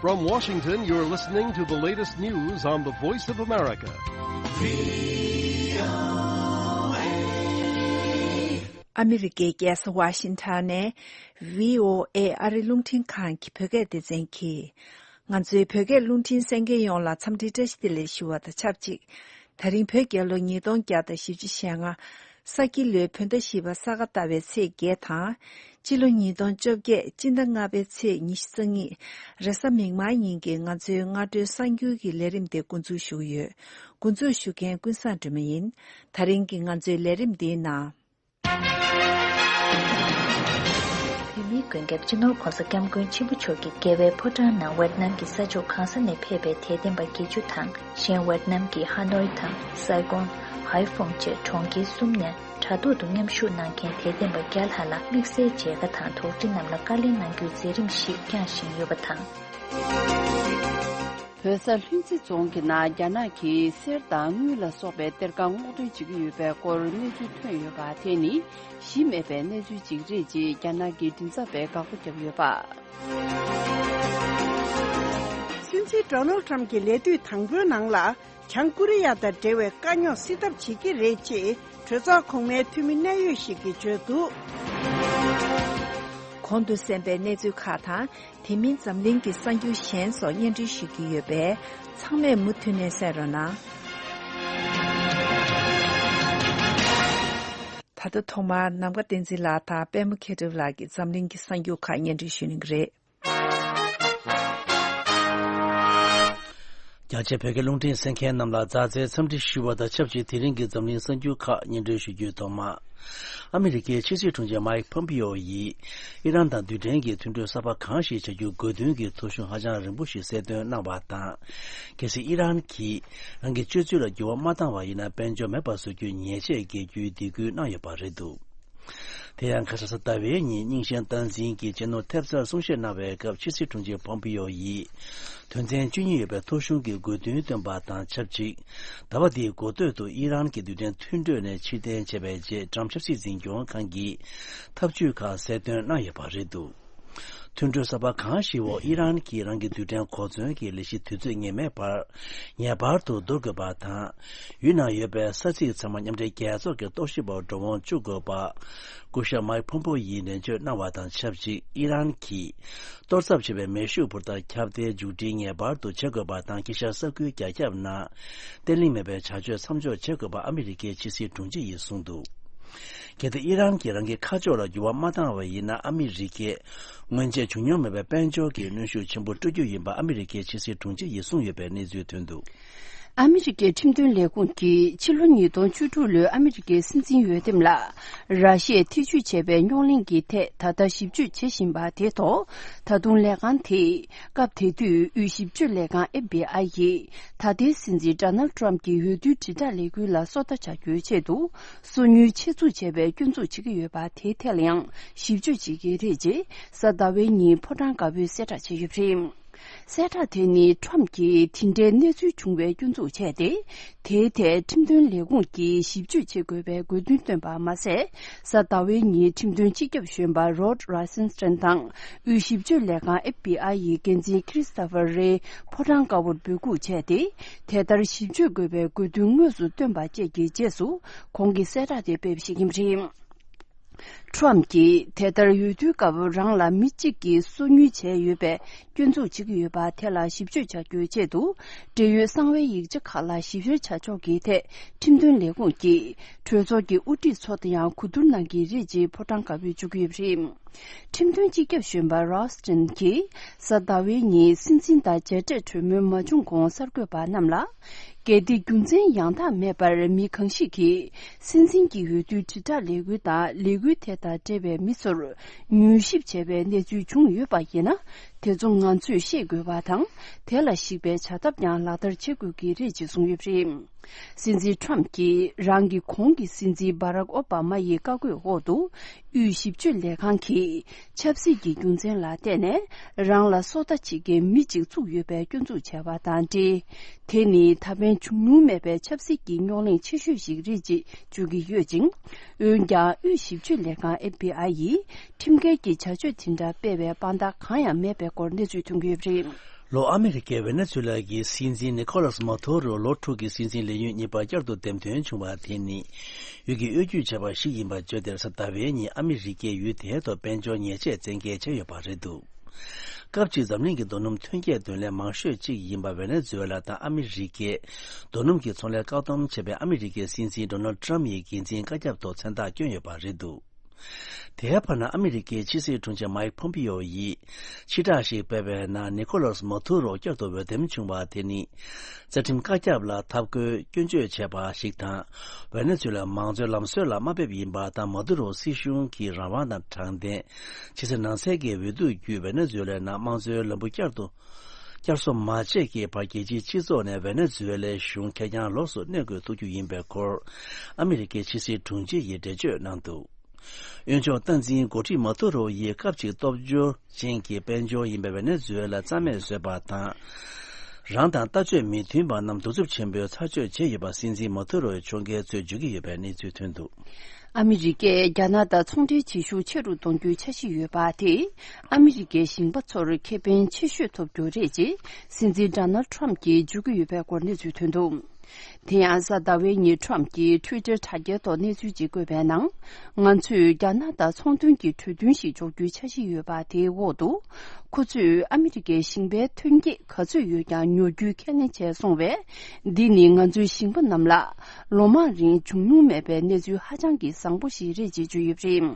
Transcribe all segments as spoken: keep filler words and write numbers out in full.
From Washington, you're listening to the latest news on the Voice of America. ཨ་མི་རི་ཀའི་རྒྱལ་ས་ཝ་ཤིང་ཊོན་ནས་བྷི་ཨོ་ཨེ་ཨ་རི་རླུང་འཕྲིན་ཁང་གི་བོད་སྐད་སྡེ་ཚན་གྱིས། ང་ཚོའི་བོད་སྐད་རླུང་འཕྲིན་གསན་མཁན་ཡོངས་ལ་འཚམས་འདྲི་བཀྲ་ཤིས་བདེ་ལེགས་ཞུ་བ་དང་ཆབས་ཅིག་ད་རིང་བོད་རྒྱལ་ལོ་ཉིས་སྟོང་བརྒྱ་དང་བཞི་བཅུ་ཞེ་ལྔ། ས་ཁྱི་ལོའི་བོད་ཟླ་བཞི་པ་ས་ག་ཟླ་བའི་ཚེས་བརྒྱད་དང་། སྤྱི་ལོ་ཉིས་སྟོང་བཅོ་བརྒྱད་སྤྱི་ཟླ་ལྔ་པའི་ཚེས་ཉི་ཤུ་རྩ་གཉིས། རེས་གཟའ་མིག་དམར་ཉིན་གྱི་ང་ཚོའི་སྔ་དྲོའི་གསར་འགྱུར་གྱི་ལས་རིམ་དེ་འགོ་འཛུགས་ཞུ་གི་ཡོད། འགོ་འཛུགས་ཞུ་མཁན་ཀུན་བཟང་སྒྲོལ་མ་ཡིན། ད་རིང་གི་ང་ཚོའི་ལས་རིམ་འདིའི་ནང་། བོད་མིའི་མགོན་སྐྱབས་སྤྱི་ནོར་༸གོང་ས་༸སྐྱབས་མགོན་ཆེན་པོ་མཆོག་གི་རྒྱལ་བའི་ཕོ་བྲང་ནང་ཝེད་ནམ་གྱི་ས་ཕྱོགས་གང་ས་ནས་ཕེབས་པའི་དད་ལྡན་པ་བརྒྱད་ཅུ་དང་། གཞན་ཝེད་ནམ་གྱི་ཧ་ནོའི་དང་སའི་ཀོན། ཧའེ་ཧྥུང་བཅས་གྲོང་ཁྱེར་གསུམ་ནས་དྲ་ཐོག་ཏུ་མཉམ་ཞུགས་གནང་མཁན་དད་ལྡན་པ་བརྒྱ་ལྷག་ལ་དམིགས་བསལ་མཇལ་ཁ་དང་དོགས་འདྲི་རྣམས་ལ་བཀའ་ལན་གནང་རྒྱུའི་མཛད་རིམ་ཞིག་བསྐྱངས་བཞིན་ཡོད་པ་དང་། བོད་ས་ལྷུན་རྩེ་རྫོང་གི་ནང་རྒྱ་ནག་གིས་གསེར་དང་དངུལ་ལ་སོགས་པའི་གཏེར་ཁ་སྔོག་འདོན་བྱེད་ཀྱི་ཡོད་པའི་སྐོར་གནས་ཚུལ་ཐོན་ཡོད་པ་དེ་ནི་གཞི་མེད་པའི་གནས་ཚུལ་ཅིག་རེད་ཅེས་རྒྱ་ནག་གི་མགྲིན་ཚབ་པས་དགག་པ་བརྒྱབ་ཡོད་པ། སྲིད་འཛིན་ཌོ་ནལ་ཊམ་གྱི་ལས་དུས་དང་པོའི་ནང་ལ། བྱང་ཀོ་རི་ཡ་དང་འབྲེལ་བའི་དཀའ་རྙོག་སེལ་ཐབས་བྱེད་ཀྱི་རེད་ཅེས་གྲོས་ཚོགས་གོང་མའི་འཐུས་མི་གནད་ཡོད་ཞིག་གིས་བརྗོད་འདུག། གོང་དུ་གསན་པའི་གནས་ཚུལ་ཁག་དང་། དེ་མིན་འཛམ་གླིང་གི་གསར་འགྱུར་གཞན་སོགས་སྙན་སྒྲོན་ཞུ་རྒྱུ་ཡོད་པས། ཚང་མས་མུ་མཐུད་ནས་གསན་རོགས་གནང་། ད་ལྟ་ཐོག་མར་ནམ་མཁའ་བསྟན་འཛིན་ལགས་དང་པད་མ་མཁས་གྲུབ་ལགས་ཀྱིས་འཛམ་གླིང་གི་གསར་འགྱུར་ཁག་སྙན་སྒྲོན་ཞུ་གནང་གི་རེད། རྒྱ་ཆེ་བོད་སྐད་རླུང་འཕྲིན་གསན་མཁན་རྣམས་ལ་མཛའ་བརྩེའི་འཚམས་འདྲི་ཞུ་བ་དང་ཆབས་ཅིག་དེ་རིང་གི་འཛམ་གླིང་གསར་འགྱུར་ཁག་སྙན་སྒྲོན་ཞུ་རྒྱུའི་ཐོག་མ། ཨ་མི་རི་ཀའི་ཕྱི་སྲིད་དྲུང་ཆེ་མཱིག་ཕོམ་པིའོ་ཡིས་ཨི་རན་དང་རྡུལ་ཕྲན་གྱི་མཐུན་གྲོས་གསར་པ་གང་ཞིག་བྱ་རྒྱུའི་དགོས་འདུན་གྱི་ཐོ་གཞུང་ཧ་ཅང་རིང་པོ་ཞིག་གསལ་སྟོན་གནང་བ་དང་། གལ་སྲིད་ཨི་རན་གྱིས་རང་གི་སྤྱོད་ཚུལ་ལ་འགྱུར་བ་མ་བཏང་བ་ཡིན་ན་དཔལ་འབྱོར་མེད་པ་བཟོ་རྒྱུའི་ཉེས་ཆད་འགེལ་རྒྱུའི་འདེད་སྐུལ་གནང་ཡོད་པ་རེད་འདུག། དེ་ཡང་ཁ་ས་ཟླ་བའི་ཉིན་རྙིང་ཞེན་སྟངས་འཛིན་གྱི་གཅེས་ནོར་ཐེབས་རྩར་གསུང་བཤད་གནང་བའི་སྐབས་ཕྱི་སྲིད་དྲུང་ཆེ་ཕོམ་པིའོ་ཡིས་དོན་ཚན་བཅུ་གཉིས་ཡོད་པའི་ཐོ་གཞུང་གི་དགོས་འདུན་བཏོན་པ་དང་ཆབས་ཅིག་ཟླ་བ་འདིའི་འགོ་སྟོད་དུ་ཨི་རན་གྱི་རྡུལ་ཕྲན་མཐུན་གྲོས་ནས་ཕྱིར་འཐེན་བྱས་པའི་རྗེས་ཊམ་ཆབ་སྲིད་འཛིན་སྐྱོང་ཁང་གིས་ཐབས་ཇུས་ཁག་གསལ་སྟོན་གནང་ཡོད་པ་རེད་འདུག། མཐུན་གྲོས་གསར་པ་གང་ཞིག་འོག་ཨི་རན་གྱིས་རང་གི་རྡུལ་ཕྲན་གོ་མཚོན་གྱི་ལས་གཞི་དུས་ཚོད་ངེས་མེད་བར་ངེས་པར་དུ་འདོར་དགོས་པ་དང་། ཡུལ་ནང་ཡོད་པའི་ས་ཚིགས་ཚང་མ་མཉམ་འབྲེལ་རྒྱལ་ཚོགས་ཀྱི་རྟོག་ཞིབ་པར་འགྲོ་འོང་བཅུག་དགོས་པ། སྐུ་ཞབས་མཱིག་ཕོམ་པོ་ཡིས་ནན་བརྗོད་གནང་བ་དང་ཆབས་ཅིག་ཨི་རན་གྱིས་གཏོར་ཚབ་བྱས་པའི་མེ་ཤུགས་འཕུར་མདའ་ཁྱབ་གདལ་མཇུག་སྒྲིལ་ངེས་པར་དུ་བྱེད་དགོས་པ་དང་དཀྱིལ་ཤར་ས་ཁུལ་རྒྱ་ཁྱབ་ནང་བརྟན་ལྷིང་མེད་པའི་བྱ་སྤྱོད་མཚམས་འཇོག་བྱེད་དགོས་པ་ཨ་མི་རི་ཀའི་ཕྱི་སྲིད་དྲུང་ཆེ་ཡིས་གསུངས་འདུག། གལ་ཏེ་ཨི་རན་གྱིས་རང་གི་ཁ་ཕྱོགས་ལ་འགྱུར་བ་མ་བཏང་བ་ཡིན་ན། ཨ་མི་རི་ཀས་སྔོན་ཆད་བྱུང་མྱོང་མེད་པའི་དཔལ་འབྱོར་གྱི་གནོན་ཤུགས་ཆེན་པོ་སྤྲོད་རྒྱུ་ཡིན་པ་ཨ་མི་རི་ཀའི་ཕྱི་སྲིད་དྲུང་ཆེ་ཡིས་གསུངས་ཡོད་པའི་གནས་ཚུལ་ཐོན་འདུག། ཨ་མི་རི་ཀའི་ཁྲིམས་དོན་ལས་ཁུངས་ཀྱིས་ཕྱི་ལོ་ཉིས་སྟོང་བཅུ་དྲུག་ལོའི་ཨ་མི་རི་ཀའི་སྲིད་འཛིན་འོས་འདེམས་ལ་ར་ཤི་ཡས་ཐེ་བྱུས་བྱས་པའི་རྙོག་གླེང་གི་ཐད་ད་ལྟ་ཞིབ་དཔྱོད་བྱེད་བཞིན་པ་དེའི་ཐོག་ད་དུང་ལས་ཁང་དེས། སྐབས་དེ་དུས་དབུས་ཞིབ་དཔྱོད་ལས་ཁང་ཨེཕ་བྷི་ཨའི་ཡིས་ད་ལྟའི་སྲིད་འཛིན་ཌོ་ནལ་ཊམ་གྱི་འོས་བསྡུའི་དྲིལ་བསྒྲགས་ལས་འགུལ་ལ་སོ་ལྟ་བྱ་རྒྱུའི་ཆེད་དུ་སོ་ཉུལ་ཆེད་འཛུགས་བྱས་པའི་སྐྱོན་འཛུགས་བྱེད་ཀྱི་ཡོད་པ་དེའི་ཐད་ལ་ཡང་ཞིབ་དཔྱོད་བྱེད་ཀྱི་རེད་ཅེས་གཟའ་ཟླ་བའི་ཉིན་ཕོ་བྲང་དཀར་པོས་གསལ་བསྒྲགས་བྱས་ཡོད་པ་རེད། གསལ་བསྒྲགས་དེ་ནི་ཊམ་གྱིས་དེ་འདྲའི་གནས་ཚུལ་བྱུང་བའི་སྐྱོན་འཛུགས་བྱས་ཏེ། དེའི་ཐད་ཁྲིམས་དོན་ལས་ཁུངས་ཀྱིས་ཞིབ་དཔྱོད་བྱེད་དགོས་པའི་དགོས་འདུན་བཏོན་པ་མ་ཟད། གཟའ་ཟླ་བའི་ཉིན་ཁྲིམས་དོན་སྤྱི་ཁྱབ་གཞོན་པ་རོཌ་རོ་སེན་སི་ཊན་དང་དབུས་ཞིབ་དཔྱོད་ལས་ཁང་ཨེཕ་བྷི་ཨའི་ཡི་འགན་འཛིན་ཁི་རི་སི་ཏོ་ཕར་རེ་ཕོ་བྲང་དཀར་པོར་འབོད་འགུག་བྱས་ཏེ། དེ་ལྟར་ཞིབ་དཔྱོད་དགོས་པའི་དགོས་འདུན་དངོས་སུ་བཏོན་པ་བཅས་ཀྱི་རྗེས་སུ་ཁོང་གིས་གསལ་བསྒྲགས་དེ་སྤེལ་བ་ཞིག་ཡིན་པ་རེད། ཊམ་གྱིས་དེ་ལྟར་འོས་བསྡུའི་སྐབས་རང་ལ་མི་གཅིག་གིས་སོ་ཉུལ་བྱས་ཡོད་པའི་སྐྱོན་འཛུགས་བྱེད་ཀྱི་ཡོད་པ་དེ་ལ་ཞིབ་དཔྱོད་བྱ་རྒྱུའི་ཆེད་དུ། འབྲེལ་ཡོད་གསང་བའི་ཡིག་ཆ་ཁག་ལ་ཞིབ་བཤེར་བྱ་ཕྱོགས་ཀྱི་ཐད་ཁྲིམས་དོན་ལས་ཁུངས་ཀྱིས་གྲོས་ཚོགས་ཀྱི་དབུ་ཁྲིད་ཚོ་དང་ཡང་གོ་བསྡུར་གནང་གི་རེད་ཅེས་ཕོ་བྲང་དཀར་པོས་བརྗོད་ཀྱི་ཡོད་པ་རེད། ཁྲིམས་དོན་སྤྱི་ཁྱབ་གཞོན་པ་རོ་སི་ཊན་གྱིས་གཟའ་ཟླ་བའི་ཉིན་སྲིད་འཛིན་དང་མཇལ་འཕྲད་གྲོས་མོལ་མ་བྱུང་གོང་གསར་འགོད་པ་རྣམས་ལ། གལ་ཏེ་རྒྱུ་མཚན་ཡང་དག་མེད་པར་མི་གང་ཞིག་གིས་སྲིད་འཛིན་གྱི་འོས་བསྡུའི་དྲིལ་བསྒྲགས་ལས་འགུལ་དང་ལས་འགུལ་དེ་དང་འབྲེལ་བའི་མི་ཚོར་མྱུལ་ཞིབ་བྱས་པའི་གནས་ཚུལ་བྱུང་ཡོད་པ་ཡིན་ན། དེ་ཚོ་ང་ཚོས་ཤེས་དགོས་པ་དང་། དེ་ལ་གཞིགས་པའི་བྱ་ཐབས་ཀྱང་ལག་བསྟར་བྱེད་དགོས་ཀྱི་རེད་ཅེས་གསུངས་ཡོད་པ་རེད། སྲིད་འཛིན་ཊམ་གྱིས་རང་གི་གོང་གི་སྲིད་འཛིན་བྷ་རག་ཨོ་བྷ་མ་ཡི་བཀའ་བཀོད་འོག་ཏུ། དབུས་ཞིབ་དཔྱོད་ལས་ཁང་གིས་ཆབ་སྲིད་ཀྱི་རྒྱུ་མཚན་ལ་བརྟེན་ནས་རང་ལ་སོ་ལྟ་བྱེད་མཁན་མི་གཅིག་བཙུགས་ཡོད་པའི་སྐྱོན་འཛུགས་བྱས་པ་དང་འབྲེལ། དེ་ནི་ད་ཕན་བྱུང་མྱོང་མེད་པའི་ཆབ་སྲིད་ཀྱི་རྙོག་གླེང་ཆེ་ཤོས་ཤིག་རེད་ཅེས་བརྗོད་ཀྱི་ཡོད་ཅིང་། འོན་ཀྱང་དབུས་ཞིབ་དཔྱོད་ལས་ཁང་ཨེཕ་བྷི་ཨའི་ཡིས་ཁྲིམས་འགལ་གྱི་བྱ་སྤྱོད་དེ་འདྲ་སྤེལ་བའི་དཔང་རྟགས་གང་ཡང་མེད་པའི་སྐོར་གནས་ཚུལ་ཐོན་གྱི་ཡོད་པ་རེད། ལོ། ཨ་མི་རི་ཀའི་ཝེ་ནེ་ཛུ་ལ་གི་སྲིད་འཛིན་ནི་ཁོ་ལཱས་མ་ཏུ་རོ་ལོ་དྲུག་གི་སྲིད་འཛིན་ལས་ཡུན་གཉིས་པ་བསྐྱར་དུ་འདེམས་ཐོན་བྱུང་བ་དེ་ནི་ཡུལ་གྱི་གཡོ་སྒྱུ་བྱས་པ་ཞིག་ཡིན་པ་བརྗོད། དེར་གཟའ་ཟླ་བའི་ཉིན་ཨ་མི་རི་ཀས་ཡུལ་དེའི་ཐོག་དཔལ་འབྱོར་ཉེས་ཆད་བཙན་འགེལ་བྱས་ཡོད་པ་རེད་འདུག་སྐབས་གཅིག་འཛམ་གླིང་གི་རྡོ་སྣུམ་ཐོན་སྐྱེད་དེ་ལས་མང་ཤོས་གཅིག་ཡིན་པ་ཝེ་ནེ་ཛུ་ཝེ་ལ་དང་ཨ་མི་རི་ཀས་རྡོ་སྣུམ་གྱི་ཚོང་ལས་བཀག་སྡོམ་བྱས་པའི་ཨ་མི་རི་ཀའི་སྲིད་འཛིན་ཌོ་ནལ་ཏྲམ་ཡི་འགན་འཛིན་བཀའ་ཁྱབ་ཐོག་མཚན་རྟགས་བསྐྱོན་ཡོད་པ་རེད་འདུག་དེའི་བར་ན་ཨ་མི་རི་ཀའི་ཕྱི་སྲིད་དྲུང་ཆེ་མའིག་ཕོམ་པིའོ་ཡིས་ཕྱི་བསྒྲགས་ཤིག་སྤེལ་བའི་ནང་ནི་ཁོ་ལཱས་མ་ཏུ་རོ་བསྐྱར་དུ་འོས་འདེམས་བྱུང་བ་དེ་ནི་རྩ་ཁྲིམས་བཀའ་ཁྱབ་ལ་འཐབ་རྒོལ་སྐྱོན་བརྗོད་བྱས་པ་ཞིག་དང་། ཝེ་ནེ་ཛུ་ལ་མང་གཙོའི་ལམ་སྲོལ་ལ་དམའ་འབེབས་ཡིན་པ་དང་། མ་ཏུ་རོ་སྲིད་གཞུང་གི་རང་དབང་དང་དྲང་བདེན། ཕྱི་གསལ་ནང་གསལ་གྱི་འོས་བསྡུ་བརྒྱུད་ཝེ་ནེ་ཛུ་ལའི་ནང་དམངས་གཙོའི་ལམ་བུ་བསྐྱར་དུ་བསྐྱར་གསོ་མ་བྱས་ཀྱི་བར་རྒྱལ་སྤྱིའི་སྤྱི་ཚོགས་ནས་ཝེ་ནེ་ཛུ་ལའི་གཞུང་ཁེར་རྐྱང་ལོགས་སུ་གནས་དགོས་ཐུག་རྒྱུ་ཡིན་པའི་སྐོར་ཨ་མི་རི་ཀའི་ཕྱི་སྲིད་དྲུང་ཆེ་ཡིས་འགྲེལ་བརྗོད་གནང་འདུག་གཡོན་ཕྱོགས་སྟངས་འཛིན་འགོ་ཁྲིད་མ་ཏུ་རོ་ཡིས་སྐབས་གཅིག་སྟོབས་འབྱོར་ཅན་གྱི་དཔལ་འབྱོར་ཡིན་པའི་ཝེ་ནེ་ཛུ་ཝེ་ལ་རྩ་མེད་བཟོས་པ་དང་། རང་དང་ལྟ་སྤྱོད་མི་མཐུན་པ་རྣམས་གདུག་རྩུབ་ཆེན་པོས་ཚར་གཅོད་བྱས་ཡོད་པ་སྲིད་འཛིན་མ་ཏུ་རོའི་ཕྱོགས་འགལ་ཚོས་བརྗོད་ཀྱི་ཡོད་པའི་གནས་ཚུལ་ཐོན་འདུག་ཨ་མི་རི་ཀས་རྒྱ་ནག་དང་ཚོང་འབྲེལ་བྱེད་ཤུགས་ཆེ་རུ་གཏོང་རྒྱུའི་འཆར་གཞི་ཡོད་པ་དེས་ཨ་མི་རི་ཀའི་ཞིང་པ་ཚོར་ཁེ་ཕན་ཆེ་ཤོས་ཐོབ་རྒྱུ་རེད་ཅེས་སྲིད་འཛིན་ཌོ་ནལ་ཊམ་གྱིས་བརྗོད་ཀྱི་ཡོད་པའི་སྐོར་གནས་ཚུལ་ཐོན་འདུག་དེ་ཡང་གཟའ་ཟླ་བའི་ཉིན་ཊམ་གྱིས་ཊུའི་ཊར་དྲ་རྒྱའི་ཐོག་གནས་ཚུལ་ཅིག་བཀོད་པའི་ནང་། ང་ཚོས་རྒྱ་ནག་དང་ཚོང་དོན་གྱི་གྲོས་མཐུན་ཞིག་འཇོག་རྒྱུའི་འཆར་གཞི་ཡོད་པ་དེའི་འོག་ཏུ། ཁོ་ཚོས་ཨ་མི་རི་ཀའི་ཞིང་པའི་ཐོན་སྐྱེད་ག་ཚོད་ཡོད་ཀྱང་ཉོ་རྒྱུའི་ཁས་ལེན་བྱས་སོང་བས། འདི་ནི་ང་ཚོའི་ཞིང་པ་རྣམས་ལ་ལོ་མང་རིང་བྱུང་མྱོང་མེད་པའི་གནས་ཚུལ་ཧ་ཅང་གི་བཟང་པོ་ཞིག་རེད་ཅེས་བརྗོད་ཡོད་པ་རེད།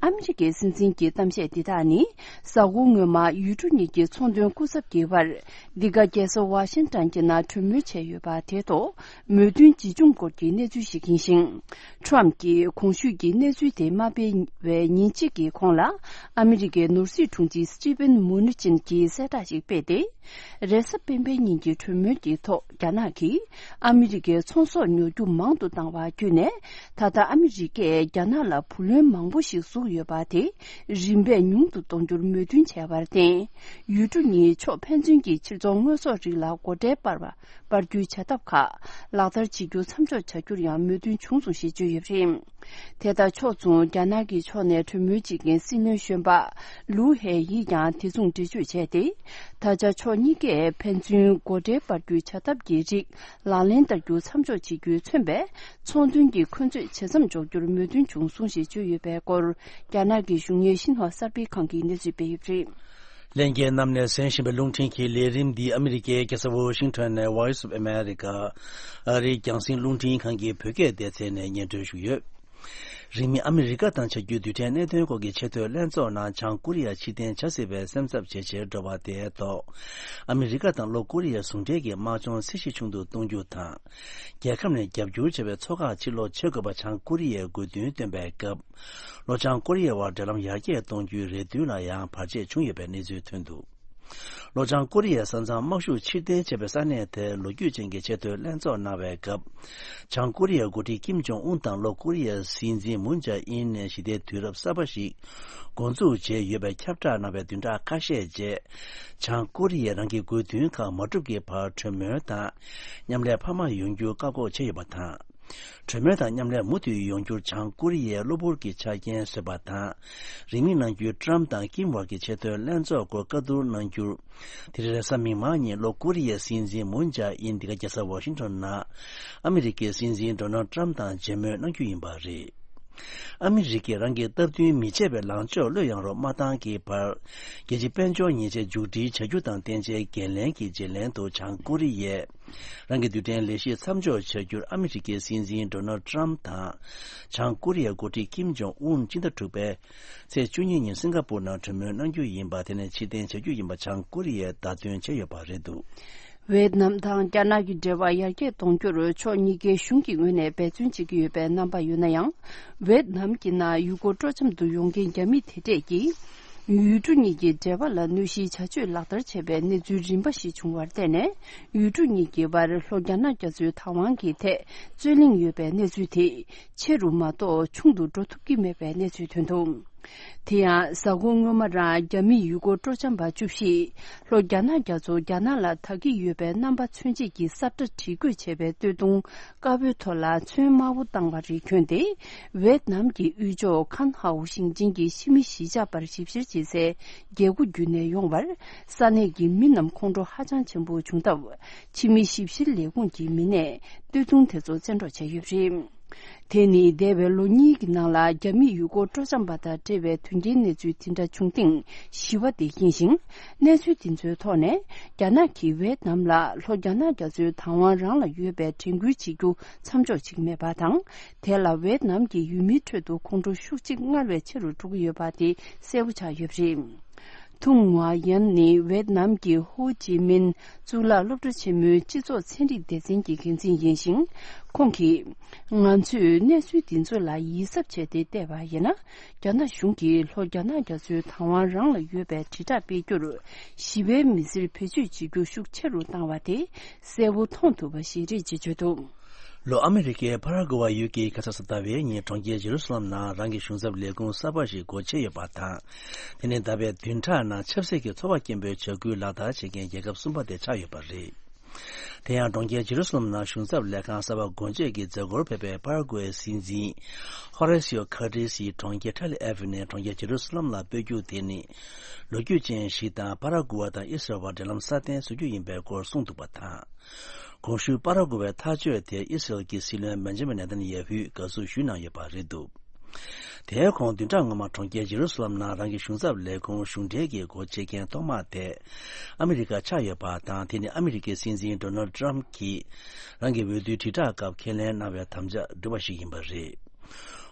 ཨ་མི་རི་ཀའི་སྲིད་འཛིན་གྱི་གཏམ་བཤད་འདི་དག་ནི། གཟའ་འཁོར་སྔོན་མ་ཡུལ་གྲུ་གཉིས་ཀྱི་ཚོང་དོན་སྐུ་ཚབ་ཀྱི་བར། འདི་ག་རྒྱལ་ས་ཝ་ཤིང་ཊོན་གྱི་ནང་གྲོས་མོལ་བྱས་ཡོད་པ་དེ་ཐོག་མོས་མཐུན་ཇི་བྱུང་སྐོར་གྱི་གནས་ཚུལ་ཞིག་ཡིན་ཞིང་། ཊམ་གྱིས་གོང་ཞུས་ཀྱི་གནས་ཚུལ་དེ་མ་སྤེལ་བའི་ཉིན་གཅིག་གི་གོང་ལ། ཨ་མི་རི་ཀའི་ནོར་སྲིད་དྲུང་ཆེ་སི་ཊི་ཝེན་མུ་ནི་ཅིན་གྱིས་གསལ་བསྒྲགས་ཤིག་སྤེལ་ཏེ། རེས་གཟའ་སྤེན་པའི་ཉིན་གྱི་གྲོས་མོལ་གྱི་ཐོག་རྒྱ་ནག་གིས་ཨ་མི་རི་ཀའི་ཚོང་ཟོག་ཉོ་རྒྱུ་མང་དུ་བཏང་བ་བརྒྱུད་ནས། ད་ལྟ་ཨ་མི་རི་ཀས་རྒྱ་ནག་ལ་བུ་ལོན་མང་པོ་ཞིག་བཟུང་ཡོད་པ་དེ་རིམ་པས་ཉུང་དུ་གཏོང་རྒྱུར་མོས་མཐུན་བྱས་པར་བརྟེན། ཡུལ་གྲུ་གཉིས་ཕྱོགས་ཕན་ཚུན་གྱི་ཕྱིར་ཚོང་དངོས་ཟོག་རིགས་ལ་སྒོ་ཁྲལ་སྤར་བ། སྤར་རྒྱུའི་བྱ་ཐབས་ཁག་ལག་བསྟར་བྱེད་རྒྱུ་མཚམས་འཇོག་བྱ་རྒྱུར་ཡང་མོས་མཐུན་བྱུང་སོང་ཞེས་བརྗོད་ཡོད་པ་རེད། དེ་ལྟར་ཕྱོགས་མཚུངས་རྒྱ་ནག་གི་ཕྱོགས་ནས་གྲོས་མོལ་བྱེད་མཁན་སྲིད་བློན་གཞོན་པ་ལུའུ་ཧེ་ཡིས་ཀྱང་དེ་མཚུངས་འགྲེལ་བརྗོད་བྱས་ཏེ། ད་ཆ་ཕྱོགས་གཉིས་ཀས་ཕན་ཚུན་སྒོ་ཁྲལ་སྤར་རྒྱུའི་བྱ་ཐབས་ཀྱི་རིགས་ལག་ལེན་བསྟར་རྒྱུ་མཚམས་འཇོག་བྱེད་རྒྱུས་མཚོན་པའི་ཚོང་དོན་གྱི་འཁོན་རྩོད་ཇེ་མཚམས་འཇོག་རྒྱུར་མོས་མཐུན་བྱུང་སོང་ཞེས་བརྗོད་ཡོད་པའི་སྐོར་རྒྱ་ནག་གི་གཞུང་གཉེར་ཤིན་ཧྭ་གསར་སྤེལ་ཁང་གིས་གནས་ཚུལ་སྤེལ་ཡོད་པ་རེད། ལྷན་རྒྱས་རྣམས་ནས་གསན་བཞིན་པའི་རླུང་འཕྲིན་གྱི་ལས་རིམ་འདི་ཨ་མི་རི་ཀའི་རྒྱལ་ས་ཝོ་ཤིང་ཊོན་ནས་Voice of America ཨ་རིའི་རྒྱང་སྲིང་རླུང་འཕྲིན་ཁང་གི་བོད་སྐད་སྡེ་ཚན་ནས་སྙན་སྒྲོན་ཞུས་ཡོད། རིང་མིན་ཨ་མི་རི་ཀ་དང་བྱ་རྒྱུའི་རྡུལ་ཕྲན་གནད་དོན་སྐོར་གྱི་ཆེས་མཐོའི་ལྷན་ཚོགས་ནང་བྱང་ཀོ་རི་ཡ་ཕྱིར་འཐེན་བྱ་སྲིད་པའི་སེམས་འཚབ་ཇེ་ཆེར་འགྲོ་བ་དེའི་ཐོག་ཨ་མི་རི་ཀ་དང་ལྷོ་ཀོ་རི་ཡའི་ཟུང་འབྲེལ་གྱི་དམག་སྦྱོང་ཚད་གཞི་ཆུང་དུ་གཏོང་རྒྱུ་དང་། རྒྱལ་ཁབ་ནས་རྒྱབ་སྐྱོར་བྱ་བའི་མཚོ་འགག་ཕྱིར་སློག་བྱེད་དགོས་པ་བྱང་ཀོ་རི་ཡའི་དགོས་འདུན་བཏོན་པའི་སྐབས། ལྷོ་བྱང་ཀོ་རི་ཡའི་དབར་འབྲེལ་ལམ་ཡར་རྒྱས་གཏོང་རྒྱུའི་རེ་འདུན་ལ་ཡང་བར་ཆད་བྱུང་ཡོད་པའི་གནས་ཚུལ་ཐོན་འདུག་ལྷོ་བྱང་ཀོ་རི་ཡའི་ས་མཚམས་དམག་ཤུགས་ཕྱིར་འཐེན་བྱས་པའི་ས་གནས་དེར་ལོ་རྒྱུས་ཅན་གྱི་ཆེས་མཐོའི་ལྷན་ཚོགས་གནང་བའི་སྐབས། བྱང་ཀོ་རི་ཡའི་འགོ་ཁྲིད་ཀིམ་ཇོང་ཨུན་དང་ལྷོ་ཀོ་རི་ཡའི་སྲིད་འཛིན་མུན་ཇཱ་ཨིན་ནས་ཞི་བདེའི་དུས་རབས་གསར་པ་ཞིག་འགོ་འཛུགས་བྱས་ཡོད་པའི་ཁྱབ་བསྒྲགས་གནང་བའི་བདུན་ཕྲག་ཁ་ཤས་རྗེས། བྱང་ཀོ་རི་ཡས་རང་གི་དགོས་འདུན་ཁག་མ་འགྲུབ་ཀྱི་བར་གྲོས་མོལ་དང་མཉམ་ལས་འཕར་མ་ཡོང་རྒྱུ་བཀག་འགོག་བྱས་ཡོད་པ་དང་། གྲོས་མོལ་དང་མཉམ་ལས་མུ་མཐུད་ཡོང་རྒྱུར་བྱང་ཀོ་རི་ཡས་གློ་བུར་གྱི་ཆ་རྐྱེན་བཟོས་པ་དང་། རིང་མིན་ནམ་རྒྱུན་ཀྲམ་དང་ཀིམ་བར་གྱི་ཆེས་མཐོའི་ལྷན་ཚོགས་སྐོར་བཀའ་བསྡུར་གནང་རྒྱུར། དེ་རིང་རེས་གཟའ་མིག་དམར་ཉིན་ལྷོ་ཀོ་རི་ཡའི་སྲིད་འཛིན་མུན་ཇཱ་ཨིན་འདི་ག་རྒྱལ་ས་ཝ་ཤིང་ཊོན་ནང་། ཨ་མི་རི་ཀའི་སྲིད་འཛིན་ཌོ་ནལ་ཊམ་དང་མཇལ་མོལ་གནང་རྒྱུ་ཡིན་པ་རེད། ཨ་མི་རི་ཀས་རང་གི་སྟབས་བསྟུན་མི་བྱེད་པའི་ལངས་ཕྱོགས་བློས་ཡངས་རོགས་མ་བཏང་གི་བར། རྒྱལ་སྤྱིའི་དཔལ་འབྱོར་ཉེས་ཆད་མཇུག་སྒྲིལ་བྱ་རྒྱུ་དང་བསྟན་འཛིན་འགན་ལེན་གྱི་བརྗེ་ལེན་དུ་བྱང་ཀོ་རི་ཡས། རང་གི་རྡུལ་ཕྲན་ལས་གཞི་མཚམས་འཇོག་བྱ་རྒྱུར་ཨ་མི་རི་ཀའི་སྲིད་འཛིན་ཌོ་ནལ་ཊམ་དང་། བྱང་ཀོ་རི་ཡའི་འགོ་ཁྲིད་ཀིམ་ཇོང་ཨུན་སྤྱི་ཟླ་དྲུག་པའི་ཚེས་བཅུ་གཉིས་ཉིན་སིང་ག་པུར་ནང་གྲོས་མོལ་གནང་རྒྱུ་ཡིན་པ་དེ་ནས་ཕྱིར་འཐེན་བྱ་རྒྱུ་ཡིན་པ་བྱང་ཀོ་རི་ཡས་བརྡ་སྟོན་བྱས་ཡོད་པ་རེད་འདུག་ཝེད་ནམ་དང་རྒྱ་ནག་གི་འབྲེལ་བ་ཡར་རྒྱས་གཏོང་རྒྱུར་ཕྱོགས་གཉིས་ཀའི་གཞུང་གི་ངོས་ནས་འབད་བརྩོན་བྱེད་ཀྱི་ཡོད་པའི་རྣམ་པ་ཡོད་ན་ཡང་། ཝེད་ནམ་གྱི་ནང་ཡུལ་སྐོར་སྤྲོ་འཆམ་དུ་ཡོང་མཁན་རྒྱ་མི་དེ་གྲས་ཀྱིས། ཡུལ་གྲུ་གཉིས་ཀྱི་འབྲེལ་བ་ལ་གནོད་གཞིའི་བྱ་སྤྱོད་ལག་བསྟར་བྱས་པའི་གནས་ཚུལ་རིམ་པ་ཞིག་བྱུང་བར་བརྟེན་ནས། ཡུལ་གྲུ་གཉིས་ཀྱི་བར་ལྷོ་རྒྱ་ནག་རྒྱ་མཚོའི་བདག་དབང་གི་ཐད་རྩོད་གླེང་ཡོད་པའི་གནས་ཚུལ་དེ། ཆེ་རུ་མ་གཏོགས་ཆུང་དུ་འགྲོ་ཐུབ་ཀྱི་མེད་པའི་གནས་ཚུལ་ཐོན་འདུག་དེ་ཡང་གཟའ་འཁོར་སྔོན་མ་རང་རྒྱ་མི་ཡུལ་སྐོར་སྤྲོ་འཆམ་པ་བཅུ་བཞིས་ལྷོ་རྒྱ་ནག་རྒྱ་མཚོ་རྒྱ་ནག་ལ་ད་གི་ཡོད་པའི་རྣམ་པ་མཚོན་བྱེད་ཀྱི་ས་ཁྲ་བྲིས་འགོད་བྱས་པའི་སྟོད་ཐུང་དཀར་པོའི་ཐོག་ལ་ཚོན་དམར་པོ་བཏང་བ་རེ་གྱོན་ཏེ། ཝེད་ནམ་གྱི་དབུས་ཕྱོགས་ཁན་ཧའོ་ཞིང་ཆེན་གྱི་ཕྱི་མི་གཞིས་ཆགས་པར་ཞིབ་བཤེར་བྱེད་སའི་རྒྱལ་སྒོ་བརྒྱུད་ནས་ཡོང་བར་ས་གནས་ཀྱི་མི་རྣམས་ཁོང་ཁྲོ་ཧ་ཅང་ཆེན་པོ་བྱུང་སྟབས། ཕྱི་མི་ཞིབ་བཤེར་ལས་ཁུངས་ཀྱི་མི་སྣས་སྟོད་ཐུང་དེ་ཚོ་བཙན་འཕྲོག་བྱས་ཡོད་པ་རེད། དེ་ནི་འདས་པའི་ལོ་གཉིས་ཀྱི་ནང་ལ་རྒྱ་མི་ཡུལ་སྐོར་སྤྲོ་འཆམ་པ་དང་འབྲེལ་བའི་དོན་རྐྱེན་གནས་ཚུལ་དེ་འདྲ་བྱུང་སྟེང་བཞི་པ་དེ་ཡིན་ཞིང་། གནས་ཚུལ་དེ་ཚོའི་ཐོག་ནས་རྒྱ་ནག་གིས་ཝེད་ནམ་ལ་ལྷོ་རྒྱ་ནག་རྒྱ་མཚོའི་བདག་དབང་རང་ལ་ཡོད་པའི་དྲན་སྐུལ་བྱེད་རྒྱུ་མཚམས་འཇོག་བྱེད་ཀྱི་མེད་པ་དང་། དེ་ལ་ཝེད་ནམ་གྱི་ཡུལ་མིའི་ཁྲོད་དུ་ཁོང་ཁྲོ་ཤུགས་ཆེ་སྔར་བས་ཆེ་རུ་འགྲོ་གི་ཡོད་པ་དེ་གསལ་པོ་ཆགས་ཡོད་པ་རེད། ཐུང་ངུ་ཡན་ནི་ཝེད་ནམ་གྱི་ཧོ་ཅི་མིན་གཙུག་ལག་སློབ་གྲྭ་ཆེན་མོའི་སྤྱི་ཚོགས་ཚན་རིག་སྡེ་ཚན་གྱི་འགན་འཛིན་ཡིན་ཞིང་། ཁོང་གིས། ང་ཚོས་གནས་ཚུལ་འདི་ཚོ་ལ་ཡིད་གཟབ་བྱས་ཏེ་བལྟས་པ་ཡིན་ན། རྒྱ་ནག་གཞུང་གིས་ལྷོ་རྒྱ་ནག་རྒྱ་མཚོའི་བདག་དབང་རང་ལ་ཡོད་པའི་དྲིལ་བསྒྲགས་སྤེལ་རྒྱུར། ཞི་བའི་མི་སེར་བེད་སྤྱོད་བྱེད་རྒྱུ་ཤུགས་ཆེ་རུ་བཏང་བ་དེ་གསལ་པོ་མཐོང་ཐུབ་པ་ཞིག་རེད་ཅེས་བརྗོད་འདུག། ལྷོ་ཨ་མི་རི་ཀའི་པ་ར་གུ་ཝ་ཡུལ་གྱི་ཁ་ས་ཟླ་བའི་ཉིན་གྲོང་ཁྱེར་ཇེ་རུ་སི་ལམ་ནང་རང་གི་གཞུང་ཚབ་ལས་ཁུངས་གསར་པ་ཞིག་སྒོ་ཕྱེ་ཡོད་པ་དང་། དེ་ནི་ཟླ་བའི་བདུན་ཕྲག་ནང་ཆབ་སྲིད་ཀྱི་འཚོ་བ་སྐྱེལ་འདྲེན་བྱ་འགུལ་ལག་བསྟར་བྱེད་མཁན་རྒྱལ་ཁབ་གསུམ་པ་དེ་ཆགས་ཡོད་པ་རེད། དེ་ཡང་གྲོང་ཁྱེར་ཇེ་རུ་སི་ལམ་ནང་གཞུང་ཚབ་ལས་ཁང་གསར་པ་སྒོ་འབྱེད་ཀྱི་མཛད་སྒོར་ཕེབས་པའི་པ་ར་གུ་ཝེ་སྲིད་འཛིན་ཧོ་རེ་སི་ཡོ་ཁ་ཏྲེ་སིས་གྲོང་ཁྱེར་ཁྲ་ལི་ཨེ་ཕི་ནས་གྲོང་ཁྱེར་ཇེ་རུ་སི་ལམ་ལ་སྤོས་རྒྱུ་དེ་ནི་ལོ་རྒྱུས་ཅན་ཞིག་དང་། པ་ར་གུ་ཝེ་དང་ཨི་སི་རལ་བར་འབྲེལ་ལམ་སྲ་བརྟན་བཟོ་རྒྱུ་ཡིན་པའི་སྐོར་གསུངས་འདུག་པ་དང་། གོང་ཞུས་པ་ར་གུ་ཝེ་ཐག་གཅོད་དེ་ཨི་སི་རལ་གྱི་སྲིད་བློན་བེན་ཇ་མིན་ནེ་ཐན་ཡ་ཧུས་དགའ་བསུ་ཞུས་གནང་ཡོད་པ་རེད་འདུག། དེའི་གོང་བདུན་ཕྲག་སྔོན་མ་གྲོང་ཁྱེར་ཇེ་རུ་སི་ལམ་ནང་རང་གི་གཞུང་ཚབ་ལས་ཁུངས་གཞུང་འབྲེལ་གྱི་སྒོ་ཕྱེ་མཁན་ཐོག་མ་དེ་ཨ་མི་རི་ཀ་ཆགས་ཡོད་པ་དང་། དེ་ནི་ཨ་མི་རི་ཀའི་སྲིད་འཛིན་ཌོ་ནལ་ཌི་ཊརམ་ཕི་གྱིས་རང་གི་འོས་བསྡུའི་དྲིལ་བསྒྲགས་སྐབས་ཁས་ལེན་གནང་བའི་དམ་བཅའ་བསྡུས་པ་ཞིག་ཡིན་པ་རེད།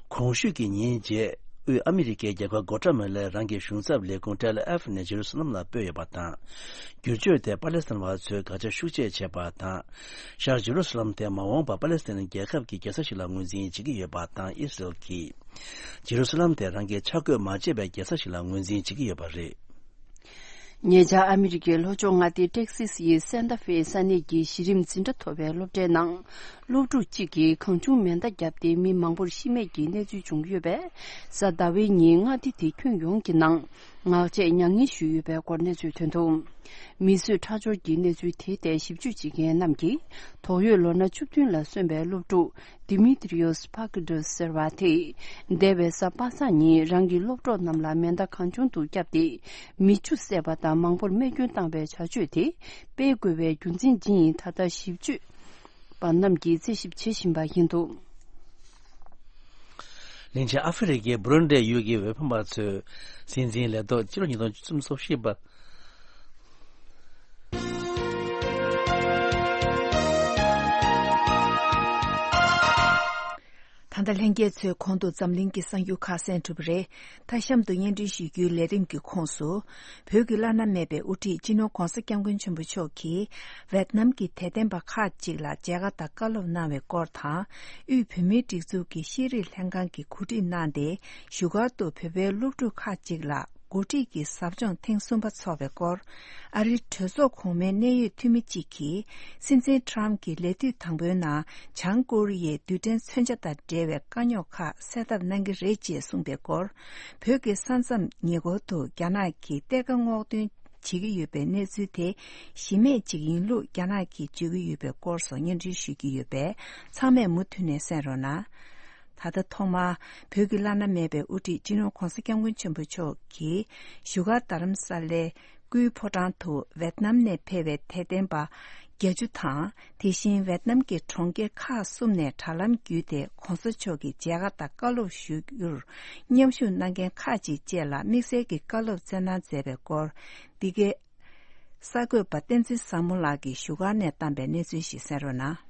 གོང་ཞུས་ཀྱི་ཉིན་རྗེས། དབུས་ཨ་མི་རི་ཀའི་རྒྱལ་ཁབ་གོ་ཊ་མ་ལའི་རང་གི་གཞུང་ཚབ་ལས་ཁུངས་ཊེལ་ཨེ་ཕི་ནས་ཇེ་རུ་སི་ལམ་ལ་སྤོས་ཡོད་པ་དང་། བསྒྱུར་བཅོས་དེ་པ་ལེ་སི་ཐན་བ་ཚོས་དགག་བྱ་ཤུགས་ཆེ་བྱས་པ་དང་། ཤར་ཇེ་རུ་སི་ལམ་དེ་མ་འོངས་པར་པ་ལེ་སི་ཐན་རྒྱལ་ཁབ་ཀྱི་རྒྱལ་ས་ཞིག་ལ་ངོས་འཛིན་བྱེད་ཀྱི་ཡོད་པ་དང་། ཨི་སི་རལ་གྱིས་ཇེ་རུ་སི་ལམ་དེ་རང་གི་ཆ་བགོས་མ་བྱས་པའི་རྒྱལ་ས་ཞིག་ལ་ངོས་འཛིན་བྱེད་ཀྱི་ཡོད་པ་རེད། ཉེ་ཆར་ཨ་མི་རི་ཀའི་ལྷོ་ཕྱོགས་མངའ་སྡེ་ཏེག་སིས་ཡི་སན་ཏ་ཧྥེ་ས་གནས་ཀྱི་གཞི་རིམ་འཛིན་གྲྭ་མཐོ་བའི་སློབ་གྲྭའི་ནང་། སློབ་ཕྲུག་གཅིག་གིས་གང་བྱུང་མེ་མདའ་བརྒྱབ་སྟེ་མི་མང་པོར་ཤི་རྨས་ཀྱི་གནས་ཚུལ་བྱུང་ཡོད་པས། གཟའ་ཟླ་བའི་ཉིན་མངའ་སྡེ་དེ་ཁྱོན་ཡོངས་ཀྱི་ནང་ངག་བཅད་མྱ་ངན་ཞུས་ཡོད་པའི་སྐོར་གནས་ཚུལ་ཐོན་འདུག། མི་གསོད་ཁྲག་སྦྱོར་གྱི་གནས་ཚུལ་དེའི་ཐད་ཞིབ་འཇུག་བྱེད་མཁན་རྣམས་ཀྱིས། དོགས་ཡོད་ལོ་ན་བཅུ་བདུན་ལ་སོན་པའི་སློབ་ཕྲུག་Dimitrios Pakidas ཟེར་བ་དེས། འདས་པའི་གཟའ་པ་སངས་ཉིན་རང་གི་སློབ་གྲོགས་རྣམས་ལ་མེ་མདའ་གང་བྱུང་དུ་བརྒྱབ་སྟེ། མི་བཅུ་བསད་པ་དང་མང་པོར་རྨས་སྐྱོན་བཏང་བའི་བྱ་སྤྱོད་དེ། སྤེལ་དགོས་པའི་རྒྱུ་མཚན་ཇི་ཡིན་ད་ལྟ་ཞིབ་དཔྱོད་པ་རྣམས་ཀྱིས་རྩད་ཞིབ་བྱེད་བཞིན་པ་ཡིན་འདུག། ལིན་ཆེན་ཨ་ཧྥེ་རི་ཁའི་བུ་རུན་ཌི་ཡུལ་གྱི་འོས་འཕེན་པ་ཚོས་སྲིད་འཛིན་ལས་ཐོག་སྤྱི་ལོ་ཉིས་སྟོང་བཅུ་གསུམ་སོ་བཞི་པ། ད་ལྟ་ལྷན་རྒྱས་ཚོས་གོང་དུ་འཛམ་གླིང་གི་གསར་འགྱུར་ཁག་གསན་གྲུབ་པ་རེད། མཐའ་གཤམ་དུ་སྙན་སྒྲོན་ཞུ་རྒྱུའི་ལས་རིམ་གྱི་ཁོངས་སུ། བོད་ཀྱི་བླ་ན་མེད་པའི་དབུ་ཁྲིད་སྤྱི་ནོར་༧གོང་ས་༧སྐྱབས་མགོན་ཆེན་པོ་མཆོག་གིས་ཝེད་ནམ་གྱི་དད་ལྡན་པ་ཁག་ཅིག་ལ་མཇལ་ཁ་དང་བཀའ་སློབ་གནང་བའི་སྐོར་དང་། དབུས་བོད་མིའི་སྒྲིག་འཛུགས་ཀྱི་ཤེས་རིག་ལྷན་ཁང་གིས་གོ་སྒྲིག་གནང་སྟེ། བཞུགས་སྒར་དུ་བོད་པའི་སློབ་ཕྲུག་ཁག་ཅིག་ལ། འགོ་ཁྲིད་ཀྱི་ཟབ་སྦྱོང་ཐེངས་གསུམ་པ་འཚོགས་པའི་སྐོར། ཨ་རིའི་གྲོས་ཚོགས་གོང་མའི་གནད་ཡོད་འཐུས་མི་གཅིག་གིས། སྲིད་འཛིན་ཊམ་གྱི་ལས་དུས་དང་པོའི་ནང་བྱང་ཀོ་རི་ཡའི་རྡུལ་ཕྲན་མཚོན་ཆ་དང་འབྲེལ་བའི་དཀའ་རྙོག་ཁག་སེལ་ཐབས་གནང་གི་རེད་ཅེས་གསུངས་པའི་སྐོར། བོད་ཀྱི་ས་མཚམས་ཉེ་འཁོར་དུ་རྒྱ་ནག་གིས་གཏེར་ཁ་སྔོག་འདོན་བྱེད་ཀྱི་ཡོད་པའི་གནས་ཚུལ་དེ་གཞི་མེད་ཅིག་ཡིན་ལུགས་རྒྱ་ནག་གིས་བརྗོད་ཀྱི་ཡོད་པའི་སྐོར་སོགས་སྙན་སྒྲོན་ཞུ་གི་ཡོད་པས། ཚང་མས་མུ་མཐུད་ནས་གསན་རོགས་གནང་། ད་ལྟ་ཐོག་མར་བོད་ཀྱི་བླ་ན་མེད་པའི་དབུ་ཁྲིད་སྤྱི་ནོར་༧གོང་ས་༧སྐྱབས་མགོན་ཆེན་པོ་མཆོག་གིས་བཞུགས་སྒར་རྡ་རམ་ས་ལའི་སྐུའི་ཕོ་བྲང་དུ་ཝེད་ནམ་ནས་ཕེབས་པའི་དད་ལྡན་པ་བརྒྱད་ཅུ་དང་། དེ་བཞིན་ཝེད་ནམ་གྱི་གྲོང་ཁྱེར་ཁག་གསུམ་ནས་དྲ་ལམ་བརྒྱུད་དེ་༧གོང་ས་མཆོག་གི་མཇལ་ཁ་དང་བཀའ་སློབ་ཞུ་རྒྱུར་མཉམ་ཞུགས་གནང་མཁན་ཁག་ཅིག་བཅས་ལ་དམིགས་བསལ་གྱི་བཀའ་སློབ་སྩལ་གནང་མཛད་པའི་སྐོར། འདི་གའི་གསར་འགོད་པ་བསྟན་འཛིན་བཟང་མོ་ལགས་ཀྱིས་བཞུགས་སྒར་ནས་བཏང་པའི་གནས་ཚུལ་ཞིག་གསན་རོགས་གནང་།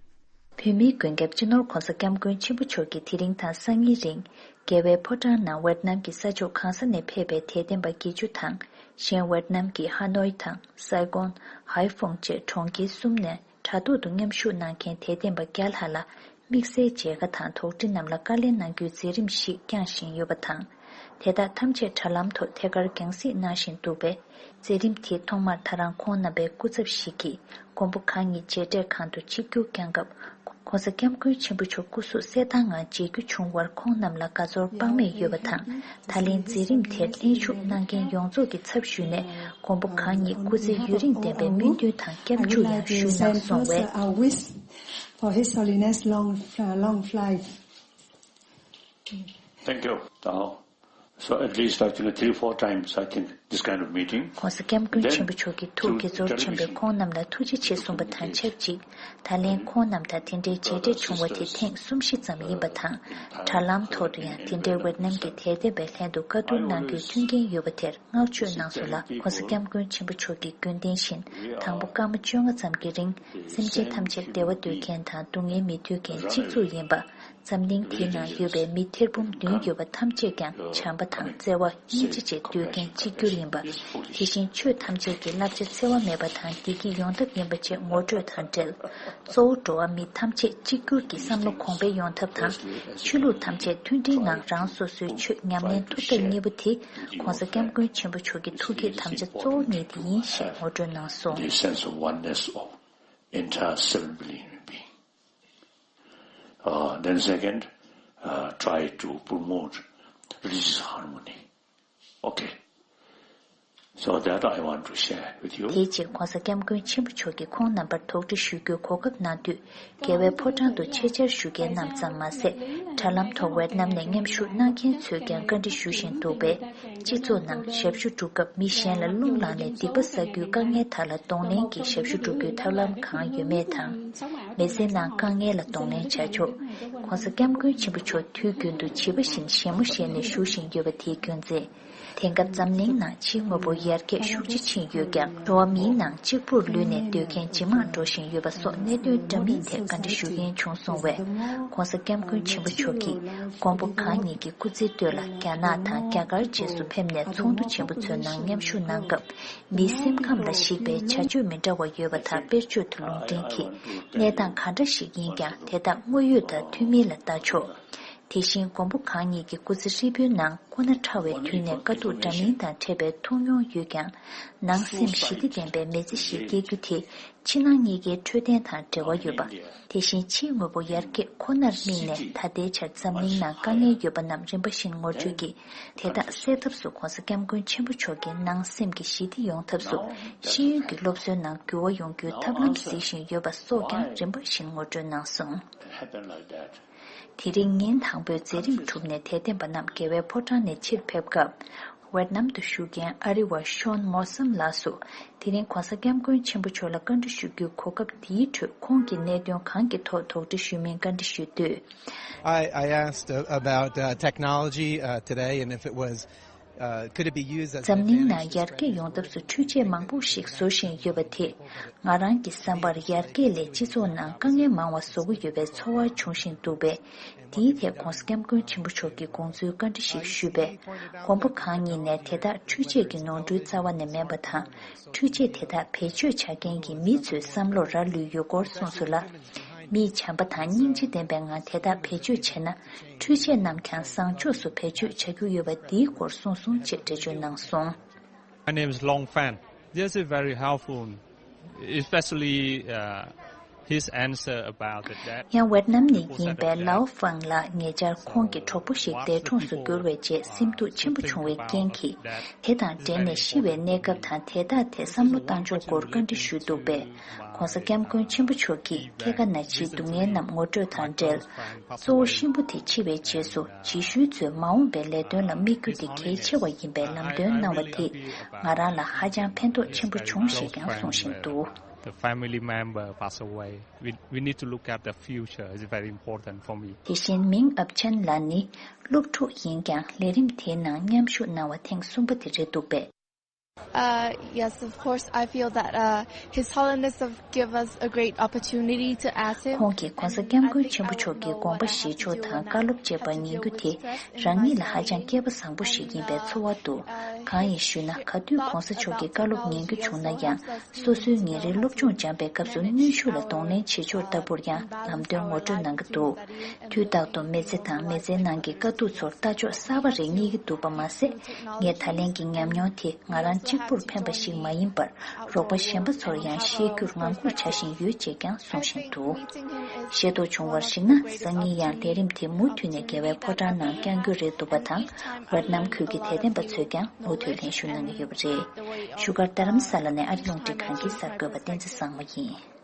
བོད་མིའི་མགོན་སྐྱབས་སྤྱི་ནོར་༧གོང་ས་༧སྐྱབས་མགོན་ཆེན་པོ་མཆོག་གིས་དེ་རིང་དང་སང་ཉིན་རིང་རྒྱལ་བའི་ཕོ་བྲང་ནང་ཝེད་ནམ་གྱི་ས་ཕྱོགས་གང་ས་ནས་ཕེབས་པའི་དད་ལྡན་པ་བརྒྱད་ཅུ་དང་། གཞན་ཝེད་ནམ་གྱི་ཧ་ནོའི་དང་སའི་གོན། ཧའེ་ཧྥུང་བཅས་གྲོང་ཁྱེར་གསུམ་ནས་དྲ་ཐོག་ཏུ་མཉམ་ཞུགས་གནང་མཁན་དད་ལྡན་པ་བརྒྱ་ལྷག་ལ་དམིགས་བསལ་མཇལ་ཁ་དང་དོགས་འདྲི་རྣམས་ལ་བཀའ་ལན་གནང་རྒྱུའི་མཛད་རིམ་ཞིག་བསྐྱངས་བཞིན་ཡོད་པ་དང་། དེ་དག་ཐམས་ཅད་དྲ་ལམ་ཐོག་ཐད་ཀར་རྒྱང་སྲིང་གནང་བཞིན་འདུག་པས། མཛད་རིམ་དེ་ཐོག་མར་ད་རང་ཁོང་རྣམ་པའི་སྐུ་ཚབ་ཞིག་གིས་མགོན་པོ་གང་ཉིད་མཇལ་འཕྲད་ཁང་དུ་ཆིབས་བསྒྱུར་བསྐྱངས་སྐབས། ༸གོང་ས་༸སྐྱབས་མགོན་ཆེན་པོ་མཆོག་སྐུ་གཟུགས་གསལ་ཐང་ངང་མཇལ་རྒྱུ་བྱུང་བར་ཁོང་རྣམས་ལ་དགའ་ཚོར་དཔག་མེད་ཡོད་པ་དང་། ད་ལན་མཛད་རིམ་དེར་ལྷན་ཞུགས་གནང་མཁན་ཡོངས་རྫོགས་ཀྱི་ཚབ་ཞུས་ནས་མགོན་པོ་གང་ཉིད་སྐུ་ཚེ་ཡུན་རིང་བརྟན་པའི་སྨོན་འདུན་དང་སྐྱབས་འཇུག་ཡང་ཞུས་གནང་སོང་བས། For His Holiness long, uh, long life. Thank you. Now, so at least I think three, four times I think this kind of meeting. ༸གོང་ས་༸སྐྱབས་མགོན་ཆེན་པོ་མཆོག་གིས་ཐུགས་དགྱེས་ཚོར་ཆེན་པོས་ཁོང་རྣམས་ལ་ཐུགས་རྗེ་ཆེ་གསུངས་པ་དང་ཆབས་ཅིག་ད་ལན་ཁོང་རྣམས་དང་དེ་འདྲའི་མཇལ་འཕྲད་བྱུང་བ་དེ་ཐེངས་གསུམ་བཞི་ཙམ་ཡིན་པ་དང་། དྲ་ལམ་ཐོག་ཏུ་ཡང་དེ་འདྲའི་ཝེད་ནམ་གྱི་དད་ལྡན་པའི་ལྷན་དུ་བཀའ་བསྡུར་གནང་རྒྱུའི་མཐུན་རྐྱེན་ཡོད་པ་དེར་བསྔགས་བརྗོད་གནང་སོང་ལ། ༸གོང་ས་༸སྐྱབས་མགོན་ཆེན་པོ་མཆོག་གི་རྒྱུན་ལྡན་བཞིན་དང་པོ་སྐར་མ་བཅོ་ལྔ་ཙམ་གྱི་རིང་སེམས་ཅན་ཐམས་ཅད་བདེ་བ་འདོད་མཁན་དང་སྡུག་བསྔལ་མི་འདོད་མཁན་གཅིག་མཚུངས་ཡིན་པ། འཛམ་གླིང་འདིའི་ནང་ཡོད་པའི་མི་ཐེར་འབུམ་བདུན་ཡོད་པ་ཐམས་ཅད་ཀྱང་བྱམས་པ་དང་བརྩེ་བ་སྙིང་རྗེ་བཅས་འདོད་མཁན་གཅིག་གྱུར་ཡིན་པ། དེ་བཞིན་ཆོས་ཐམས་ཅད་ཀྱི་བསླབ་བྱ་འཚེ་བ་མེད་པ་དང་བདེ་སྐྱིད་ཡོང་ཐབས་ཡིན་པ་བཅས་ངོ་སྤྲོད་དང་འབྲེལ། གཙོ་བོ་འགྲོ་བ་མི་ཐམས་ཅད་གཅིག་གྱུར་གྱི་བསམ་བློ་གོང་འཕེལ་ཡོང་ཐབས་དང་། ཆོས་ལུགས་ཐམས་ཅད་མཐུན་སྒྲིལ་ངང་རང་སོ་སོའི་ཆོས་ཉམས་ལེན་ཐུབ་ཐབས་གཉིས་པོ་དེ་༸གོང་ས་༸སྐྱབས་མགོན་ཆེན་པོ་མཆོག་གི་ཐུགས་བསྐྱེད་དམ་བཅའ་གཙོ་བོ་གཉིས་དེ་ཡིན་ཞེས་ངོ་སྤྲོད་གནང་སོང་། The sense of oneness of entire seven billion human being. Uh, then second, uh, try to promote religious harmony. Okay. So that I want to share with you. དེའི་རྗེས་༸གོང་ས་༸སྐྱབས་མགོན་ཆེན་པོ་མཆོག་གིས་ཁོང་རྣམ་པར་དོགས་འདྲི་ཞུ་རྒྱུའི་གོ་སྐབས་གནང་དུས། རྒྱལ་བའི་ཕོ་བྲང་དུ་ཆེད་བཅར་ཞུ་མཁན་རྣམས་ཙམ་མ་ཟད། དྲ་ལམ་ཐོག་ཝེད་ནམ་ནས་མཉམ་ཞུགས་གནང་མཁན་ཚོས་ཀྱང་བཀའ་འདྲི་ཞུ་བཞིན་འདུག་པས། སྤྱི་ཚོགས་ནང་ཞབས་ཞུ་སྒྲུབ་སྐབས་མི་གཞན་ལ་རླུང་ལངས་ནས་སྡིག་པ་བསགས་རྒྱུའི་དཀའ་ངལ་དག་ལ་གདོང་ལེན་གྱིས་ཞབས་ཞུ་སྒྲུབ་རྒྱུའི་ཐབས་ལམ་གང་ཡོད་མེད་དང་། མི་ཚེའི་ནང་དཀའ་ངལ་ལ་གདོང་ལེན་བྱ་ཕྱོགས། ༸གོང་ས་༸སྐྱབས་མགོན་ཆེན་པོ་མཆོག་དུས་རྒྱུན་དུ་བྱིས་པ་བཞིན་བཞད་མོ་བཞད་ནས་བཞུགས་བཞིན་ཡོད་པ་དེའི་རྒྱུ་མཚན། དེང་སྐབས་འཛམ་གླིང་ནང་ཕྱིའི་དངོས་པོ་ཡར་རྒྱས་ཤུགས་ཆེ་ཕྱིན་ཡོད་ཀྱང་། འགྲོ་བ་མིའི་ནང་གཅིག་པུར་ལུས་ནས་སྡོད་མཁན་ཇེ་མང་འགྲོ་བཞིན་ཡོད་པ་སོགས་གནད་དོན་འདྲ་མིན་ཐད་བཀའ་འདྲི་ཞུ་མཁན་བྱུང་སོང་བས། ༸གོང་ས་༸སྐྱབས་མགོན་ཆེན་པོ་མཆོག་གིས་མགོན་པོ་གང་ཉིད་ཀྱི་སྐུ་ཚེའི་སྟོད་ལ་རྒྱ་ནག་དང་རྒྱ་གར་རྗེས་སུ་ཕེབས་ནས་ཚོགས་འདུ་ཆེན་པོ་ཚོའི་ནང་མཉམ་ཞུགས་གནང་སྐབས། མིའི་སེམས་ཁམས་ལ་གཞིགས་པའི་བྱ་སྤྱོད་མི་འདྲ་བ་ཡོད་པ་དག་དཔེར་བརྗོད་དུ་ལུང་འདྲེན་གྱིས། གནས་སྟངས་གང་འདྲ་ཞིག་ཡིན་ཀྱང་དེ་དག་དངོས་ཡོད་དང་མཐུན་མིན་ལ་ལྟ་ཕྱོགས། དེ་བཞིན་མགོན་པོ་གང་ཉིད་ཀྱི་སྐུ་ཚེ་ཧྲིལ་པོའི་ནང་ཁོ་ན་ཕྲ་བའི་དུས་ནས་དཀའ་སྡུག་འདྲ་མིན་དང་འཕྲད་པའི་ཐུག་མྱོང་ཡོད་ཀྱང་། ནང་སེམས་ཞི་བདེ་ལྡན་པའི་མི་ཚེ་ཞིག་སྐྱེལ་རྒྱུ་དེ་ཕྱི་ནང་གཉིས་ཀའི་འཕྲོད་བསྟེན་དང་འབྲེལ་བ་ཡོད་པ། དེ་བཞིན་ཕྱིའི་དངོས་པོ་ཡར་རྒྱས་ཁོ་ནར་དམིགས་ནས་ད་ལྟའི་ཆར་འཛམ་གླིང་ནང་དཀའ་ངལ་ཡོད་པ་རྣམས་རིམ་པ་བཞིན་ངོ་སྤྲོད་ཀྱིས། དེ་དག་སེལ་ཐབས་སུ་༸གོང་ས་༸སྐྱབས་མགོན་ཆེན་པོ་མཆོག་གིས་ནང་སེམས་ཀྱི་ཞི་བདེ་ཡོང་ཐབས་སུ་ཤེས་ཡོན་གྱི་སློབ་གསོའི་ནང་འགྱུར་བ་ཡོང་རྒྱུའི་ཐབས་ལམ་གཟིགས་བཞིན་ཡོད་པ་སོགས་ཀྱང་རིམ་པ་བཞིན་ངོ་སྤྲོད་གནང་སོང་། དེ་རིང་ཉིན་དང་པོའི་མཛད་རིམ་གྲུབ་ནས་དད་ལྡན་པ་རྣམས་རྒྱལ་བའི་ཕོ་བྲང་ནས་ཕྱིར་ཕེབས་སྐབས། ཝེད་ནམ་དུ་བཞུགས་མཁན་ཨ་རི་བ་ཤོན་མོ་སམ་ལགས་སུ། དེ་རིང་༸གོང་ས་༸སྐྱབས་མགོན་ཆེན་པོ་མཆོག་ལ་བཀའ་འདྲི་ཞུ་རྒྱུའི་གོ་སྐབས་འདིའི་ཁྲོད་ཁོང་གིས་གནད་དོན་གང་གི་ཐོག་དོགས་འདྲི་ཞུ་མིན་བཀའ་འདྲི་ཞུས་དུས། I, I asked uh, about uh, technology uh, today and if it was, uh, could it be used as an འཛམ་གླིང་ནང་advantage to ཡར་རྒྱས་ཡོང་ཐབས་སུ་འཕྲུལ་ཆས་མང་པོ་ཞིག་བཟོ་བཞིན་ཡོད་པ་དེས། ང་རང་གི་བསམ་པར་ཡར་རྒྱས་ལས་སྤྱི་ཚོགས་ནང་དཀའ་ངལ་མང་བ་བཟོ་གི་ཡོད་པའི་ཚོར་བ་བྱུང་བཞིན་འདུག་པས། འདིའི་ཐད་༸གོང་ས་༸སྐྱབས་མགོན་ཆེན་པོ་མཆོག་གི་དགོངས་ཚུལ་བཀའ་འདྲི་ཞིག་ཞུས་པས། མགོན་པོ་གང་ཉིད་ནས་དེ་དག་འཕྲུལ་ཆས་ཀྱི་ནོར་འཁྲུལ་རྩ་བ་ནས་མིན་པ་དང་། འཕྲུལ་ཆས་དེ་དག་བེད་སྤྱོད་བྱ་མཁན་གྱི་མི་ཚོའི་བསམ་བློར་རག་ལུས་ཡོད་སྐོར་གསུངས་སོང་ལ། མིས་བྱམས་པ་དང་སྙིང་རྗེ་ལྡན་པའི་ངང་དེ་དག་བེད་སྤྱོད་བྱས་ན། འཕྲུལ་ཆས་རྣམས་ཀྱང་བཟང་ཕྱོགས་སུ་བེད་སྤྱོད་བྱ་རྒྱུ་ཡོད་པ་འདིའི་སྐོར་གསུངས་སོང་ཅེས་འགྲེལ་བརྗོད་གནང་སོང་། My name is Long Fan. This is very helpful, especially uh, his answer about the debt. ཡང་ཝེད་ནམ་ནས་ཡིན་པའི་ལའོ་ཧྥང་ལགས་ཉེ་ཆར་ཁོང་གི་གྲོགས་པོ་ཞིག་འདས་གྲོངས་སུ་གྱུར་བའི་རྗེས་སེམས་སྡུག་ཆེན་པོ་བྱུང་བའི་རྐྱེན་གྱིས། དེ་དང་འབྲེལ་ནས་ཤི་བའི་གནས་སྐབས་དང་དེ་དག་ཐད་བསམ་བློ་བཏང་ཕྱོགས་སྐོར་བཀའ་འདྲི་ཞུས་འདུག་པས། ༸གོང་ས་༸སྐྱབས་མགོན་ཆེན་པོ་མཆོག་གིས་ཁྱེད་ཀ་ན་འཆིའི་སྡུག་བསྔལ་རྣམས་ངོ་སྤྲོད་དང་འབྲེལ། གཙོ་བོ་གཤིན་པོ་དེ་འཆི་བའི་རྗེས་སུ་རྗེས་ཤུལ་ཚོས་མ་འོངས་པའི་ལས་དོན་ལ་དམིགས་རྒྱུ་དེ་གལ་ཆེ་བ་ཡིན་པའི་ལམ་སྟོན་གནང་བ་དེས་ང་རང་ལ་ཧ་ཅང་ཕན་ཐོགས་ཆེན་པོ་བྱུང་ཞེས་ཀྱང་གསུངས་བཞིན་འདུག The family member pass away. We, we need to look at the future. It's very important for me. དེ་བཞིན་མིང་ཨབ་ཆན་ལགས་ནི་སློབ་ཕྲུག་ཡིན་ཀྱང་ལས་རིམ་དེའི་ནང་མཉམ་ཞུགས་གནང་བ་ཐེངས་གསུམ་པ་དེ་རེད་འདུག་པས། Uh, yes, of course. I feel that uh, His Holiness have give us a great opportunity to ask Him. ཁོང་གིས་༸གོང་ས་༸སྐྱབས་མགོན་ཆེན་པོ་མཆོག་གི་དགོངས་པ་བཞེས་ཕྱོགས་དང་བཀའ་སློབ་བཅས་པ་ཉན་རྒྱུ་དེ་རང་ཉིད་ལ་ཧ་ཅང་སྐལ་པ་བཟང་པོ་ཞིག་ཡིན་པའི་ཚོར་བ་འདུག་གང་ཡིན་ཞུས་ན། ག་དུས་༸གོང་ས་མཆོག་གི་བཀའ་སློབ་ཉན་རྒྱུ་བྱུང་ན་ཡང་། སོ་སོའི་ཉིན་རེའི་སློབ་སྦྱོང་སྦྱངས་པའི་སྐབས་སུ་གནོན་ཤུགས་ལ་གདོང་ལེན་བྱེད་ཕྱོགས་ལྟ་བུར་ཡང་ལམ་སྟོན་ངོ་སྤྲོད་གནང་གི་འདུག་དུས་རྟག་ཏུ་མི་ཚེ་དང་མི་ཚེའི་ནང་གི་དཀའ་སྡུག་ཚོར་ལྟ་ཕྱོགས་གསར་པ་རེ་རྙེད་ཀྱི་འདུག་པ་མ་ཟད། ངས་ད་ལན་གྱི་ཉམས་མྱོང་དེ་ང་རང་ གཅིག་པུར་ཕན་པ་ཞིག་མ་ཡིན་པར། རོགས་པ་གཞན་པ་ཚོར་ཡང་བཤད་རྒྱུར་ངང་སྒུག་བྱ་བཞིན་ཡོད་ཅེས་ཀྱང་གསུང་བཞིན་འདུག་ཤེས་རྟོགས་བྱུང་བར་གཞིགས་ན། སང་ཉིན་ཡང་ལས་རིམ་དེ་མུ་མཐུད་ནས་རྒྱལ་བའི་ཕོ་བྲང་ནང་བསྐྱང་རྒྱུ་རེད་འདུག་པ་དང་། ཝེད་ནམ་ཁུལ་གྱི་དད་ལྡན་པ་ཚོས་ཀྱང་མུ་མཐུད་ལེན་ཞུ་གནང་གི་ཡོད་པ་རེད། བཞུགས་སྒར་རྡ་རམ་ས་ལ་ནས་ཨ་རི་རླུང་འཕྲིན་ཁང་གི་གསར་འགོད་པ་བསྟན་འཛིན་བཟང་མོ་ཡིན།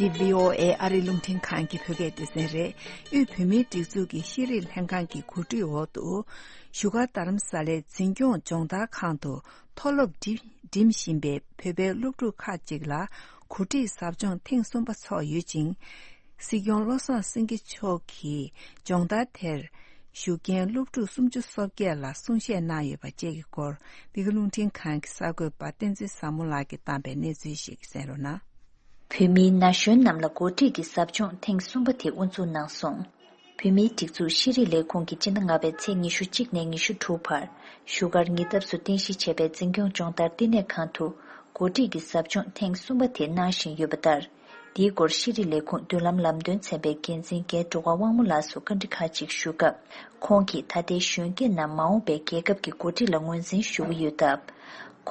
འདི་བྷི་ཨོ་ཨེ་ཨ་རི་རླུང་འཕྲིན་ཁང་གི་བོད་སྐད་སྡེ་ཚན་རེད། དབུས་བོད་མིའི་སྒྲིག་འཛུགས་ཀྱི་ཤེས་རིག་ལྷན་ཁང་གི་གོ་སྒྲིག་འོག་ཏུ། བཞུགས་སྒར་རྡ་རམ་ས་ལའི་འཛིན་སྐྱོང་སྦྱོང་བརྡར་ཁང་དུ་མཐོ་སློབ་འགྲིམ་འགྲིམ་བཞིན་པའི་བོད་པའི་སློབ་ཕྲུག་ཁག་ཅིག་ལ་གོ་སྒྲིག་ཟབ་སྦྱོང་ཐེངས་གསུམ་པ་ཚོགས་ཡོད་ཅིང་། སྲིད་སྐྱོང་བློ་བཟང་སེང་གེ་མཆོག་གིས་སྦྱོང་བརྡར་དེར་ཞུགས་མཁན་སློབ་ཕྲུག་སུམ་ཅུ་སོ་བརྒྱད་ལ་གསུང་བཤད་གནང་ཡོད་པ་བཅས་ཀྱི་སྐོར། འདི་ག་རླུང་འཕྲིན་ཁང་གི་གསར་འགོད་པ་བསྟན་འཛིན་བཟང་མོ་ལགས་ཀྱིས་བཏང་པའི་གནས་ཚུལ་ཞིག་གསན་རོགས་གནང་། བོད་མིའི་ན་གཞོན་རྣམས་ལ་གོ་སྒྲིག་གི་ཟབ་སྦྱོང་ཐེངས་གསུམ་པ་དེ་དབུ་འཛུགས་གནང་སོང་། བོད་མིའི་སྒྲིག་འཛུགས་ཤེས་རིག་ལས་ཁུངས་ཀྱིས་སྤྱི་ཟླ་ལྔ་པའི་ཚེས་ཉི་ཤུ་གཅིག་ནས་ཉི་ཤུ་དྲུག་བར། བཞུགས་སྒར་ཉེ་འདབས་སུ་རྟེན་གཞི་བྱས་པའི་འཛིན་སྐྱོང་སྦྱོང་བརྡར་བསྟི་གནས་ཁང་དུ། གོ་སྒྲིག་གི་ཟབ་སྦྱོང་ཐེངས་གསུམ་པ་དེ་གནང་བཞིན་ཡོད་པ་ལྟར། འདིའི་སྐོར་ཤེས་རིག་ལས་ཁུངས་མདུན་ལམ་ལམ་སྟོན་ཚན་པའི་འགན་འཛིན་རྒན་འབྲུག་པ་དབང་མོ་ལགས་སུ་བཀའ་འདྲི་ཁག་ཅིག་ཞུ་སྐབས། ཁོང་གིས་ད་ལྟའི་གཞོན་སྐྱེས་རྣམས་མ་འོངས་པའི་རྒྱལ་ཁབ་ཀྱི་འགོ་ཁྲིད་ལ་ངོས་འཛིན་ཞུ་གི་ཡོད་སྟབས།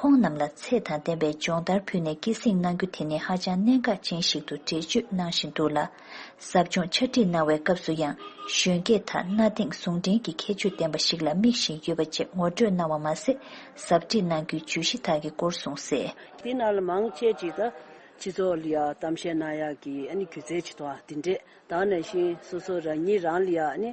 ཁོང་རྣམས་ལ་ཚད་དང་ལྡན་པའི་སྦྱོང་བརྡར་ཕུལ་ནས་སྐྱེད་སྲིང་གནང་རྒྱུ་དེ་ནི་ཧ་ཅང་གནད་འགག་ཅན་ཞིག་ཏུ་འགྲེལ་བརྗོད་གནང་བཞིན་འདུག་ལ། ཟབ་སྦྱོང་ཕྱག་བྲིས་གནང་བའི་སྐབས་སུ་ཡང་གཞོན་སྐྱེས་དག་གནའ་དེང་ཟུང་འབྲེལ་གྱི་ཁྱད་ཆོས་ལྡན་པ་ཞིག་ལ་དམིགས་བཞིན་ཡོད་པ་བཅས་ངོ་སྤྲོད་གནང་བ་མ་ཟད། ཟབ་ཁྲིད་གནང་རྒྱུའི་བརྗོད་གཞི་དག་གི་སྐོར་གསུངས་གསལ། དེ་ནང་ལ་མང་ཆེ་ཅིག་ད་སྤྱི་ཚོགས་ལ་ཡ་གཏམ་བཤད་གནང་ཡག་གི་ཨ་ནི་སྒྱུ་རྩལ་ཅིག་དང་དེ་འདྲས། ད་ནང་བཞིན་སོ་སོ་རང་ཉིད་རང་ལ་ཡ་ཨ་ནི་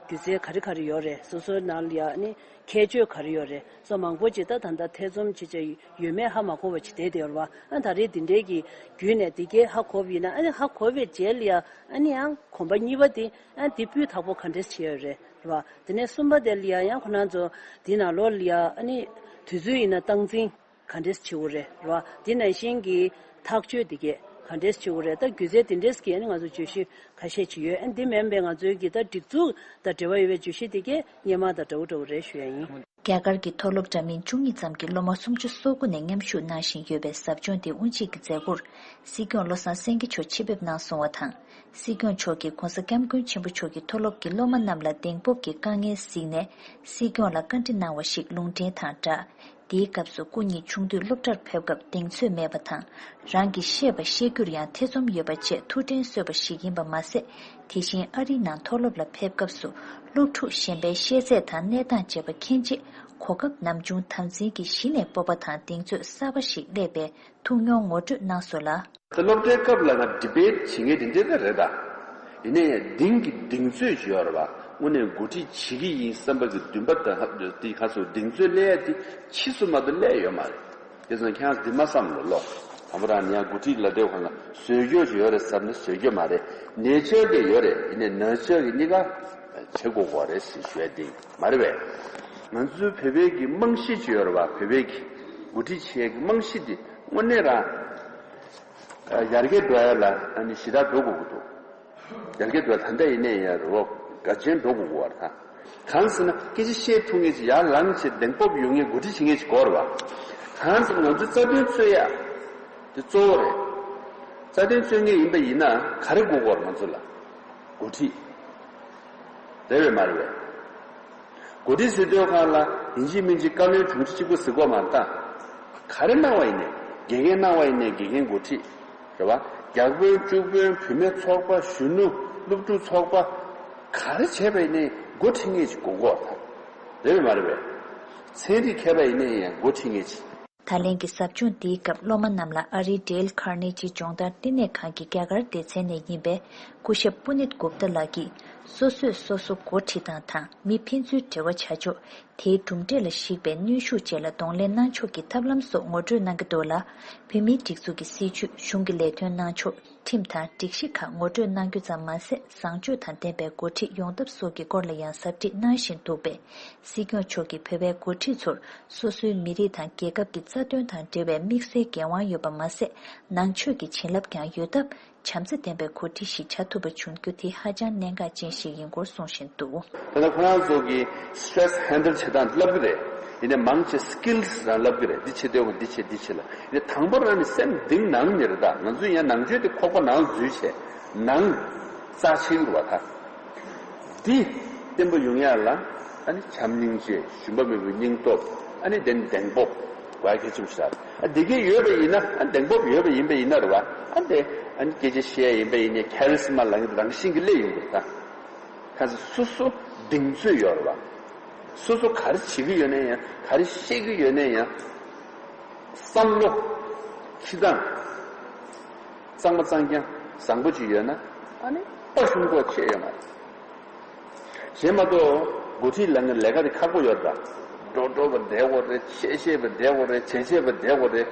སྒྱུ་རྩལ་ག་རེ་ག་རེ་ཡོད་རེད། སོ་སོའི་ནང་ལ་ཡ་ཨ་ནི་ཁྱད་ཆོས་ག་རེ་ཡོད་རེད། སོ་མང་པོ་ཅིག་ད་ད་ལྟ་ཐེ་ཚོམ་བྱེད་བྱ་ཡོད་མེད་ཧ་མ་གོ་བ་ཅིག་བསྡད་དེ་ཡོད་རེད་བ། ཨ་ད་རེས་འདི་འདྲའི་གི་བརྒྱུད་ནས་འདི་གའི་ཧ་གོ་བ་ཡིན་ན། ཨ་ནི་ཧ་གོ་བའི་རྗེས་ལ་ཡ་ཨ་ནི་ཡང་གོམ་པ་གཉིས་པ་དེ་ཨ་འདི་སྤུས་དག་པོ་ག་འདྲས་བྱས་ཡོད་རེད་རེད་བ། དེ་ནས་གསུམ་པ་དེ་ལ་ཡ་ཡང་ཁོ་རང་ཚོ་འདི་ནང་ལོགས་ལ་ཡ་ཨ་ནི་དུས་ཚོད་ཡིན་ན་སྟངས་འཛིན། ག་འདྲས་བྱེད་དགོས་རེད་རོ། དེ་ནང་བཞིན་གྱི་ཐག་གཅོད་དེ་གས་ག་འདྲས་བྱེད་དགོས་རེད། ད་སྒྱུ་རྩལ་དེ་འདྲས་ཀྱི་ཨ་ནི་ང་ཚོ་བརྗོད་གཞི་ཁ་ཤས་ཅིག་ཡོད། ཨ་ནི་དེ་མིན་པའི་ང་ཚོའི་གི་ད་སྒྲིག་འཛུགས་དང་འབྲེལ་བ་ཡོད་པའི་བརྗོད་གཞི་དེ་གས་སྔོན་མ་དང་འདྲ་བོ་འདྲ་བོ་རེད་ཞུ་ཡ་ཡིན། རྒྱ་གར་གྱི་མཐོ་སློབ་འདྲ་མིན་བཅུ་གཉིས་ཙམ་གྱི་སློབ་མ་སུམ་ཅུ་སོ་དགུ་ནས་མཉམ་ཞུགས་གནང་བཞིན་ཡོད་པའི་ཟབ་སྦྱོང་དེ་དབུ་འབྱེད་ཀྱི་མཛད་སྒོར་སྲིད་སྐྱོང་བློ་བཟང་སེང་གེ་མཆོག་ཆེད་ཕེབས་གནང་སོང་བ་དང་། སྲིད་སྐྱོང་མཆོག་གིས་༸གོང་ས་༸སྐྱབས་མགོན་ཆེན་པོ་མཆོག་གིས་མཐོ་སློབ་ཀྱི་སློབ་མ་རྣམས་ལ་གདེང་སྤོབས་ཀྱི་དཀའ་ངལ་གཟིགས་ནས་སྲིད་སྐྱོང་ལ་བཀའ་འདྲི་གནང་བ་ཞིག་ལུང་འདྲེན་དང་སྦྲགས། དེའི་སྐབས་སུ་སྐུ་ཉིད་ཆུང་དུས་སློབ་གྲྭར་ཕེབས་སྐབས་གདེང་ཚོད་མེད་པ་དང་། རང་གིས་བཤད་པ་བཤད་རྒྱུར་ཡང་ཐེ་ཚོམ་ཡོད་པ་བཅས་ཐུགས་དྲན་གསོས་པ་ཞིག་ཡིན་པ་མ་ཟད། དེ་བཞིན་ཨ་རིའི་ནང་མཐོ་སློབ་ལ་ཕེབས་སྐབས་སུ་སློབ་ཕྲུག་གཞན་པའི་ཤེས་ཚད་དང་གནས་སྟངས་བཅས་པ་མཁྱེན་རྗེས། གོ་སྐབས་ནམ་བྱུང་དམ་འཛིན་གྱིས་གཞི་ནས་སྤོབས་པ་དང་གདེང་ཚོད་གསར་པ་ཞིག་སླེབས་པའི་ཐུགས་མྱོང་ངོ་སྤྲོད་གནང་སོང་ལ། ད་སློབ་གྲྭའི་སྐབས་ལ་ང་ཌི་བེཊ་བྱེད་མཁན་དེ་འདྲ་ད་རེད་ད། ཡིན་ནའི་གདེང་གི་གདེང་ཚོད་ཅིག་ཡོད་རེད་བ། དངོས་གནས་འགོ་ཁྲིད་བྱེད་ཀྱི་ཡིན་བསམ་པ་གི་འདུན་པ་དང་ཧ་དེ་ཁ་སོ་གདེང་ཚོད་སླེབས་ཡ་དེ་ཕྱིས་སུ་མ་གཏོགས་སླེབས་ཡོད་མ་རེད། དེ་ཙང་ཁྱེད་རང་འདི་མ་བསམ་ལོ་ལོ། དང་པོ་རང་ནས་ཡང་འགོ་ཁྲིད་ལ་བསྡད་གོང་ལ་བཟོས་རྒྱུ་ཅིག་ཡོད་རེད་བསམ་ནས་བཟོས་རྒྱུ་མ་རེད། ནེ་ཅར་གི་ཡོད་རེད། ཡིན་ནའི་ནར་ཅར་གི་གཉིས་ཀ་བྱེད་དགོས་གོ་རེད་ཟེར་ཞུ་ཡ་དེ་མ་རེད་པས། ང་ཚོའི་བོད་པའི་གི་རྨང་གཞི་ཅིག་ཡོད་རེད་བ། བོད་པའི་གི་འགོ་ཁྲིད་བྱེད་ཡ་གི་རྨང་གཞི་དེ་དངོས་གནས་རང་ཡར་རྒྱས་འགྲོ་ཡ་ལ་ཨ་ནི་ཞེ་དྲག་འགྲོ་དགོས་ཀྱི་འདུག་ཡར་རྒྱས་འགྲོ་ཡ་ད་ལྟ་ཡིན་ནའི་ཡང་རོ་ག་ཅན་འགྲོ་དགོས་ཀྱི་བར་ཐག་གང་ཟེར་ན་སྐད་ཆ་བཤད་ཐུབ་མཁན་ཅིག་ཡར་ལངས་བྱས་གདེང་སྤོབས་ཡོད་མཁན་འགོ་ཁྲིད་བྱེད་མཁན་ཅིག་དགོས་རེད་བ། གང་ཟེར་ན་ང་ཚོའི་རྩ་དོན་རྩོད་ཡ་དེ་གཙོ་བོ་རེད། རྩ་དོན་རྩོད་མཁན་ཡིན་པ་ཡིན་ན་ག་རེ་དགོས་ཀྱི་ཡོད་རེད་ང་ཚོ་ལ། འགོ་ཁྲིད། རེད་པས་མ་རེད་པས། འགོ་ཁྲིད་ཟེར་དུས་སྒང་ལ་ཡིན་གཅིག་མིན་གཅིག་བཀའ་བློན་དྲུང་ཆེ་གཅིག་པུ་ཟེར་དགོས་མ་རེད་ད། ག་རེ་གནང་བ་ཡིན་ནའི་དགེ་རྒན་གནང་བ་ཡིན་ནའི་དགེ་རྒན་འགོ་ཁྲིད། རེད་བ། བརྒྱ་དཔོན་བཅུ་དཔོན་བུད་མེད་ཚོགས་པ་གཞོན་ནུ་སློབ་ཕྲུག་ཚོགས་པ། ག་རེ་བྱས་པ་ཡིན་ནའི་འགོ་ཁྲིད་མཁན་ཅིག་དགོས་ཀྱི་ཡོད་རེད་ད། རེད་པས་མ་རེད་པས། ཚན་རིག་མཁས་པ་ཡིན་ནའི་ཡང་འགོ་ཁྲིད་མཁན་ཅིག་ད་ལན་གྱི་ཟབ་སྦྱོང་འདིའི་སྐབས་སློབ་མ་རྣམས་ལ་ཨ་རིའི་ཌེལ་ཁར་ནེ་ཇི་སྦྱོང་བརྡར་བསྟི་གནས་ཁང་གི་རྒྱ་གར་སྡེ་ཚན་ནས་ཡིན་པའི་སྐུ་ཞབས་པུ་ནིད་གུབ་ཏཱ་ལགས་ཀྱིས་སོ་སོས་སོ་སོ་འགོ་ཁྲིད་སྟངས་དང་མི་ཕན་ཚུན་འབྲེལ་བ་བྱ་ཕྱོགས། དེའི་གྲུབ་འབྲས་ལ་གཞིགས་པའི་གནོན་ཤུགས་བཅས་ལ་གདོང་ལེན་གནང་ཕྱོགས་ཀྱི་ཐབས་ལམ་སོགས་ངོ་སྤྲོད་གནང་གི་འདུག་ལ། བོད་མིའི་སྒྲིག་འཛུགས་ཀྱི་སྲིད་བྱུས། གཞུང་གི་ལས་དོན་གནང་ཕྱོགས། ཁྲིམས་དང་སྒྲིག་གཞི་ཁག་ངོ་སྤྲོད་གནང་རྒྱུ་ཙམ་མ་ཟད། བཟང་སྤྱོད་དང་ལྡན་པའི་འགོ་ཁྲིད་ཡོང་ཐབས་སོགས་ཀྱི་སྐོར་ལ་ཡང་ཟབ་ཁྲིད་གནང་བཞིན་འདུག་པས། སྲིད་སྐྱོང་མཆོག་གིས་བོད་པའི་འགོ་ཁྲིད་ཚོར་སོ་སོའི་མི་རིགས་དང་རྒྱལ་ཁབ་ཀྱི་རྩ་དོན་དང་འབྲེལ་བའི་དམིགས་བསལ་འགན་དབང་ཡོད་པ་མ་ཟད། ནང་ཆོས་ཀྱི་བྱིན་རླབས་ཀྱང་ཡོད་སྟབས། བྱམས་བརྩེ་ལྡན་པའི་འགོ་ཁྲིད་ཞིག་བྱ་ཐུབ་པ་བྱུང་རྒྱུ་དེ་ཧ་ཅང་གནད་འགག་ཅན་ཞིག་ཡིན་སྐོར་གསུང་བཞིན་འདུག་ད་ལྟ་ཁོ་རང་ཚོ་གི་སི་ཊེ་རེ་སི་ཧེན་ཌལ་བྱེད་སྟངས་བསླབ་ཀྱི་རེད། ཡིན་ནའི་མང་ཆེ་སི་ཀིལ་སི་རང་བསླབ་ཀྱི་རེད། འདི་བྱེད་འདོད་པ་འདི་བྱེད་འདི་བྱེད་ལ། ཡིན་ནའི་དང་པོ་རང་ནི་སེམས་གཏིང་ནང་ནས་རེད། ད་ང་ཚོ་ཡང་ནང་ཆོས་དེ་ཁོག་པ་ནང་འཛུལ་བྱས་ནང་རྩ་ཆེ་གི་རེད་བ་ད། འདི་བརྟན་པོ་ཡོང་ཡ་ལ་ཨ་ནི་བྱམས་སྙིང་རྗེ། ཞུམ་པ་མེད་པའི་སྙིང་སྟོབས། ཨ་ནི་དེ་ནི་གདེང་སྤོབས་བ་གལ་ཆེན་པོ་ཞིག་རེད། ཨ་འདི་གས་ཡོད་པ་ཡིན་ན། ཨ་གདེང་སྤོབས་ཡོད་པ་ཡིན་པ་ཡིན་ན་རེད་བ། ཨ་འདི་ཨ་ནི་སྐད་ཆ་བཤད་ཡ་ཡིན་པ་ཡིན་ནའི་ཁེ་རི་སི་མ་ལབ་མཁན་རང་བཞིན་གྱིས་སླེབས་ཡོང་གི་རེད་ད། གང་ཟེར་སོ་སོ་གདེང་ཚོད་ཡོད་རེད་བ། སོ་སོ་ག་རེ་བྱེད་ཀྱི་ཡོད་ན་ཡང་། ག་རེ་བཤད་ཀྱི་ཡོད་ན་ཡང་། བསམ་བློ་འཁྱེར་སྟངས་གཙང་མ་གཙང་རྐྱང་བཟང་པོ་ཅིག་ཡོད་ན། ཨ་ནི་དཔའ་ཞུམ་སྐོར་ཆེ་ཡོད་མ་རེད། གཞན་མ་གཏོགས་འགོ་ཁྲིད་ལབ་མཁན་ལས་ཀ་དེ་ཁག་པོ་ཡོད་རེད་ད། འགྲོ་འགྲོ་བ་བསྡད་དགོས་རེད། ཆད་ཆད་པ་བསྡད་དགོས་རེད། བྱས་བྱས་པ་བསྡད་དགོས་རེད།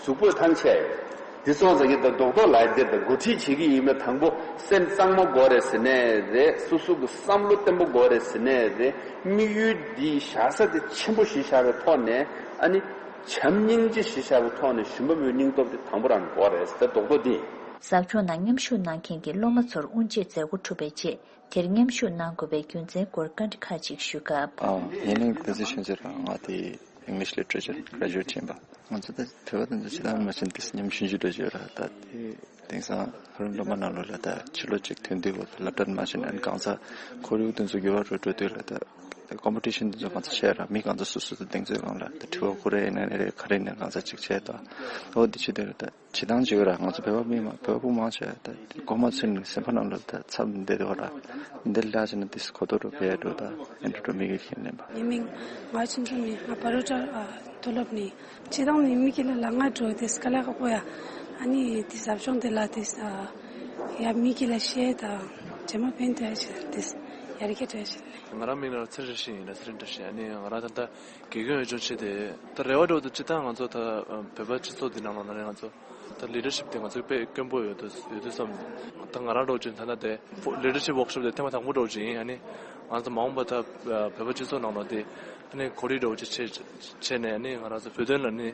གཟུགས་པོས་ཐང་ཆད་ཡོད། དེ་སོང་ཙང་གི་ད་རྡོག་རྡོག་ལ་དེ་ད་འགོ་ཁྲིད་བྱེད་ཀྱི་ཡིན་ན་དང་པོ་སེམས་གཙང་མ་དགོས་རེད་ཟེར་ནའི་རེད། སོ་སོ་གི་བསམ་བློ་བརྟན་པོ་དགོས་རེད་ཟེར་ནའི་རེད། དམིགས་ཡུལ་འདི་བཞག་ས་དེ་ཆེན་པོ་གཞི་བཞག་པའི་ཐོག་ནས། ཨ་ནི་བྱམས་སྙིང་རྗེ་གཞི་བཞག་པའི་ཐོག་ནས་ཞུམ་པ་མེད་སྙིང་སྟོབས་དེ་དང་པོ་རང་དགོས་རེད་ཟེར། ད་རྡོག་རྡོག་འདི། ཟབ་སྦྱོང་ནང་མཉམ་ཞུགས་གནང་མཁན་གྱི་སློབ་མ་ཚོར་དབུ་འབྱེད་མཛད་སྒོ་གྲུབ་པའི་རྗེས། དེར་མཉམ་ཞུགས་གནང་དགོས་པའི་རྒྱུ་མཚན་སྐོར་བཀའ་འདྲི་ཁག་ཅིག་ཞུས་སྐབས། ཨ། ངའི་མིང་བསྟན་འཛིན་ཆོས་མཆོག་རེད། ང་དེ་English Literature Graduate་ཕྱིན་པ། ང་ཚོ་ད་བོད་པ་དེ་ཚོ་ཇི་ལྟར་མ་ཕྱིན་དེ་ཉམ་ཆུང་ཆུང་འདྲ་ཅིག་ཡོད་ར། ད་དེ་དེང་སང་ཧ་རུ་སློབ་མ་ནང་ལོགས་ལ་ད་ཕྱི་ལོགས་ཅིག་ཐོན་དུས་སློབ་གྲྭ་མ་ཕྱིན་ཨ་ནི་གང་ཟག་ཁོར་ཡུག་དེ་ཚོ་འགྱུར་བ་འགྲོ་འགྲོ་དུས་ལ་ད་ཀོམ་པི་ཊི་ཤན་དེ་ཚོ་གང་ཚ་བྱས་ར། མི་གང་ཚ་སོ་སོ་ད་གདེང་ཚོད་སྒང་ལ་ད་དྲི་བ་བཀོད་རེས་ཡིན་ན་རེད། ག་རེ་ཡིན་ན་གང་ཚ་ཅིག་བྱས་ད། ཨོ་དེ་ཕྱི་དེ་ར་ད། བྱེད་སྟངས་ཅིག་ཡོད་ར། ང་ཚོ་བོད་པ་མི་མང་བོད་པ་མང་ཆེ་བ་ད་མགོ་མ་ཚོས་ནས་སེམས་པ་ནང་ལ་ད་འཚབ་བསྡད་འདུག་ར། འདི་ལ་ཕྱིན་ན་དེ་གོ་རྟོགས་འགྲོ་བས་འགྲོ་ད་ཨེ་འགྲོ་འགྲོ་མི་གི་ཁྱེར་ལེན་པ། ངའི་མིང་ང་ཆུང་ཆུང་ནས་ང་བ་རོ་ཊ་མཐོ་སློབ་ནས། བྱེད་སྟངས་ནི་མི་སྐྱིད་ལ་ལ་ང་འགྲོ་དེ་དཀའ་ལས་ཁག་པོ་ཡ། ཨ་ནི་དེ་ཟབ་སྦྱོང་དེ་ལ་དེ་ཡ་མི་སྐྱིད་ལ་བཤད་ད་རྗེས་མ་ཕན་ཐོགས་ཡ་ཆེ་དེ་ཡ་རི་ཁ་བྲལ་ཆེ། ང་རང་མིང་ལ་ཚེ་རིང་བཀྲ་ཤིས་ཡིན་ལ། ཚེ་རིང་བཀྲ་ཤིས། ཨ་ནི་ང་རང་ད་ལྟ་དགེ་རྒན་འོས་སྦྱོང་བྱས་ཏེ། ད་རེ་བ་འདྲ་བོ་དེ་སྤྱིར་བཏང་ང་ཚོ་ད་བོད་པ་སྤྱི་ཚོགས་འདི་ནང་ལོགས་ན་རེད། ང་ཚོ་ད་ལི་ཌར་ཤིབ་དེ་ང་ཚོ་དཔེ་དཀོན་པོ་ཡོད་དུས་ཡོད་དུས་བསམ། ད་ང་རང་འདྲ་བོ་ཅིག་ད་ལྟ་དེ་ལི་ཌར་ཤིབ་ཝོག་ཤོབ་དེ་ཐེངས་མ་དང་པོ་འདྲ་བོ་ཅིག་ཡིན། ཨ་ནི་ང་ཚོ་མ་འོངས་པ་ད་བོད་པ་སྤྱི་ཚོགས་ནང་ལོགས་དེ་ཨ་ནི་གོ་སྒྲིག་འདྲ་བོ་ཅིག་བྱས་བྱས་ནས། ཨ་ནི་ང་རང་ཚོ་བོད་དོན་ལ་ནི་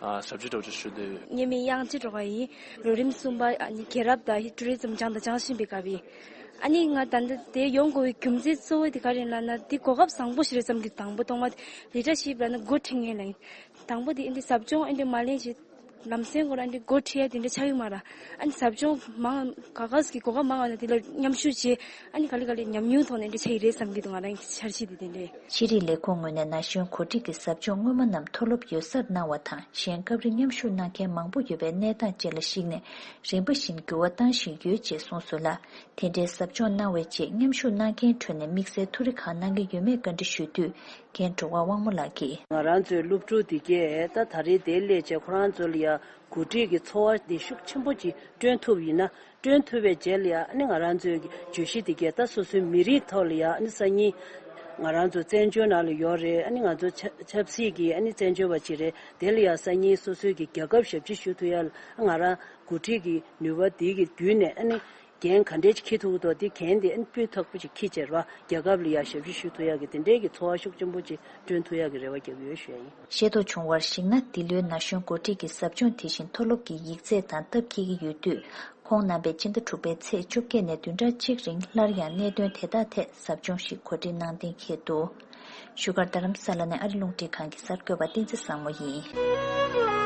ཞབས་ཕྱི་འདྲ་བོ་ཅིག་ཞུ་འདོད་ཡོད། ངའི་མིང་དབྱངས་ཅི་སྒྲོལ་དཀར་ཡིན། ལོ་རིམ་གསུམ་པ། ཨ་ནི་རྒྱལ་རབས་དང་ཊུ་རི་ཛམ་སྦྱངས་དང་སྦྱང་བཞིན་པའི་སྐབས་ཡིན། ཨ་ནི་ང་ད་ལྟ་དེ་ཡོང་དགོས་པའི་རྒྱུ་མཚན་གཙོ་བོ་དེ་ག་རེ་ཡིན་ལབ་ན། དེ་གོ་སྐབས་བཟང་པོ་ཞིག་རེད་བསམ་གི། དང་པོ་ཐོག་མ་ལི་ཌར་ཤིབ་ལབ་ན་འགོ་ཁྲིད་མཁན་ལ་ཡིན། དང་པོ་དེ་ཨ་འདི་ཟབ་སྦྱོང་ཨ་འདི་མ་ལེན་བྱས་ལམ་སེང་ཁོ་རང་ཨ་འདི་འགོ་ཁྲིད་ཡ་དེ་འདྲ་ཆགས་ཡོད་མ་རེད། ཨ་ནི་ཟབ་སྦྱོང་མང་ག་ག་ཟིག་གི་གོ་སྐབས་མང་བ་ན་དེ་ལ་མཉམ་ཞུགས་བྱས། ཨ་ནི་ག་ལེ་ག་ལེ་ཉམས་མྱོང་ཐོག་ནས་འདི་ཆགས་ཡི་རེད་བསམ་གི་འདུག་ང་རང་གི་འཆར་གཞི་དེ་དེ་འདྲས། ཤེས་རིག་ལས་ཁུངས་ངོས་ནས་ན་གཞོན་གོ་སྒྲིག་གི་ཟབ་སྦྱོང་སྔོན་མ་རྣམས་མཐོ་སློབ་ཡོད་སར་གནང་བ་དང་། གཞན་སྐབས་རེ་མཉམ་ཞུགས་གནང་མཁན་མང་པོ་ཡོད་པའི་གནས་སྟངས་བཅས་ལ་གཞིགས་ནས་རིམ་པ་བཞིན་འགྱུར་བ་བཏང་བཞིན་ཡོད་ཅེས་གསུངས་སོང་ལ། དེ་འདྲའི་ཟབ་སྦྱོང་གནང་བའི་རྗེས་མཉམ་ཞུགས་གནང་མཁན་ཁྲོད་ནས་དམིགས་བསལ་ཐུགས་རེ་གང་གནང་གི་ཡོད་མེད་བཀའ་འདྲི་ཞུས་དུས། རྒན་འབྲུག་པ་དབང་མོ་ལགས་ཀྱིས། ང་རང་ཚོའི་སློབ་ཕྲུག་འདི་གས་ད་ད་རེས་དེ་སླེབས་བྱས་ཁོ་རང་ཚོ་ལ་ཡ་གོ་སྒྲིག་གི་ཚོར་བ་འདི་ཤུགས་ཆེན་པོ་ཅིག་བསྐྲུན་ཐུབ་ཡིན་ན། བསྐྲུན་ཐུབ་པའི་རྗེས་ལ་ཡ་ཨ་ནི་ང་རང་ཚོའི་བརྗོད་གཞི་འདི་གས་ད་སོ་སོའི་མི་རིགས་ཐོག་ལ་ཡ་ཨ་ནི་སང་ཉིན་ང་རང་ཚོ་བཙན་བྱོལ་ནང་ལ་ཡོད་རེད། ཨ་ནི་ང་ཚོ་ཆབ་ཆབ་སྲིད་ཀྱི་ཨ་ནི་བཙན་བྱོལ་བ་ཅིག་རེད། དེ་ལ་ཡ་སང་ཉིན་སོ་སོའི་གི་རྒྱལ་ཁབ་ཞབས་ཕྱི་ཞུ་ཐུབ་ཡ་ལ་ང་རང་གོ་སྒྲིག་གི་ནུས་པ་འདི་གི་བརྒྱུད་ནས་ཨ་ནི། འགན་ག་འདྲས་ཅིག་འཁྱེར་ཐུབ་ཀྱི་འདུག་དེ་འགན་དེ་ཨ་ནི་སྤུས་དག་པོ་ཅིག་འཁྱེར་བྱས་ར་རྒྱལ་ཁབ་ལ་ཡ་ཞབས་ཕྱི་ཞུ་ཐུབ་ཡག་གི་དེ་འདྲས་ཀྱི་ཚོར་བ་ཤུགས་ཆེན་པོ་ཅིག་བསྐྲུན་ཐུབ་ཡག་གི་རེ་བ་རྒྱག་གི་ཡོད་ཞུ་ཡ་ཡིན། ཤེས་རྟོགས་བྱུང་བར་གཞིགས་ན། འདི་ལོའི་ན་གཞོན་འགོ་ཁྲིད་ཀྱི་ཟབ་སྦྱོང་དེ་བཞིན་མཐོ་སློབ་ཀྱི་ཡིག་ཚད་དང་སྟབས་འཁེལ་གྱི་ཡོད་དུས། ཁོང་རྣམ་པས་སྤྱི་ཟླ་དྲུག་པའི་ཚེས་བཅོ་བརྒྱད་ནས་བདུན་ཕྲག་གཅིག་རིང་སླར་ཡང་གནད་དོན་དེ་དག་ཐད་ཟབ་སྦྱོང་ཞིག་གོ་སྒྲིག་གནང་གཏན་འཁེལ་འདུག་བཞུགས་སྒར་རྡ་རམ་ས་ལ་ནས་ཨ་རི་རླུང་འཕྲིན་ཁང་གི་གསར་འགོད་པ་བསྟན་འཛིན་བཟང་མོ་ཡིན།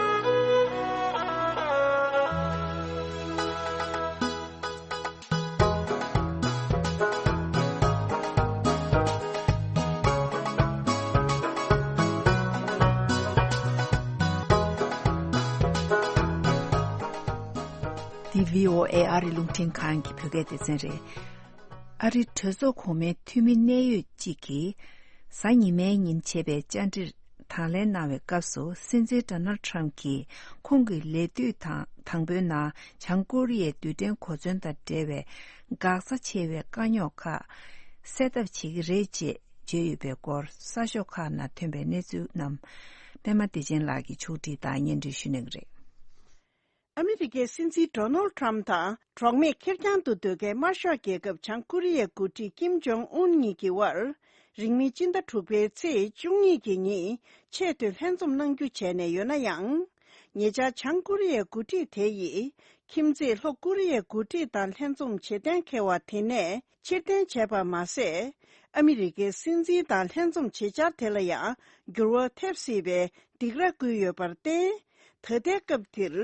འདི་བྷི་ཨོ་ཨེ་ཨ་རི་རླུང་འཕྲིན་ཁང་གི་བོད་སྐད་སྡེ་ཚན་རེད། ཨ་རིའི་གྲོས་ཚོགས་གོང་མའི་འཐུས་མི་གནད་ཡོད་གཅིག་གིས། གཟའ་ཉི་མའི་ཉིན་བྱས་པའི་བཅར་འདྲིར་དང་ལེན་གནང་བའི་སྐབས་སུ། སྲིད་འཛིན་ཌོ་ནལ་ཌི་ཊརམ་ཕ་གྱིས་ཁོང་གི་ལས་དུས་དང་དང་པོའི་ནང་བྱང་ཀོ་རི་ཡའི་རྡུལ་ཕྲན་གོ་མཚོན་དང་འབྲེལ་བའི་འགག་རྩ་ཆེ་བའི་དཀའ་རྙོག་ཁག་སེལ་ཐབས་བྱེད་ཀྱི་རེད་ཅེས་བརྗོད་ཡོད་པའི་སྐོར། གསར་ཤོག་ཁག་ནང་ཐོན་པའི་གནས་ཚུལ་རྣམས་པད་མ་བདེ་ཆེན་ལགས་ཀྱིས་ཕྱོགས་སྒྲིག་དང་སྙན་སྒྲོན་ཞུ་གནང་གི་རེད། ཨ་མི་རི་ཀའི་སྲིད་འཛིན་ཌོ་ནལ་ཌི་ཊརམ་ཕ་དང་གྲོགས་མེད་ཁེར་རྐྱང་དུ་སྡོད་མཁན་དམར་ཤོག་རྒྱལ་ཁབ་བྱང་ཀོ་རི་ཡའི་འགོ་ཁྲིད་ཀིམ་ཇོང་ཨུན་གཉིས་ཀྱི་དབར། རིང་མིན་སྤྱི་ཟླ་དྲུག་པའི་ཚེས་བཅུ་གཉིས་ཀྱི་ཉིན་ཆེས་མཐོའི་ལྷན་འཛོམས་གནང་རྒྱུ་བྱས་ནས་ཡོད་ན་ཡང་། ཉེ་ཆར་བྱང་ཀོ་རི་ཡའི་འགོ་ཁྲིད་དེ་ཡིས་ཁྱིམ་མཚེས་ལྷོ་ཀོ་རི་ཡའི་འགོ་ཁྲིད་དང་ལྷན་འཛོམས་བྱེད་གཏན་འཁེལ་བ་དེ་ནས་ཕྱིར་འཐེན་བྱས་པ་མ་ཟད། ཨ་མི་རི་ཀའི་སྲིད་འཛིན་དང་ལྷན་འཛོམས་བྱེད་འཆར་དེ་ལ་ཡང་འགྱུར་བ་ཐེབས་སྲིད་པའི་སྡིགས་ར་བསྐུལ་ཡོད་པར་བརྟེན། ད་ལྟའི་སྐབས་འདིར་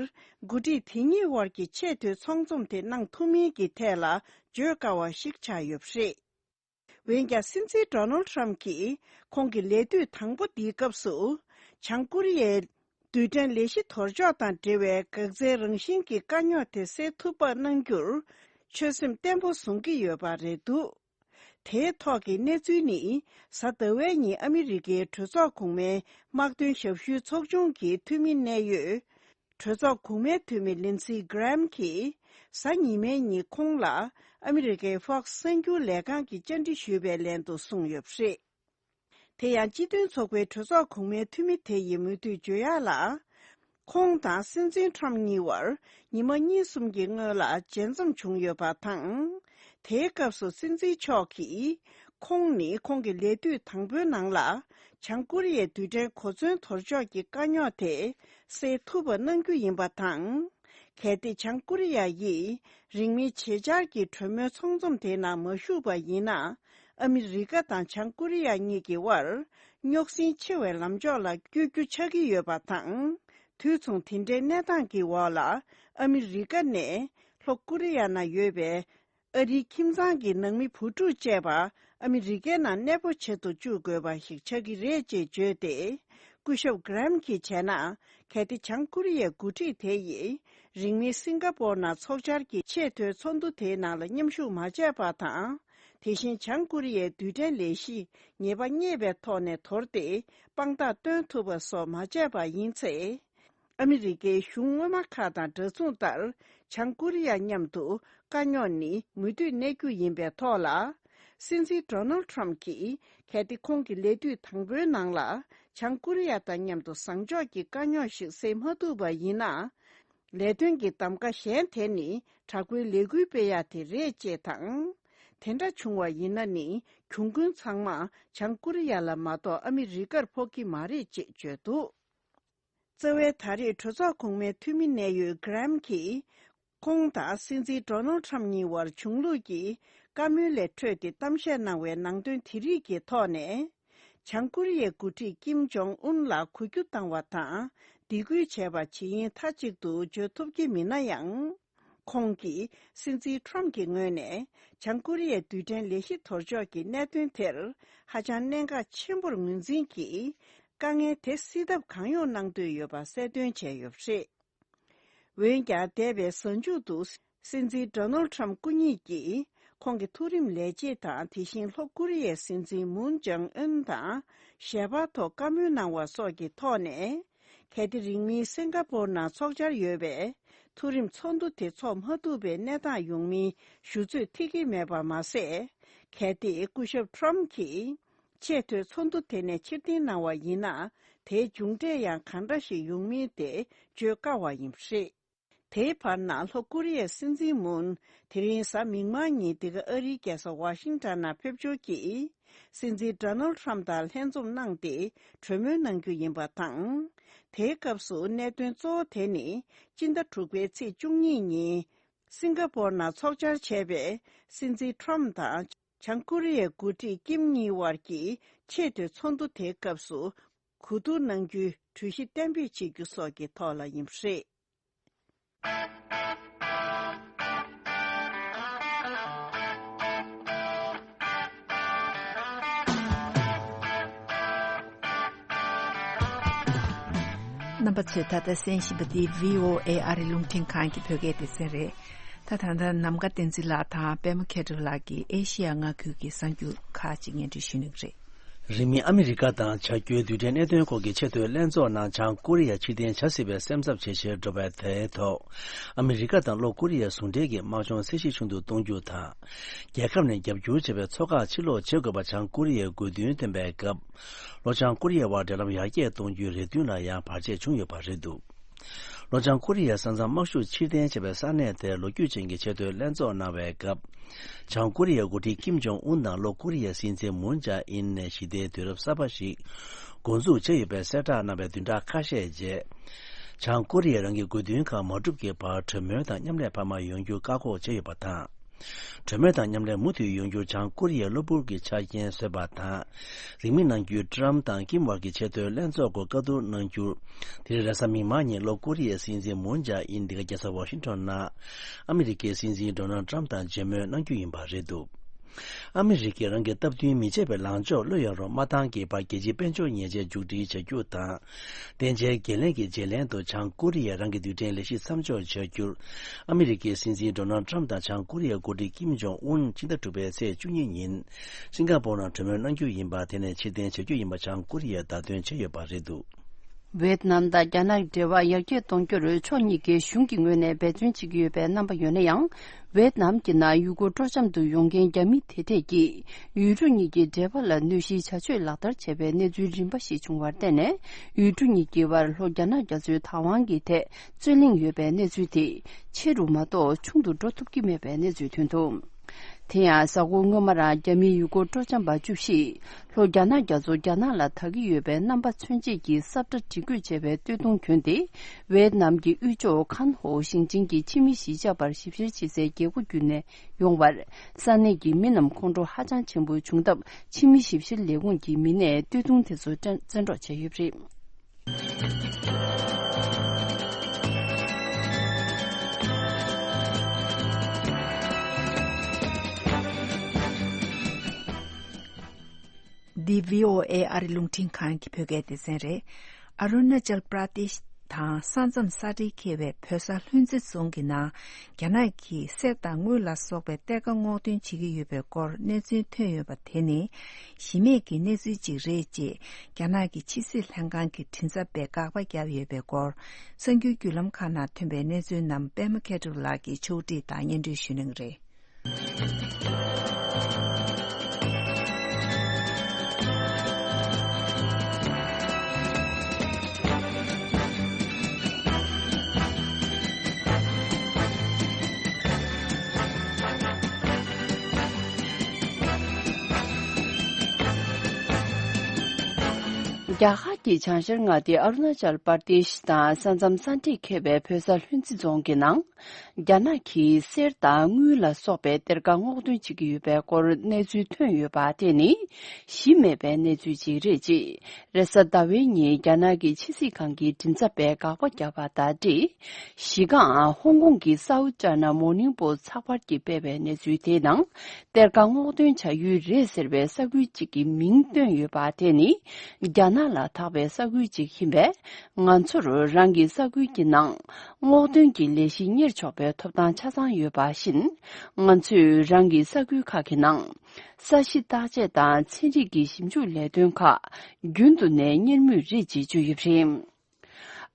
འགོ་ཁྲིད་དེ་གཉིས་དབར་གྱི་ཆེས་མཐོའི་ཚོགས་འཛོམས་དེ་གནང་ཐུབ་མིན་གྱི་ཐད་ལ་བརྗོད་དཀའ་བ་ཞིག་ཆགས་ཡོད་པ་རེད། འོན་ཀྱང་སྲིད་འཛིན་ཌོ་ནལ་ཊམ་གྱིས་ཁོང་གི་ལས་དུས་དང་པོ་འདིའི་སྐབས་སུ། བྱང་ཀོ་རི་ཡའི་རྡུལ་ཕྲན་ལས་གཞི་དོར་འཇོག་དང་འབྲེལ་བའི་འགག་རྩའི་རང་བཞིན་གྱི་དཀའ་རྙོག་དེ་སེལ་ཐུབ་པ་གནང་རྒྱུར་ཆོད་སེམས་བརྟན་པོ་བཟུང་གི་ཡོད་པ་རེད་འདུག་དེའི་ཐོག་གི་གནས་ཚུལ་ནི། གཟའ་ཟླ་བའི་ཉིན་ཨ་མི་རི་ཀའི་གྲོས་ཚོགས་གོང་མའི་དམག་དོན་ཞབས་ཞུའི་ཚོགས་ཆུང་གི་འཐུས་མི་གནད་ཡོད། གྲོས་ཚོགས་གོང་མའི་འཐུས་མི་ལིན་སི་གྷི་རེམ་གྱིས་གཟའ་ཉི་མའི་ཉིན་ཁོང་ལ་ཨ་མི་རི་ཀའི་Fox་གསར་འགྱུར་ལས་ཁང་གིས་བཅར་འདྲི་ཞུས་པའི་ལན་དུ་གསུངས་ཡོད་པ་རེད། དེ་ཡང་སྤྱི་མཐུན་ཚོགས་པའི་གྲོས་ཚོགས་གོང་མའི་འཐུས་མི་དེ་ཡིས་མུ་མཐུད་བརྗོད་ཡག་ལ། ཁོང་དང་སྲིད་འཛིན་ཊམ་གཉིས་བར་ཉི་མ་གཉིས་གསུམ་གྱི་སྔོན་ལ་མཇལ་འཛོམས་བྱུང་ཡོད་པ་དང་། དེའི་སྐབས་སུ་སྲིད་འཛིན་མཆོག་གིས། ཁོང་ནི་ཁོང་གི་ལས་དུས་དང་པོའི་ནང་ལ། བྱང་ཀོ་རི་ཡའི་རྡུལ་ཕྲན་གོ་མཚོན་དོར་འཇོག་གི་དཀའ་རྙོག་དེ་སེལ་ཐུབ་པ་གནང་རྒྱུ་ཡིན་པ་དང་། གལ་ཏེ་བྱང་ཀོ་རི་ཡ་ཡིས་རིང་མིན་ཆེད་བཅར་གྱི་གྲོས་མོལ་ཚོགས་འཛོམས་དེའི་ནང་མ་ཞུགས་པ་ཡིན་ན། ཨ་མི་རི་ཀ་དང་བྱང་ཀོ་རི་ཡ་གཉིས་ཀྱི་དབར་རྙོག་ཟིང་ཆེ་བའི་ལམ་ཕྱོགས་ལ་བསྐྱོད་རྒྱུ་ཆགས་ཀྱི་ཡོད་པ་དང་། དུས་མཚུངས་དེ་འདྲའི་གནས་སྟངས་ཀྱི་འོག་ལ། ཨ་མི་རི་ཀ་ནས་ལྷོ་ཀོ་རི་ཡ་ན་ཡོད་པའི་ཨ་རིའི་ཁྱིམ་ཚང་གི་ནང་མི་བུ་ཕྲུག་བཅས་པ་ཨ་མི་རི་ཀའི་ནང་གནས་སྤོ་བྱེད་དུ་བཅུག་དགོས་པ་ཞིག་ཆགས་ཀྱི་རེད་ཅེས་བརྗོད་དེ། སྐུ་ཞབས་གྷི་རེམ་གྱིས་བྱས་ན། གལ་ཏེ་བྱང་ཀོ་རི་ཡའི་འགོ་ཁྲིད་དེ་ཡིས་རིང་མིན་སིང་ག་པོར་ནང་ཚོགས་བཅར་གྱི་ཆེས་མཐོའི་ཚོགས་འདུ་དེའི་ནང་ལ་མཉམ་ཞུགས་མ་བྱས་པ་དང་། དེ་བཞིན་བྱང་ཀོ་རི་ཡའི་རྡུལ་ཕྲན་ལས་གཞི་ཉེས་པ་རྙེད་པའི་ཐོག་ནས་དོར་ཏེ་དཔང་རྟགས་སྟོན་ཐུབ་པ་སོགས་མ་བྱས་པ་ཡིན་ཚེ། ཨ་མི་རི་ཀའི་གཞུང་སྔོན་མ་ཁག་དང་འདྲ་མཚུངས་ལྟར། བྱང་ཀོ་རི་ཡ་མཉམ་དུ་དཀའ་རྙོག་ནི་མུ་མཐུད་གནས་རྒྱུ་ཡིན་པའི་ཐོག་ལ། སྲིད་འཛིན་ཌོ་ནལ་ཊམ་གྱིས། གལ་ཏེ་ཁོང་གི་ལས་དུས་དང་པོའི་ནང་ལ། བྱང་ཀོ་རི་ཡ་དང་མཉམ་དུ་བཟང་ཕྱོགས་ཀྱི་དཀའ་རྙོག་ཞིག་སེལ་མ་ཐུབ་པ་ཡིན་ན། ལས་དོན་གྱི་གདམ་ག་གཞན་དེ་ནི་དྲག་པོའི་ལས་འགུལ་སྤེལ་ཡག་དེ་རེད་ཅེས་དང་། དེ་འདྲ་བྱུང་བ་ཡིན་ན་ནི་གྱོང་གུན་ཚང་མ་བྱང་ཀོ་རི་ཡ་ལ་མ་གཏོགས་ཨ་མི་རི་ཀར་ཕོག་གི་མ་རེད་ཅེས་བརྗོད་འདུག་རྩ་བའི་ད་རེས་གྲོས་ཚོགས་གོང་མའི་འཐུས་མི་གནད་ཡོད་གྷི་རེམ་གྱིས། ཁོང་དང་སྲིད་འཛིན་ཌོ་ནལ་ཊམ་གཉིས་བར་བྱུང་ལུགས་ཀྱི་བཀའ་མོལ་ལས་འཕྲོས་ཏེ་གཏམ་བཤད་གནང་བའི་ནང་དོན་དེ་རིགས་ཀྱི་ཐོག་ནས། བྱང་ཀོ་རི་ཡའི་འགོ་ཁྲིད་ཀིམ་ཇོང་ཨུན་ལ་གུས་བཀུར་བཏང་བ་དང་སྡིགས་སྐུལ་བྱས་པ་ཇི་ཡིན་མཐའ་གཅིག་ཏུ་བརྗོད་ཐུབ་ཀྱི་མིན་ན་ཡང་། ཁོང་གིས་སྲིད་འཛིན་ཊམ་གྱི་ངོས་ནས་བྱང་ཀོ་རི་ཡའི་རྡུལ་ཕྲན་ལས་གཞི་དོར་འཇོག་གི་གནད་དོན་དེར་ཧ་ཅང་གནད་འགག་ཆེན་པོར་ངོས་འཛིན་གྱིས། དཀའ་ངལ་དེ་སེལ་ཐབས་གང་ཡོང་གནང་འདོད་ཡོད་པ་གསལ་སྟོན་བྱས་ཡོད་པ་རེད། འོན་ཀྱང་། འདས་པའི་གཟའ་མཇུག་ཏུ་སྲིད་འཛིན་ཌོ་ནལ་ཊམ་སྐུ་ཉིད་ཀྱིས་ཁོང་གི་མཐོ་རིམ་ལས་བྱེད་དང་། དེ་བཞིན་ལྷོ་ཀོ་རི་ཡའི་སྲིད་འཛིན་མུན་ཇང་ཨུན་དང་ཞལ་པར་ཐོག་བཀའ་མོལ་གནང་བ་སོགས་ཀྱི་ཐོག་ནས། གལ་ཏེ་རིང་མིན་སིང་ག་པོར་ནང་ཚོགས་འཆར་ཡོད་པའི་མཐོ་རིམ་ཚོགས་འདུ་དེ་འཚོགས་མ་ཐུབ་པའི་གནས་སྟངས་ཡོང་མིན་ཞུ་ཚོད་ཐིག་གི་མེད་པ་མ་ཟད། གལ་ཏེ་སྐུ་ཞབས་ཊམ་གྱིས། ཆེས་མཐོའི་ཚོགས་འདུ་དེ་ནས་ཕྱིར་འཐེན་གནང་བ་ཡིན་ན། དེའི་མཇུག་འབྲས་ཡང་གང་འདྲ་ཞིག་ཡོང་མིན་དེ་བརྗོད་དཀའ་བ་ཡིན་པ་རེད། དེའི་བར་ན་ལྷོ་ཀོ་རི་ཡའི་སྲིད་འཛིན་མུན་དེ་རིང་གཟའ་མིག་དམར་ཉིན་འདི་ག་ཨ་རིའི་རྒྱལ་ས་ཝ་ཤིང་ཊོན་ནང་ཕེབས་འབྱོར་གྱིས། སྲིད་འཛིན་ཌོ་ནལ་ཊམ་དང་ལྷན་འཛོམས་གནང་སྟེ་གྲོས་མོལ་གནང་རྒྱུ་ཡིན་པ་དང་། དེའི་སྐབས་སུ་གནད་དོན་གཙོ་བོ་དེ་ནི་སྤྱི་ཟླ་དྲུག་པའི་ཚེས་བཅུ་གཉིས་ཉིན་སིང་ག་པོར་ནང་ཚོགས་བཅར་བྱས་པའི་སྲིད་འཛིན་ཊམ་དང་། བྱང་ཀོ་རི་ཡའི་འགོ་ཁྲིད་ཀིམ་གཉིས་དབར་གྱི་ཆེས་མཐོའི་ཚོགས་འདུ་དེའི་སྐབས་སུ་གོ་བསྡུར་གནང་རྒྱུའི་གྲོས་གཞི་གཏན་འབེབས་བྱེད་རྒྱུ་སོགས་ཀྱི་ཐོག་ལ་ཡིན་པ་རེད། རྣམ་པ་ཚོས་ད་ལྟ་གསན་བཞིན་པ་འདི་བྷི་ཨོ་ཨེ་ཨ་རི་རླུང་འཕྲིན་ཁང་གི་བོད་སྐད་སྡེ་ཚན་རེད། ད་ད་ལྟ་ནམ་མཁའ་བསྟན་འཛིན་ལགས་དང་པད་མ་མཁས་གྲུབ་ལགས་ཀྱིས་ཨེ་ཤི་ཡ་མངའ་ཁུལ་གྱི་གསར་འགྱུར་ཁག་ཅིག་སྙན་སྒྲོན་ཞུ་གནང་གི་རེད། རིང་མིན་ཨ་མི་རི་ཀ་དང་བྱ་རྒྱུའི་རྡུལ་ཕྲན་གནད་དོན་སྐོར་གྱི་ཆེས་མཐོའི་ལྷན་ཚོགས་ནང་བྱང་ཀོ་རི་ཡ་ཕྱིར་འཐེན་བྱ་སྲིད་པའི་སེམས་འཚབ་ཇེ་ཆེར་འགྲོ་བའི་དེའི་ཐོག་ཨ་མི་རི་ཀ་དང་ལྷོ་ཀོ་རི་ཡའི་ཟུང་འབྲེལ་གྱི་དམག་སྦྱོང་ཚད་གཞི་ཆུང་དུ་གཏོང་རྒྱུ་དང་། རྒྱལ་ཁབ་ནས་རྒྱབ་སྐྱོར་བྱས་པའི་མཚོ་འགག་ཕྱིར་སློག་བྱེད་དགོས་པ་བྱང་ཀོ་རི་ཡའི་དགོས་འདུན་བཏོན་པའི་སྐབས། ལྷོ་བྱང་ཀོ་རི་ཡའི་དབར་འབྲེལ་ལམ་ཡར་རྒྱས་གཏོང་རྒྱུའི་རེ་འདུན་ལ་ཡང་བར་ཆད་བྱུང་ཡོད་པ་རེད་འདུག་ལྷོ་བྱང་ཀོ་རི་ཡའི་ས་མཚམས་དམག་ཤུགས་ཕྱིར་འཐེན་བྱས་པའི་ས་གནས་དེར་ལོ་རྒྱུས་ཅན་གྱི་ཆེས་མཐོའི་ལྷན་ཚོགས་གནང་བའི་སྐབས། བྱང་ཀོ་རི་ཡའི་འགོ་ཁྲིད་ཀིམ་ཇོང་ཨུན་དང་ལྷོ་ཀོ་རི་ཡའི་སྲིད་འཛིན་མུན་ཇཱ་ཨིན་ནས་ཞི་བདེའི་དུས་རབས་གསར་པ་ཞིག་འགོ་འཛུགས་བྱས་ཡོད་པའི་གསལ་བསྒྲགས་གནང་བའི་བདུན་ཕྲག་ཁ་ཤས་རྗེས། བྱང་ཀོ་རི་ཡས་རང་གི་དགོས་འདུན་ཁག་མ་འགྲུབ་ཀྱི་བར་གྲོས་མོལ་དང་མཉམ་ལས་འཕར་མ་ཡོང་རྒྱུ་བཀག་འགོག་བྱས་ཡོད་པ་དང་ གྲོས་མོལ་དང་མཉམ་ལས་མུ་མཐུད་ཡོང་རྒྱུར་བྱང་ཀོ་རི་ཡའི་གློ་བུར་གྱི་ཆ་རྐྱེན་བཟོས་པ་དང་། རིང་མིན་ནང་ཁུལ་ཀྲམ་དང་ཀིམ་བར་གྱི་ཆེས་མཐོའི་ལྷན་ཚོགས་སྐོར་བཀའ་བསྡུར་གནང་རྒྱུར། དེ་རིང་རེས་གཟའ་མིག་དམར་ཉིན་ལྷོ་ཀོ་རི་ཡའི་སྲིད་འཛིན་མུན་ཇཱ་ཨིན་འདི་ག་རྒྱལ་ས་ཝ་ཤིང་ཊོན་ནང་ཨ་མི་རི་ཀའི་སྲིད་འཛིན་ཌོ་ནལ་ཊམ་དང་མཇལ་མོལ་གནང་རྒྱུ་ཡིན་པ་རེད་འདུག་ཨ་མི་རི་ཀས་རང་གི་སྟབས་བསྟུན་མི་བྱེད་པའི་ལངས་ཕྱོགས་བློ་ཡག་རུ་མ་བཏང་གི་བར་རྒྱལ་སྤྱིའི་དཔལ་འབྱོར་ཉེས་ཆད་མཇུག་སྒྲིལ་བྱ་རྒྱུ་དང་། བརྟན་འཇགས་འགན་ལེན་གྱི་བརྗེ་ལེན་དུ་བྱང་ཀོ་རི་ཡས་རང་གི་རྡུལ་ཕྲན་ལས་གཞི་མཚམས་འཇོག་བྱ་རྒྱུར། ཨ་མི་རི་ཀའི་སྲིད་འཛིན་ཌོ་ནལ་ཊམ་དང་བྱང་ཀོ་རི་ཡའི་འགོ་ཁྲིད་ཀིམ་ཇོང་ཨུན་ཕྱི་ཟླ་དྲུག་པའི་ཚེས་བཅུ་གཉིས་ཉིན། སིང་ག་པོར་ནང་གྲོས་མོལ་གནང་རྒྱུ་ཡིན་པ་དེ་ནས་ཕྱིར་འཐེན་བྱ་རྒྱུ་ཡིན་པ་བྱང་ཀོ་རི་ཡས་བརྡ་སྟོན་བྱས་ཡོད་པ་རེད་འདུག་ཝེད་ནམ་དང་རྒྱ་ནག་འབྲེལ་བ་ཡར་རྒྱས་གཏོང་རྒྱུར་ཕྱོགས་གཉིས་ཀའི་གཞུང་གི་ངོས་ནས་འབད་བརྩོན་བྱེད་ཀྱི་ཡོད་པའི་རྣམ་པ་ཡོད་ན་ཡང་། ཝེད་ནམ་གྱི་ནང་ཡུལ་སྐོར་སྤྲོ་འཆམ་དུ་ཡོང་མཁན་རྒྱ་མི་དེ་གྲས་ཀྱིས་ཡུལ་གྲུ་གཉིས་ཀྱི་འབྲེལ་བ་ལ་གནོད་གཞིའི་བྱ་སྤྱོད་ལག་བསྟར་བྱས་པའི་གནས་ཚུལ་རིམ་པ་ཞིག་བྱུང་བར་བརྟེན་ནས། ཡུལ་གྲུ་གཉིས་ཀྱི་བར་ལྷོ་རྒྱ་ནག་རྒྱ་མཚོའི་བདག་དབང་གི་ཐད་རྩོད་གླེང་ཡོད་པའི་གནས་ཚུལ་དེ་ཆེ་རུ་མ་གཏོགས་ཆུང་དུ་འགྲོ་ཐུབ་ཀྱི་མེད་པའི་གནས་ཚུལ་ཐོན་འདུག་དེ་ཡང་གཟའ་འཁོར་སྔོན་མ་རང་རྒྱ་མིའི་ཡུལ་སྐོར་སྤྲོ་འཆམ་པ་བཅུ་བཞི་ལྷོ་རྒྱ་ནག་རྒྱ་མཚོ་རྒྱ་ནག་ལ་དག་གི་ཡོད་པའི་རྣམ་པ་མཚོན་བྱེད་ཀྱི་ས་ཁྲ་སྒྲིག་བཀོད་བྱས་པའི་སྟོད་ཐུང་གྱོན་ཏེ། ཝེད་ནམ་གྱི་དབུས་ཕྱོགས་ཁན་ཧོ་ཞིང་ཆེན་གྱི་ཕྱི་མི་གཞིས་ཆགས་བར་ཞིབ་བཤེར་བྱེད་སའི་རྒྱལ་སྒོ་བརྒྱུད་ནས་ཡོང་བར། ས་གནས་ཀྱི་མི་རྣམས་ཁོང་ཁྲོ་ཧ་ཅང་ཆེན་པོ་བྱུང་སྟབས། ཕྱི་མི་ཞིབ་བཤེར་ལས་ཁུངས་ཀྱི་མི་སྣས་སྟོད་ཐུང་དེ་ཚོ་བཙན་འཕྲོག་བྱས་ཡོད་པ་རེད། འདི་བྷི་ཨོ་ཨེ་ཨ་རི་རླུང་འཕྲིན་ཁང་གི་བོད་སྐད་སྡེ་ཚན་རེད། ཨ་རུ་ན་ཅལ་པྲ་དེཤ་དང་ས་མཚམས་ས་འབྲེལ་འཁེལ་བའི་བོད་ས་ལྷུན་རྩེ་རྫོང་གི་ནང་། རྒྱ་ནག་གིས་གསེར་དང་དངུལ་ལ་སོགས་པའི་གཏེར་ཁ་སྔོག་འདོན་བྱེད་ཀྱི་ཡོད་པའི་སྐོར་གནས་ཚུལ་ཐོན་ཡོད་པ་དེ་ནི། གཞི་མེད་ཀྱི་གནས་ཚུལ་ཅིག་རེད་ཅེས། རྒྱ་ནག་གི་ཕྱི་སྲིད་ལྷན་ཁང་གི་མགྲིན་ཚབ་པས་དགག་པ་བརྒྱབ་ཡོད་པའི་སྐོར། གསར་འགྱུར་བརྒྱུད་ལམ་ཁག་ནང་ཐོན་པའི་གནས་ཚུལ་རྣམས་པད་མ་མཁས་གྲུབ་ལགས་ཀྱིས་ཕྱོགས་སྒྲིག་དང་སྙན་སྒྲོན་ཞུ་གནང་གི་རེད། རྒྱ་གར་གྱི་བྱང་ཤར་མངའ་སྡེ་ཨ་རུ་ན་ཅལ་པར་དེཤ་དང་ས་མཚམས་ས་འབྲེལ་འཁེལ་བའི་བོད་ས་ལྷུན་རྩེ་རྫོང་གི་ནང་། རྒྱ་ནག་གིས་གསེར་དང་དངུལ་ལ་སོགས་པའི་གཏེར་ཁ་སྔོག་འདོན་བྱེད་ཀྱི་ཡོད་པའི་སྐོར་གནས་ཚུལ་ཐོན་ཡོད་པ་དེ་ནི་གཞི་མེད་པའི་གནས་ཚུལ་ཅིག་རེད་ཅེས། རེས་གཟའ་ཟླ་བའི་ཉིན་རྒྱ་ནག་གི་ཕྱི་སྲིད་ཁང་གི་མགྲིན་ཚབ་པས་དགག་པ་བརྒྱབ་པ་དང་འབྲེལ། གཞི་རྐང་ཧོང་ཀོང་གི་South China Morning Post་ཚགས་པར་གྱིས་སྤེལ་བའི་གནས་ཚུལ་དེའི་ནང་། གཏེར་ཁ་སྔོག་འདོན་བྱ་ཡུལ་རེད་ཟེར་བའི་ས་ཁུལ་གཅིག་གི་མིང་བཏོན་ཡོད་པ་དེ་ནི། རྒྱ་ནག་ལ་ཐག་པའི་ས་ཁུལ་གཅིག་ཡིན་པས། ང་ཚོར་རང་གི་ས་ཁུལ་གྱི་ནང་སྔོག་འདོན་གྱི་ལས་གཞི་གཉེར་ཆོག་པའི་ཐོབ་ཐང་ཆ་ཚང་ཡོད་པ་བཞིན། ང་ཚོས་རང་གི་ས་ཁུལ་ཁག་གི་ནང་ས་གཞི་བརྟག་དཔྱད་དང་ཚན་རིག་གི་ཞིབ་འཇུག་ལས་དོན་ཁག་རྒྱུན་དུ་ནས་གཉེར་མུས་རེད་ཅེས་བརྗོད་ཡོད་པ་རེད།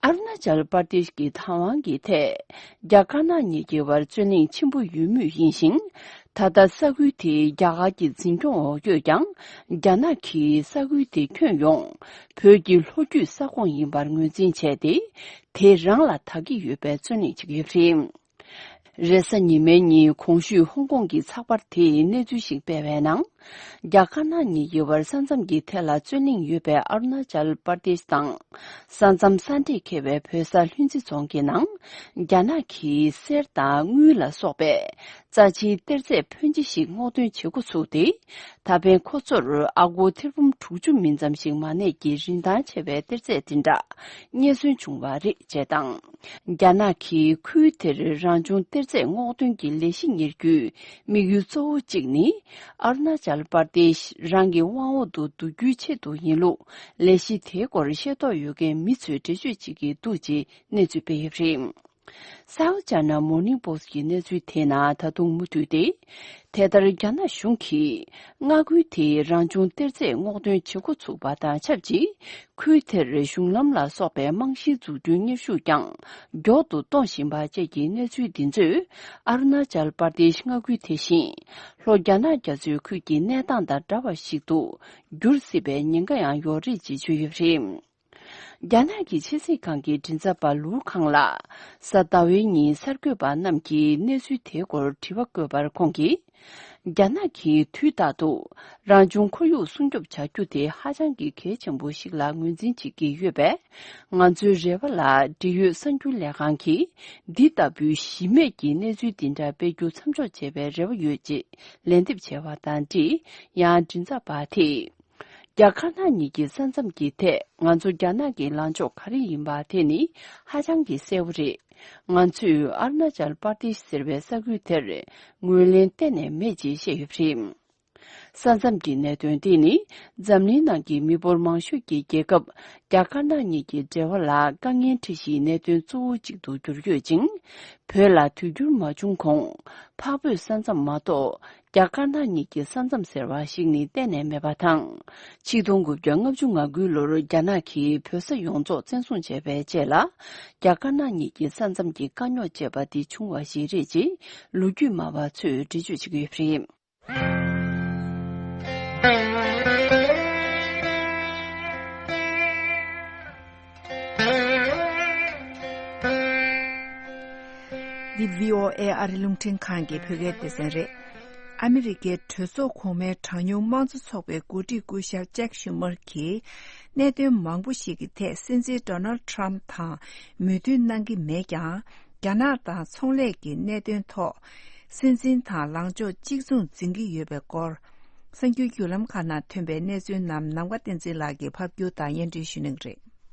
ཨ་རུ་ན་ཅལ་པར་དེཤ་གི་བདག་དབང་གི་ཐད། རྒྱ་དཀར་ནག་གཉིས་ཀྱི་བར་རྩོད་གླེང་ཆེན་པོ་ཡོད་མུས་ཡིན་ཞིང་། ད་ལྟ་ས་ཁུལ་དེ་རྒྱ་གར་གྱི་འཛིན་སྐྱོང་འོག་ཡོད་ཀྱང་། རྒྱ་ནག་གིས་ས་ཁུལ་དེ་ཁྱོན་ཡོངས་བོད་ཀྱི་ལྷོ་རྒྱུད་ས་ཁོངས་ཡིན་པར་ངོས་འཛིན་བྱས་ཏེ། དེ་རང་ལ་ད་གི་ཡོད་པའི་རྩོད་གླེང་བྱེད་ཀྱི་ཡོད་པ་རེད། རེས་གཟའ་ཉི་མའི་ཉིན་གོང་ཞུས་ཧོང་ཀོང་གི་ཚགས་པར་དེས་གནས་ཚུལ་ཞིག་སྤེལ་བའི་ནང་། རྒྱ་དཀར་ནག་གཉིས་ཀྱི་བར་ས་མཚམས་ཀྱི་ཐད་ལ་རྩོད་གླེང་ཡོད་པའི་ཨ་རུ་ན་ཅལ་པར་དེཤ་དང་། ས་མཚམས་ས་འབྲེལ་འཁེལ་བའི་བོད་ས་ལྷུན་རྩེ་རྫོང་གི་ནང་། རྒྱ་ནག་གིས་གསེར་དང་དངུལ་ལ་སོགས་པའི་རྩ་ཆེའི་གཏེར་རྫས་ཕོན་ཆེ་ཞིག་སྔོག་འདོན་བྱེད་འགོ་ཚུགས་ཏེ། ད་ཕན་ཁོ་ཚོར་ཨ་སྒོར་ཐེར་འབུམ་དྲུག་ཅུ་མིན་ཙམ་ཞིག་མ་གནས་ཀྱི་རིན་ཐང་ཆེ་བའི་གཏེར་རྫས་དེ་འདྲ་རྙེད་སོན་བྱུང་བ་རེད་ཅེས་དང་། རྒྱ་ནག་གིས་ཁུལ་དེར་རང་བྱུང་གཏེར་རྫས་སྔོག་འདོན་གྱི་ལས་གཞི་གཉེར་རྒྱུའི་དམིགས་ཡུལ་གཙོ་བོ་གཅིག་ནི། ཨ་རུ་ན་ཅལ་པར་དེཤ་རང་གི་དབང་འོག་ཏུ་བསྡུ་རྒྱུའི་ཆེད་དུ་ཡིན་ལུགས། ལས་གཞི་དེའི་སྐོར་ཤེས་རྟོགས་ཡོད་མཁན་མི་ཚོས་འགྲེལ་བརྗོད་བྱེད་ཀྱི་འདུག་ཅེས་གནས་ཚུལ་སྤེལ་ཡོད་པ་རེད། South China Morning Post་གྱི་གནས་ཚུལ་དེའི་ནང་ད་དུང་མུ་མཐུད་དེ། དེ་ལྟར་རྒྱ་ནག་གཞུང་གིས་མངའ་ཁུལ་དེའི་རང་བྱུང་གཏེར་རྫས་སྔོག་འདོན་བྱེད་འགོ་ཚུགས་པ་དང་ཆབས་ཅིག་ཁུལ་དེར་གཞུང་ལམ་ལ་སོགས་པའི་རྨང་གཞིའི་འཛུགས་སྐྲུན་གཉེར་ཤུགས་ཀྱང་མགྱོགས་ཏུ་གཏོང་བཞིན་པ་བཅས་ཀྱི་གནས་ཚུལ་འདི་ཚོས། ཨ་རུ་ན་ཅལ་པར་དེཤ་མངའ་ཁུལ་དེ་བཞིན། ལྷོ་རྒྱ་ནག་རྒྱ་མཚོའི་ཁུལ་གྱི་གནས་སྟངས་དང་འདྲ་བ་ཞིག་ཏུ་འགྱུར་སྲིད་པའི་ཉེན་ཁ་ཡང་ཡོད་རེད་ཅེས་བརྗོད་ཡོད་པ་རེད། རྒྱ་ནག་གི་ཕྱི་སྲིད་ཁང་གི་མགྲིན་ཚབ་པ་ལུའུ་ཁང་ལ། གཟའ་ཟླ་བའི་ཉིན་གསར་འགོད་པ་རྣམས་ཀྱིས་གནས་ཚུལ་དེའི་སྐོར་དྲི་བ་བཀོད་པར་ཁོང་གིས། རྒྱ་ནག་གིས་དུས་རྟག་ཏུ་རང་བྱུང་ཁོར་ཡུག་སྲུང་སྐྱོབ་བྱ་རྒྱུ་དེ་ཧ་ཅང་གི་གལ་ཆེན་པོ་ཞིག་ལ་ངོས་འཛིན་བྱེད་ཀྱི་ཡོད་པས། ང་ཚོའི་རེ་བ་ལ་འབྲེལ་ཡོད་གསར་འགྱུར་ལས་ཁང་གིས་འདི་ལྟ་བུའི་གཞི་མེད་ཀྱི་གནས་ཚུལ་འདི་འདྲ་སྤེལ་རྒྱུ་མཚམས་འཇོག་བྱེད་པའི་རེ་བ་ཡོད་ཅེས་ལན་འདེབས་བྱས་པ་དང་འབྲེལ། ཡང་མགྲིན་ཚབ་པ་དེས། རྒྱ་དཀར་ནག་གཉིས་ཀྱི་ས་མཚམས་ཀྱི་ཐད་ང་ཚོ་རྒྱ་ནག་གི་ལངས་ཕྱོགས་ག་རེ་ཡིན་པ་དེ་ནི་ཧ་ཅང་གི་གསལ་བོ་རེད། ང་ཚོས་ཨ་རུ་ན་ཅལ་པར་དེཤ་ཟེར་བའི་ས་ཁུལ་དེར་ངོས་ལེན་གཏན་ནས་མེད་ཅེས་བཤད་ཡོད་པ་རེད། ས་མཚམས་ཀྱི་གནད་དོན་དེ་ནི་འཛམ་གླིང་ནང་གི་མི་འབོར་མང་ཤོས་ཀྱི་རྒྱལ་ཁབ་རྒྱ་དཀར་ནག་གཉིས་ཀྱི་འབྲེལ་བ་ལ་དཀའ་ངལ་འཕྲད་གཞིའི་གནད་དོན་གཙོ་བོ་གཅིག་ཏུ་གྱུར་ཡོད་ཅིང་། བོད་ལ་དུས་འགྱུར་མ་བྱུང་གོང་། འཕགས་བོད་ས་མཚམས་མ་གཏོགས། རྒྱ་དཀར་ནག་གཉིས་ཀྱི་ས་མཚམས་ཟེར་བ་ཞིག་ནི་གཏན་ནས་མེད་པ་དང་། ཆིག་སྟོང་དགུ་བརྒྱ་ལྔ་བཅུ་ང་དགུའི་ལོར་རྒྱ་ནག་གིས་བོད་ས་ཡོངས་རྫོགས་བཙན་བཟུང་བྱས་པའི་རྗེས་ལ། རྒྱ་དཀར་ནག་གཉིས་ཀྱི་ས་མཚམས་ཀྱི་དཀའ་རྙོག་ཅེས་པ་འདི་བྱུང་བ་ཞིག་རེད་ཅེས་ལོ་རྒྱུས་སྨྲ་བ་ཚོས་འགྲེལ་བརྗོད་བྱེད་ཀྱི་ཡོད་པ་རེད། འདི་བྷི་ཨོ་ཨེ་ཨ་རི་རླུང་འཕྲིན་ཁང་གི་བོད་སྐད་སྡེ་ཚན་རེད། ཨ་མི་རི་ཀའི་གྲོས་ཚོགས་གོང་མའི་གྲངས་ཉུང་དམངས་གཙོ་ཚོགས་པའི་འགོ་ཁྲིད་སྐུ་ཞབས་ཅེག་ཤུ་མར་གྱིས་གནད་དོན་མང་པོ་ཞིག་གི་ཐད་སྲིད་འཛིན་ཌོ་ནལ་ཌི་ཊརམ་ཕི་དང་མོས་མཐུན་གནང་གི་མེད་ཀྱང་། རྒྱ་ནག་དང་ཚོང་ལས་ཀྱི་གནད་དོན་ཐོག་སྲིད་འཛིན་དང་ལངས་ཕྱོགས་གཅིག་མཚུངས་འཛིན་གྱི་ཡོད་པའི་སྐོར། གསར་འགྱུར་བརྒྱུད་ལམ་ཁག་ནང་ཐོན་པའི་གནས་ཚུལ་རྣམས་ནམ་མཁའ་བསྟན་འཛིན་ལགས་ཀྱིས་ཕབ་སྒྱུར་དང་སྙན་སྒྲོན་ཞུ་གནང་གི་རེད།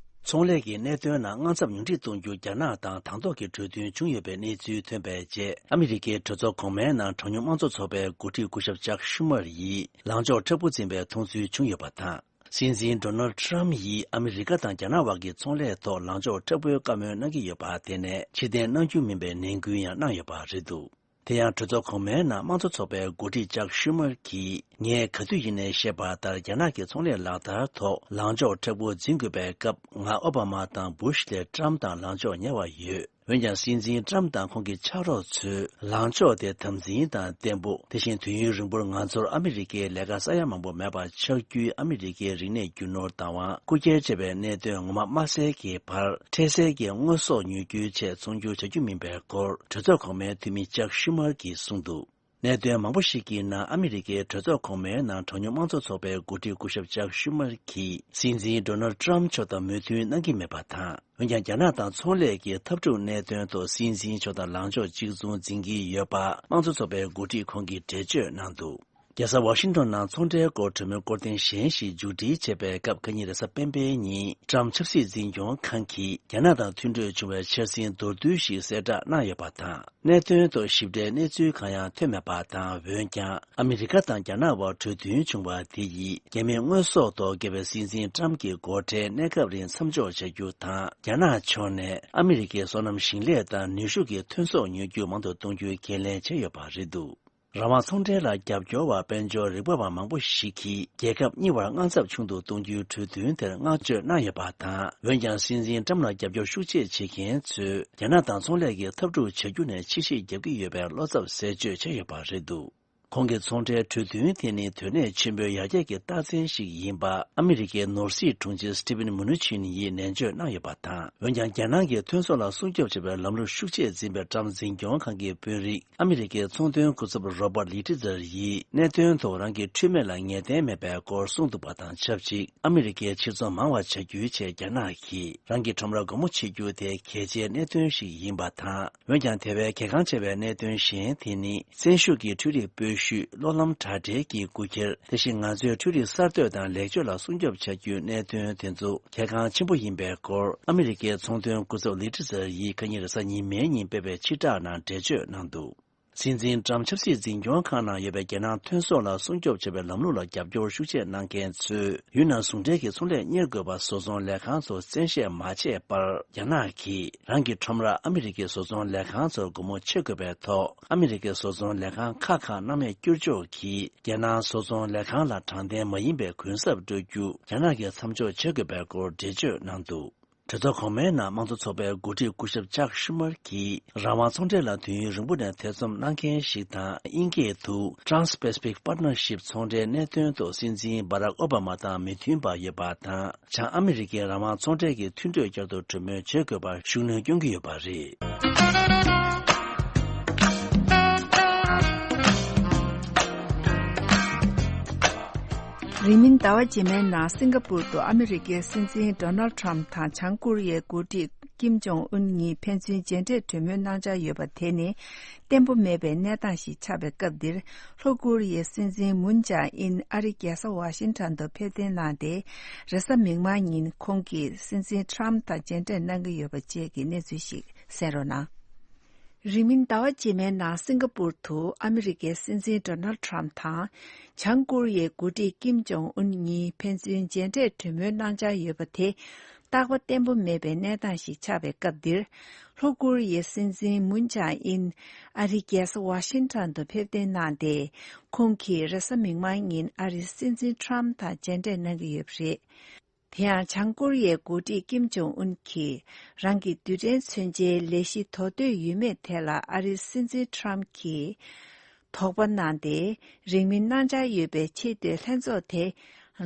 ཚོང་ལས་ཀྱི་གནད་དོན་ནང་དངངས་འཚབ་ཉུང་འཕྲི་གཏོང་རྒྱུ་རྒྱ་ནག་དང་དང་ཐོག་གི་གྲོས་མཐུན་བྱུང་ཡོད་པའི་གནས་ཚུལ་ཐོན་པའི་རྗེས། ཨ་མི་རི་ཀའི་གྲོས་ཚོགས་གོང་མའི་ནང་གྲངས་ཉུང་དམངས་གཙོ་ཚོགས་པའི་འགོ་ཁྲིད་སྐུ་ཞབས་ཅག་ཤུ་མར་ཡིས་ལངས་ཕྱོགས་མཁྲེགས་པོ་འཛིན་པའི་མཐོང་ཚུལ་བྱུང་ཡོད་པ་དང་། སྲིད་འཛིན་ཌོ་ནལ་ཌི་ཊརམ་ཕི་ཡིས་ཨ་མི་རི་ཀ་དང་རྒྱ་ནག་དབར་གྱི་ཚོང་ལས་ཐོག་ལངས་ཕྱོགས་མཁྲེགས་པོའི་བཀའ་མོལ་གནང་གི་ཡོད་པ་དེ་ནས་ཕྱིར་འཐེན་གནང་རྒྱུ་མིན་པའི་ནན་སྐུལ་ཡང་གནང་ཡོད་པ་རེད་འདུག་དེ་ཡང་གྲོས་ཚོགས་གོང་མའི་ནང་དམངས་གཙོ་ཚོགས་པའི་འགོ་ཁྲིད་ཅག་ཤུ་མར་གྱིས། ངས་ག་དུས་ཡིན་ནའི་བཤད་པ་ལྟར་རྒྱ་ནག་གི་ཚོང་ལས་ལག་བསྟར་ཐོག་ལངས་ཕྱོགས་མཁྲེགས་པོ་འཛིན་དགོས་པའི་སྐབས། ང་ཨོ་བྷ་མ་དང་སྦུ་ཤ་ལས་ཊརམ་ཕི་དང་ལངས་ཕྱོགས་ཉེ་བ་ཡོད། འོན་ཀྱང་། སྲིད་འཛིན་ཊརམ་ཕི་དང་ཁོང་གི་ཕྱག་རོགས་ཚོས་ལངས་ཕྱོགས་དེ་དམ་འཛིན་དང་བརྟན་པོ། དེ་བཞིན་དུས་ཡུན་རིང་པོར་ང་ཚོར་ཨ་མི་རི་ཀའི་ལས་ཀ་ས་ཡ་མང་པོ་མེད་པ་ཆགས་རྒྱུའི་ཨ་མི་རི་ཀའི་རིག་གནས་རྒྱུ་ནོར་བདག་དབང་རྐུ་འཁྱེར་བྱས་པའི་གནད་དོན་ངོ་མ་མ་གསལ་གྱི་བར། འཕྲལ་སེལ་གྱི་དངོས་ཟོག་ཉོ་རྒྱུའི་ཆེད་ཚོང་སྒྱུར་བྱ་རྒྱུ་མིན་པའི་སྐོར། གྲོས་ཚོགས་གོང་མའི་འཐུས་མི་ཅག་ཤུ་མར་གྱིས་གསུངས་འདུག་གནད་དོན་མང་པོ་ཞིག་གི་ནང་ཨ་མི་རི་ཀའི་གྲོས་ཚོགས་གོང་མའི་ནང་གྲངས་ཉུང་དམངས་གཙོ་ཚོགས་པའི་འགོ་ཁྲིད་སྐུ་ཞབས་ཅག་ཤུ་མར་གྱིས་སྲིད་འཛིན་ཌོ་ནལ་ཊརམ་ཕི་མཆོག་དང་མོས་མཐུན་གནང་གི་མེད་པ་དང་། འོན་ཀྱང་། རྒྱ་ནག་དང་ཚོང་ལས་ཀྱི་འཐབ་འཁྲུག་གནད་དོན་ཐོག་སྲིད་འཛིན་མཆོག་དང་ལངས་ཕྱོགས་གཅིག་མཚུངས་འཛིན་གྱི་ཡོད་པ། དམངས་གཙོ་ཚོགས་པའི་འགོ་ཁྲིད་ཁོང་གིས་འགྲེལ་བརྗོད་གནང་འདུག་རྒྱལ་ས་ཝ་ཤིང་ཏོན་ནང་ཚོང་འབྲེལ་སྐོར་གྲོས་མོལ་སྐོར་ཐེངས་གཞན་ཞིག་མཇུག་སྒྲིལ་བྱས་པའི་སྐབས། ཁ་ཉིན་རེས་གཟའ་སྤེན་པའི་ཉིན་ཊརམ་ཕི་ཆབ་སྲིད་འཛིན་སྐྱོང་ཁང་གིས་རྒྱ་ནག་དང་མཐུན་གྲོས་བྱུང་བའི་འཆར་ཟིན་མདོར་བསྡུས་ཤིག་གསལ་བསྒྲགས་གནང་ཡོད་པ་དང་། གནད་དོན་ཐོག་ཞིབ་ཕྲའི་གནས་ཚུལ་གང་ཡང་ཐོན་མེད་པ་དང་། འོན་ཀྱང་། ཨ་མི་རི་ཀ་དང་རྒྱ་ནག་དབར་གྲོས་མཐུན་བྱུང་བ་དེ་ཡིས། རྒྱ་མིའི་དངོས་ཟོག་ཐོག་བཀལ་བའི་སྲིད་འཛིན་ཊརམ་ཕི་གྱི་སྒོ་ཁྲལ་གནས་སྐབས་རིང་མཚམས་འཇོག་བྱ་རྒྱུ་དང་། རྒྱ་ནག་ཕྱོགས་ནས་ཨ་མི་རི་ཀའི་སོ་ནམ་ཞིང་ལས་དང་ནུས་ཤུགས་ཀྱི་ཐོན་ཟོག་ཉོ་རྒྱུ་མང་དུ་གཏོང་རྒྱུའི་འགན་ལེན་བྱས་ཡོད་པ་རེད་འདུག་རང་དབང་ཚོང་འབྲེལ་ལ་རྒྱབ་སྐྱོར་བ་དཔལ་འབྱོར་རིག་པ་བ་མང་པོ་ཞིག་གིས། རྒྱལ་ཁབ་གཉིས་བར་དངངས་འཚབ་ཆུང་དུ་གཏོང་རྒྱུའི་གྲོས་མཐུན་དེར་བསྔགས་བརྗོད་གནང་ཡོད་པ་དང་། འོན་ཀྱང་། སྲིད་འཛིན་ཊརམ་ཕི་ལ་རྒྱབ་སྐྱོར་ཤུགས་ཆེ་བྱེད་མཁན་ཚོས། རྒྱ་ནག་དང་ཚོང་ལས་ཀྱི་འཐབ་འཁྲུག་བྱ་རྒྱུ་ནས་ཕྱིར་བཤིག་རྒྱབ་ཀྱི་ཡོད་པའི་བློ་འཚབ་གསལ་བརྗོད་བྱས་ཡོད་པ་རེད་འདུག་ཁོང་གིས། ཚོང་འབྲེལ་གྲོས་མཐུན་དེ་ནི་དོན་གནད་ཆེན་པོའི་ཡར་རྒྱས་ཀྱི་རྟགས་མཚན་ཞིག་ཡིན་པ། ཨ་མི་རི་ཀའི་ནོར་སྲིད་དྲུང་ཆེ་སི་ཊི་ཝེན་མུ་ནུ་ཆིན་ཡིས་ནན་བརྗོད་གནང་ཡོད་པ་དང་། འོན་ཀྱང་། རྒྱ་ནག་གིས་ཐོན་ཟོག་ལ་སྲུང་སྐྱོབ་བྱེད་པའི་ལམ་ལུགས་ཤུགས་ཆེ་འཛིན་པའི་ཊརམ་ཕི་འཛིན་སྐྱོང་ཁང་གི་དཔོན་རིགས། ཨ་མི་རི་ཀའི་ཚོང་དོན་སྐུ་ཚབ་རོ་པར་ལི་ཏི་ཛར་ཡིས། གནད་དོན་ཐོག་རང་གི་འཁྲུལ་མེད་ལ་ངེས་གཏན་མེད་པའི་སྐོར་གསུངས་འདུག་པ་དང་ཆབས་ཅིག་ཨ་མི་རི་ཀའི་ཕྱིར་ཚོང་མང་བ་བྱ་རྒྱུའི་ཆེད། རྒྱ་ནག་གིས་རང་གི་ཁྲོམ་ར་སྒོ་མོ་ཕྱེ་རྒྱུ་དེ་གལ་ཆེའི་གནད་དོན་ཞིག་ཡིན་པ་དང་། འོན་ཀྱང་། དེ་བས་གལ་འགངས་ཆེ་བའི་གནད་དོན་གཞན་དེ་ནི། བཙན་ཤུགས་ཀྱིས་འཕྲུལ་རིག་སྤོས་ཤུད། གློག་ལམ་དྲ་སྦྲེལ་གྱི་རྐུ་འཁྱེར། དེ་བཞིན་ང་ཚོའི་འཕྲུལ་རིག་གསར་གཏོད་དང་ལེགས་བཅོས་ལ་སྲུང་སྐྱོབ་བྱ་རྒྱུའི་གནད་དོན་དེ་ཚོ་གལ་འགངས་ཆེན་པོ་ཡིན་པའི་སྐོར། ཨ་མི་རི་ཀའི་ཚོང་དོན་སྐུ་ཚབ་ལི་ཏི་ཛར་ཡིས་ཁ་ཉིན་རེས་གཟའ་ཉི་མའི་ཉིན་སྤེལ་བའི་ཕྱིར་བསྒྲགས་ནང་འགྲེལ་བརྗོད་གནང་འདུག་སྲིད་འཛིན་ཊརམ་ཕི་ཆབ་སྲིད་འཛིན་སྐྱོང་ཁང་ནང་ཡོད་པའི་རྒྱལ་ནང་ཐོན་ཟོག་ལ་སྲུང་སྐྱོབ་བྱ་བའི་ལམ་ལུགས་ལ་རྒྱབ་སྐྱོར་ཤུགས་ཆེ་གནང་མཁན་ཚོས། ཡུལ་ནང་ཟུང་འབྲེལ་གྱི་ཚོང་ལས་གཉེར་དགོས་པ་བཟོ་ཚོང་ལས་ཁང་ཚོར་བཙན་ཤེད་མ་བྱས་པར། རྒྱ་ནག་གིས་རང་གི་ཁྲོམ་ར་ཨ་མི་རི་ཀའི་བཟོ་ཚོང་ལས་ཁང་ཚོར་སྒོ་མོ་ཕྱེ་དགོས་པའི་ཐོག་ཨ་མི་རི་ཀའི་བཟོ་ཚོང་ལས་ཁང་ཁག་ཁག་སྣང་མེད་བསྐྱུར་ཕྱོགས་ཀྱིས། རྒྱལ་ནང་བཟོ་ཚོང་ལས་ཁང་ལ་དྲང་བདེན་མ་ཡིན་པའི་གུན་གསབ་སྤྲོད་རྒྱུ། རྒྱ་ནག་གིས་མཚམས་འཇོག་བྱེད་དགོས་པའི་སྐོར་འགྲེལ་བརྗོད་གནང་འདུག་གྲོས་ཚོགས་གོང་མའི་ནང་དམངས་གཙོ་ཚོགས་པའི་འགོ་ཁྲིད་སྐུ་ཞབས་ཅག་ཤུ་མར་གྱིས། རང་དབང་ཚོང་འབྲེལ་ལ་དུས་ཡུན་རིང་པོ་ནས་ཐེ་ཚོམ་གནང་མཁན་ཞིག་དང་། དབྱིན་སྐད་དུ། Trans-Pacific Partnership ཚོང་འབྲེལ་གནད་དོན་ཐོག་སྲིད་འཛིན་བྷ་རག་ཨོ་བྷ་མ་དང་མོས་མཐུན་པ་ཡོད་པ་དང་། བྱང་ཨ་མི་རི་ཀའི་རང་དབང་ཚོང་འབྲེལ་གྱི་མཐུན་གྲོས་བསྐྱར་དུ་གྲོས་མོལ་བྱེད་དགོས་པར་ཤུགས་སྣོན་སྐྱོན་གྱི་ཡོད་པ་རེད། རིང་མིན་ཟླ་བ་རྗེས་མའི་ནང་སིང་ག་པུར་དུ་ཨ་མི་རི་ཀའི་སྲིད་འཛིན་ཌོ་ནལ་ཌི་ཊརམ་ཕི་དང་བྱང་ཀོ་རི་ཡའི་འགོ་ཁྲིད་ཀིམ་ཇོང་ཨུན་གཉིས་ཕན་ཚུན་མཇལ་འཕྲད་གྲོས་མོལ་གནང་འཆར་ཡོད་པ་དེ་ནི་བརྟན་པོ་མེད་པའི་གནས་སྟངས་ཤིག་ཆགས་པའི་སྐབས་འདིར། ལྷོ་ཀོ་རི་ཡའི་སྲིད་འཛིན་མུན་ཇཱ་ཨིན་ཨ་རིའི་རྒྱལ་ས་ཝ་ཤིང་ཊོན་དུ་ཕེབས་གཏན་གནང་སྟེ། རེས་གཟའ་མིག་དམར་ཉིན་ཁོང་གིས་སྲིད་འཛིན་ཊརམ་ཕི་དང་མཇལ་འཕྲད་གནང་གི་ཡོད་པ་བཅས་ཀྱི་གནས་ཚུལ་ཞིག་གསན་རོགས་གནང་། རིང་མིན་ཟླ་བ་རྗེས་མའི་ནང་སིང་ག་པུར་དུ་ཨ་མི་རི་ཀའི་སྲིད་འཛིན་ཌོ་ནལ་ཌི་ཊརམ་ཕི་དང་། བྱང་ཀོ་རི་ཡའི་འགོ་ཁྲིད་ཀིམ་ཇོང་ཨུན་གཉིས་ཕན་ཚུན་མཇལ་འཕྲད་གྲོས་མོལ་གནང་འཆར་ཡོད་པ་དེ། རྟག་པ་བརྟན་པོ་མེད་པའི་གནས་སྟངས་ཤིག་ཆགས་པའི་སྐབས་འདིར། ལྷོ་ཀོ་རི་ཡའི་སྲིད་འཛིན་མུན་ཇཱ་ཨིན་ཨ་རིའི་རྒྱལ་ས་ཝ་ཤིང་ཊོན་དུ་ཕེབས་གཏན་གནང་སྟེ། ཁོང་གིས་རེས་གཟའ་མིག་དམར་ཉིན་ཨ་རིའི་སྲིད་འཛིན་ཊརམ་ཕི་དང་མཇལ་འཕྲད་གནང་གི་ཡོད་པ་རེད། དེ་ཡང་། བྱང་ཀོ་རི་ཡའི་འགོ་ཁྲིད་ཀིམ་ཇོང་ཨུན་གྱིས་རང་གི་རྡུལ་ཕྲན་མཚོན་ཆའི་ལས་གཞི་དོ་དོད་ཡོད་མེད་ཐད་ལ་ཨ་རིའི་སྲིད་འཛིན་ཊརམ་ཕི་གྱིས་དོགས་པ་གནང་སྟེ། རིང་མིན་གནང་འཆར་ཡོད་པའི་ཆེས་མཐོའི་ལྷན་ཚོགས་དེ་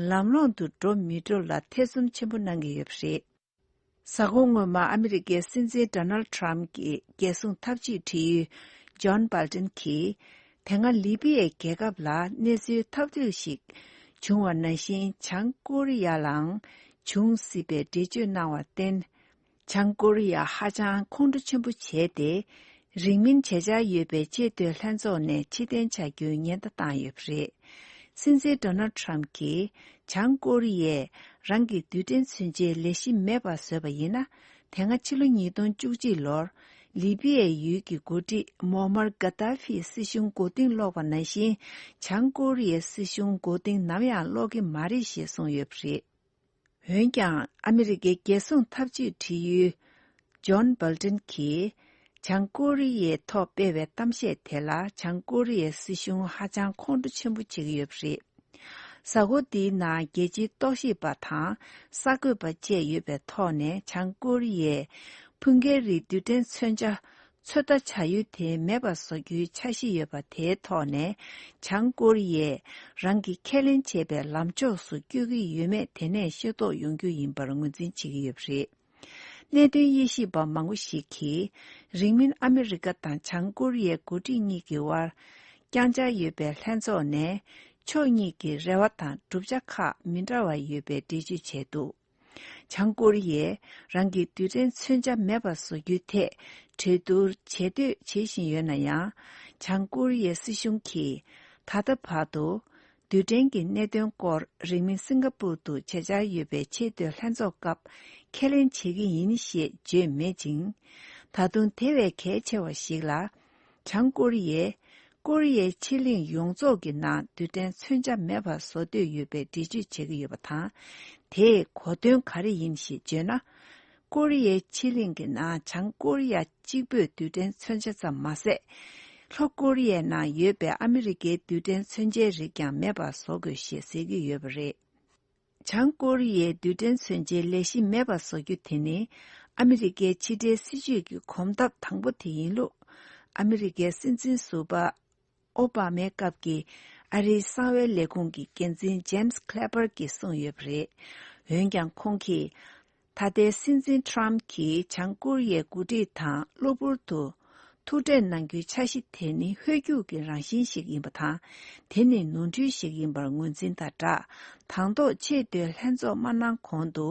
ལམ་ལྷོང་དུ་འགྲོ་མི་འགྲོ་ལ་ཐེ་ཚོམ་ཆེན་པོ་གནང་གི་ཡོད་པ་རེད། གཟའ་འཁོར་སྔོན་མ་ཨ་མི་རི་ཀའི་སྲིད་འཛིན་ཌོ་ནལ་ཌི་ཊརམ་ཕི་གྱི་རྒྱལ་སྲུང་འཐབ་ཇུས་དྲི་ཡུལ་ཇོན་སྦལ་ཏན་གྱིས། དེ་སྔ་ལི་པི་ཡའི་རྒྱལ་ཁབ་ལ་གནས་ཚུལ་ཐབས་སྡུག་ཞིག་བྱུང་བ་ནང་བཞིན། བྱང་ཀོ་རི་ཡ་ལའང་འབྱུང་སྲིད་པའི་འགྲེལ་བརྗོད་གནང་བར་བརྟེན། བྱང་ཀོ་རི་ཡ་ཧ་ཅང་ཁོང་ཁྲོ་ཆེན་པོ་བྱས་ཏེ། རིང་མིན་བྱེད་འཆར་ཡོད་པའི་ཆེས་མཐོའི་ལྷན་ཚོགས་ནས་ཕྱིར་འཐེན་བྱ་རྒྱུའི་ཉེན་བརྡ་བཏང་ཡོད་པ་རེད། སྲིད་འཛིན་ཌོ་ནལ་ཌི་ཊརམ་ཕི་གྱིས། བྱང་ཀོ་རི་ཡས་རང་གི་རྡུལ་ཕྲན་མཚོན་ཆའི་ལས་གཞི་མེད་པར་བཟོས་པ་ཡིན་ན། དེ་སྔ་ཕྱི་ལོ་ཉིས་སྟོང་བཅུ་གཅིག་ལོར་ལི་པི་ཡའི་ཡུལ་གྱི་འགོ་ཁྲིད་མོ་མར་གྷ་དཱ་ཧྥིའི་སྲིད་གཞུང་མགོ་རྟིང་སློག་པ་ནང་བཞིན། བྱང་ཀོ་རི་ཡའི་སྲིད་གཞུང་མགོ་རྟིང་ནམ་ཡང་སློག་གི་མ་རེད་ཞེས་གསུངས་ཡོད་པ་རེད། འོན་ཀྱང་། ཨ་མི་རི་ཀའི་རྒྱལ་སྲུང་འཐབ་ཇུས་དྲི་ཡུལ་ཇོན་སྦལ་ཏན་གྱིས། བྱང་ཀོ་རི་ཡའི་ཐོག་སྤེལ་བའི་གཏམ་བཤད་དེ་ལ། བྱང་ཀོ་རི་ཡའི་སྲིད་གཞུང་ཧ་ཅང་ཁོང་ཁྲོ་ཆེན་པོ་བྱེད་ཀྱི་ཡོད་པ་རེད། གཟའ་འཁོར་འདིའི་ནང་རྒྱལ་སྤྱིའི་རྟོག་ཞིབ་པ་དང་གསར་འགོད་པ་བཅས་ཡོད་པའི་ཐོག་ནས། བྱང་ཀོ་རི་ཡས་འཕུར་མཁན་རིགས་རྡུལ་ཕྲན་མཚོན་ཆ་ཚོད་ལྟ་བྱ་ཡུལ་དེ་མེད་པར་བཟོ་རྒྱུའི་འཆར་གཞི་ཡོད་པ་དེའི་ཐོག་ནས། བྱང་ཀོ་རི་ཡས་རང་གིས་ཁས་ལེན་བྱས་པའི་ལམ་ཕྱོགས་སུ་བསྐྱོད་ཀྱི་ཡོད་མེད། དེ་ནས་ཤེས་རྟོགས་ཡོང་རྒྱུ་ཡིན་པར་ངོས་འཛིན་བྱེད་ཀྱི་ཡོད་པ་རེད། གནད་དོན་དབྱེ་ཞིབ་པ་མང་པོ་ཞིག་གིས། རིང་མིན་ཨ་མི་རི་ཀ་དང་བྱང་ཀོ་རི་ཡའི་འགོ་ཁྲིད་གཉིས་ཀྱི་དབར་བསྐྱངས་འཆར་ཡོད་པའི་ལྷན་ཚོགས་ནས། ཕྱོགས་གཉིས་ཀྱི་རེ་བ་དང་བསྒྲུབ་བྱ་ཁག་མི་འདྲ་བ་ཡོད་པའི་འགྲེལ་བརྗོད་བྱས་འདུག། བྱང་ཀོ་རི་ཡས་རང་གི་རྡུལ་ཕྲན་མཚོན་ཆ་མེད་པར་བཟོ་རྒྱུའི་ཐད་གྲོས་བསྡུར་བྱེད་འདོད་བྱེད་བཞིན་ཡོད་ན་ཡང་། བྱང་ཀོ་རི་ཡའི་སྲིད་གཞུང་གིས་ད་ལྟ་བར་དུ། རྡུལ་ཕྲན་གྱི་གནད་དོན་སྐོར་རིང་མིན་སིང་ག་པུར་དུ་བྱེད་འཆར་ཡོད་པའི་ཆེས་མཐོའི་ལྷན་ཚོགས་སྐབས་ཁས་ལེན་བྱེད་ཀྱི་ཡིན་ཞེས་བརྗོད་མེད་ཅིང་། ད་དུང་དེ་བས་གལ་ཆེ་བ་ཞིག་ལ། བྱང་ཀོ་རི་ཡས་ཀོ་རི་ཡའི་ཕྱེད་གླིང་ཡོངས་རྫོགས་ཀྱི་ནང་རྡུལ་ཕྲན་མཚོན་ཆ་མེད་པར་བཟོ་འདོད་ཡོད་པའི་འགྲེལ་བརྗོད་བྱེད་ཀྱི་ཡོད་པ་དང་། དེས་གོ་དོན་ག་རེ་ཡིན་ཞེས་བརྗོད་ན། ཀོ་རི་ཡའི་ཕྱེད་གླིང་གི་ནང་བྱང་ཀོ་རི་ཡ་གཅིག་པུས་རྡུལ་ཕྲན་མཚོན་ཆ་ཙམ་མ་ཟད། ལྷོ་ཀོ་རི་ཡའི་ནང་ཡོད་པའི་ཨ་མི་རི་ཀའི་རྡུལ་ཕྲན་མཚོན་ཆའི་རིགས་ཀྱང་མེད་པར་བཟོ་དགོས་ཞེས་ཟེར་གྱི་ཡོད་པ་རེད། བྱང་ཀོ་རི་ཡའི་རྡུལ་ཕྲན་མཚོན་ཆའི་ལས་གཞི་མེད་པར་བཟོ་རྒྱུ་དེ་ནི། ཨ་མི་རི་ཀའི་ཕྱི་འབྲེལ་སྲིད་ཇུས་ཀྱི་གོམ་སྟབས་དང་པོ་དེ་ཡིན་ལུགས། ཨ་མི་རི་ཀའི་སྲིད་འཛིན་ཟུར་པ་ཨོ་བྷ་མའི་སྐབས་ཀྱི་ཨ་རིའི་གསང་བའི་ལས་ཁུངས་ཀྱི་འགན་འཛིན་ཇེམ་སི་ཁི་ལེ་པར་གྱིས་གསུངས་ཡོད་པ་རེད། འོན་ཀྱང་ཁོང་གིས། ད་ལྟའི་སྲིད་འཛིན་ཊརམ་ཕི་གྱིས་བྱང་ཀོ་རི་ཡའི་འགོ་ཁྲིད་དང་གློ་བུར་དུ་ཐུག་འཕྲད་གནང་རྒྱུའི་འཆར་གཞི་དེ་ནི་ཧོལ་རྒྱུག་གི་རང་བཞིན་ཞིག་ཡིན་པ་དང་། དེ་ནི་ནོར་འཁྲུལ་ཞིག་ཡིན་པར་ངོས་འཛིན་དང་སྦྲགས། དང་ཐོག་ཆེས་མཐོའི་ལྷན་ཚོགས་མ་གནང་གོང་དུ།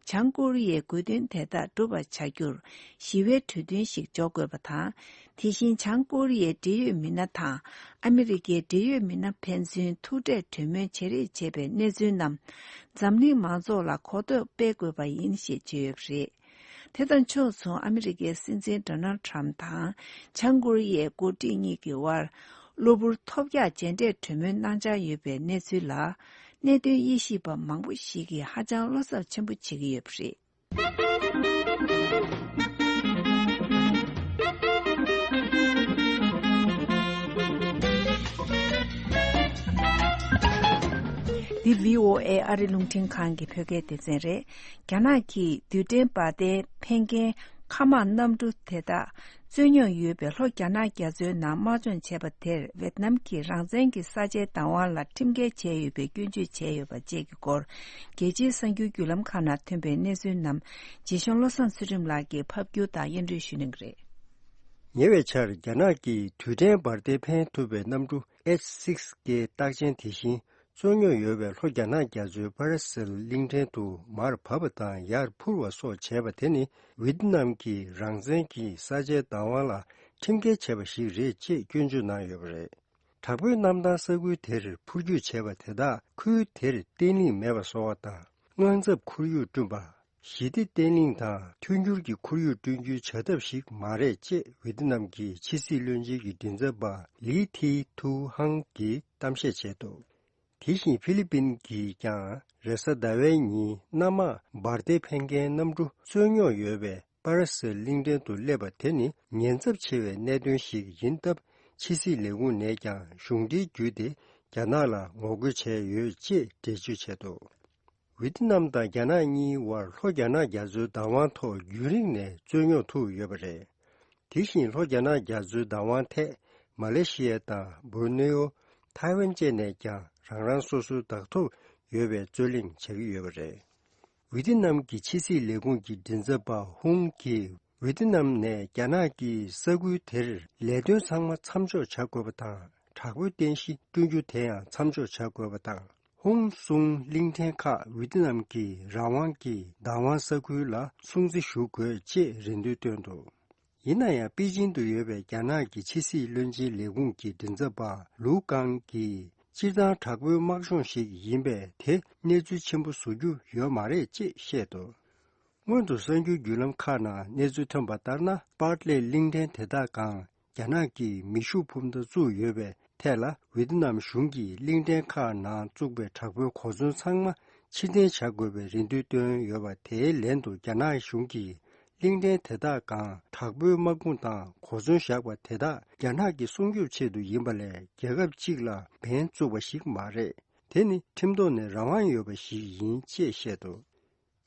བྱང་ཀོ་རི་ཡའི་དགོས་འདུན་དེ་དག་འགྲུབ་པར་བྱ་རྒྱུར་ཞི་བའི་གྲོས་མཐུན་ཞིག་འཇོག་དགོས་པ་དང་། དེ་བཞིན་བྱང་ཀོ་རི་ཡའི་འབྲེལ་ཡོད་མི་སྣ་དང་ཨ་མི་རི་ཀའི་འབྲེལ་ཡོད་མི་སྣ་ཕན་ཚུན་ཐུག་འཕྲད་གྲོས་མོལ་བྱེད་རེས་བྱས་པའི་གནས་ཚུལ་རྣམས་འཛམ་གླིང་མང་ཚོགས་ལ་གོ་རྟོགས་སྤེལ་དགོས་པ་ཡིན་ཞེས་བརྗོད་ཡོད་པ་རེད། དེ་དང་ཕྱོགས་མཚུངས་ཨ་མི་རི་ཀའི་སྲིད་འཛིན་ཌོ་ནལ་ཌི་ཊརམ་ཕི་དང་བྱང་ཀོ་རི་ཡའི་འགོ་ཁྲིད་གཉིས་ཀྱི་དབར་གློ་བུར་ཐོལ་རྒྱག་མཇལ་འཕྲད་གྲོས་མོལ་གནང་འཆར་ཡོད་པའི་གནས་ཚུལ་ལ། གནད་དོན་དབྱེ་ཞིབ་པ་མང་པོ་ཞིག་གིས་ཧ་ཅང་བློ་འཚབ་ཆེན་པོ་བྱེད་ཀྱི་ཡོད་པ་རེད། འདི་བྷི་ཨོ་ཨེ་ཨ་རི་རླུང་འཕྲིན་ཁང་གི་བོད་སྐད་སྡེ་ཚན་རེད། རྒྱ་ནག་གིས་རྡུལ་ཕྲན་འབར་མདེལ་འཕེན་མཁན་མཁའ་དམག་གནམ་གྲུ་དེ་དག་རྩོད་རྙོག་ཡོད་པའི་ལྷོ་རྒྱ་ནག་རྒྱ་མཚོའི་ནང་དམག་སྦྱོང་བྱས་པ་དེར་ཝེད་ནམ་གྱིས་རང་བཙན་གྱི་ས་ཆའི་བདག་དབང་ལ་ཁྲིམས་འགལ་བྱས་ཡོད་པའི་སྐྱོན་བརྗོད་བྱས་ཡོད་པ་བཅས་ཀྱི་སྐོར། རྒྱལ་སྤྱིའི་གསར་འགྱུར་བརྒྱུད་ལམ་ཁག་ནང་ཐོན་པའི་གནས་ཚུལ་རྣམས་རྗེ་གཞུང་བློ་བཟང་ཚུལ་ཁྲིམས་ལགས་ཀྱིས་ཕབ་སྒྱུར་དང་སྙན་སྒྲོན་ཞུ་གནང་གི་རེད། ཉེ་བའི་ཆར་རྒྱ་ནག་གིས་རྡུལ་ཕྲན་འབར་མདེལ་འཕེན་ཐུབ་པའི་གནམ་གྲུ་ཨེཆ་སིགས་ཀེ་རྟགས་ཅན་དེ་བཞིན་ རྩོད་རྙོག་ཡོད་པའི་ལྷོ་རྒྱ་ནག་རྒྱ་མཚོའི་པ་ར་སེལ་གླིང་ཕྲན་དུ་མར་བབས་པ་དང་ཡར་འཕུར་བ་སོགས་བྱས་པ་དེ་ནི་ཝི་ཏི་ནམ་གྱི་རང་བཙན་གྱི་ས་ཆའི་བདག་དབང་ལ་ཁྲིམས་འགལ་བྱས་པ་ཞིག་རེད་ཅེས་སྐྱོན་བརྗོད་གནང་ཡོད་པ་རེད། དྲག་པོའི་གནམ་ཐང་ས་ཁུལ་དེར་འཕུར་སྐྱོད་བྱས་པ་དེ་དག་ཁུལ་དེར་བརྟན་ལྷིང་མེད་པ་བཟོ་བ་དང་། དངངས་འཚབ་ཁོར་ཡུག་བསྐྲུན་པ། ཞི་བདེ་བརྟན་ལྷིང་དང་མཐུན་འགྱུར་གྱི་ཁོར་ཡུག་བསྐྲུན་རྒྱུའི་བྱ་ཐབས་ཤིག་མ་རེད་ཅེས་ཝི་ཏི་ནམ་གྱི་ཕྱི་སྲིད་བློན་ཆེན་གྱི་མགྲིན་ཚབ་པ་ལི་ཐི་ཐུའུ་ཧང་གིས་གཏམ་བཤད་བྱས་འདུག་དེ་བཞིན་ཧྥི་ལི་པིན་གྱིས་ཀྱང་རེས་གཟའ་ཟླ་བའི་ཉིན་གནམ་དམག་འབར་མདེལ་འཕེན་མཁན་གནམ་གྲུ་རྩོད་རྙོག་ཡོད་པའི་པ་ར་སེལ་གླིང་ཕྲན་དུ་སླེབས་པ་དེ་ནི་ཉེན་ཚབས་ཆེ་བའི་གནད་དོན་ཞིག་ཡིན་སྟབས། ཕྱི་སྲིད་ལས་ཁུངས་ནས་ཀྱང་གཞུང་འབྲེལ་བརྒྱུད་དེ་རྒྱ་ནག་ལ་ངོ་རྒོལ་བྱས་ཡོད་ཅེས་འགྲེལ་བརྗོད་བྱས་འདུག་ཝི་ཏི་ནམ་དང་རྒྱ་ནག་གཉིས་དབར་ལྷོ་རྒྱ་ནག་རྒྱ་མཚོའི་བདག་དབང་ཐོག་རྒྱུན་རིང་ནས་རྩོད་རྙོག་ཐུག་ཡོད་པ་རེད། དེ་བཞིན་ལྷོ་རྒྱ་ནག་རྒྱ་མཚོའི་བདག་དབང་ཐད་མ་ལེ་ཤི་ཡ་དང་བོར་ནེའོ། ཐའེ་ཝན་བཅས་ནས་ཀྱང་རང་རང་སོ་སོའི་བདག་ཐོབ་ཡོད་པའི་རྩོད་གླེང་བྱ་གི་ཡོད་པ་རེད། ཝི་ཏི་ནམ་གྱི་ཕྱི་སྲིད་ལས་ཁུངས་ཀྱི་མགྲིན་ཚབ་པ་ཧུང་གིས་ཝི་ཏི་ནམ་ནས་རྒྱ་ནག་གིས་ས་ཁུལ་དེར་ལས་དོན་ཚང་མ་མཚམས་འཇོག་བྱ་དགོས་པ་དང་། དྲག་པོའི་རྟེན་གཞི་བསྐྲུན་རྒྱུ་དེ་ཡང་མཚམས་འཇོག་བྱ་དགོས་པ་དང་། ཧུང་གསུངས། གླིང་ཕྲན་ཁག་ཝི་ཏི་ནམ་གྱི་རང་དབང་གི་བདག་དབང་ས་ཁུལ་ལ་སྲུང་བརྩི་ཞུ་དགོས་ཅེས་རེ་འདུན་བཏོན་འདུག་ཡིན་ན་ཡང་པེ་ཅིང་དུ་ཡོད་པའི་རྒྱ་ནག་གི་ཕྱི་སྲིད་བློན་ཆེན་ལས་ཁུངས་ཀྱི་མགྲིན་ཚབ་པ་ལུའུ་ཀང་གིས་སྤྱིར་བཏང་དྲག་པོའི་དམག་སྦྱོང་ཞིག་ཡིན་པས་དེ་གནས་ཚུལ་ཆེན་པོ་བཟོ་རྒྱུ་ཡོད་མ་རེད་ཅེས་བཤད་འདུག་སྔོན་དུ་གསར་འགྱུར་བརྒྱུད་ལམ་ཁག་ནང་གནས་ཚུལ་ཐོན་པ་ལྟར་ན། པར་ལེ་གླིང་ཕྲན་དེ་དག་གང་རྒྱ་ནག་གིས་མེ་ཤུགས་འཕུར་མདའ་བཙུགས་ཡོད་པའི་ཐད་ལ་ཝི་ཏི་ནམ་གཞུང་གིས་གླིང་ཕྲན་ཁག་ནང་བཙུགས་པའི་དྲག་པོའི་གོ་མཚོན་ཚང་མ་ཕྱིར་འཐེན་བྱ་དགོས་པའི་རེ་འདུན་བཏོན་ཡོད་པ། དེའི་ལན་དུ་རྒྱ་ནག་གཞུང་གིས་གླིང་ཕྲན་དེ་དག་གང་དྲག་པོའི་དམག་དཔུང་དང་གོ་མཚོན་བཞག་པ་དེ་དག་རྒྱ་ནག་གི་སྲུང་སྐྱོབ་ཆེད་དུ་ཡིན་པ་ལས་རྒྱལ་ཁབ་གཅིག་ལ་འབེན་བཙུགས་པ་ཞིག་མ་རེད། དེ་ནི་ཁྲིམས་ཐོག་ནས་རང་དབང་ཡོད་པ་ཞིག་ཡིན་ཅེས་བཤད་འདུག་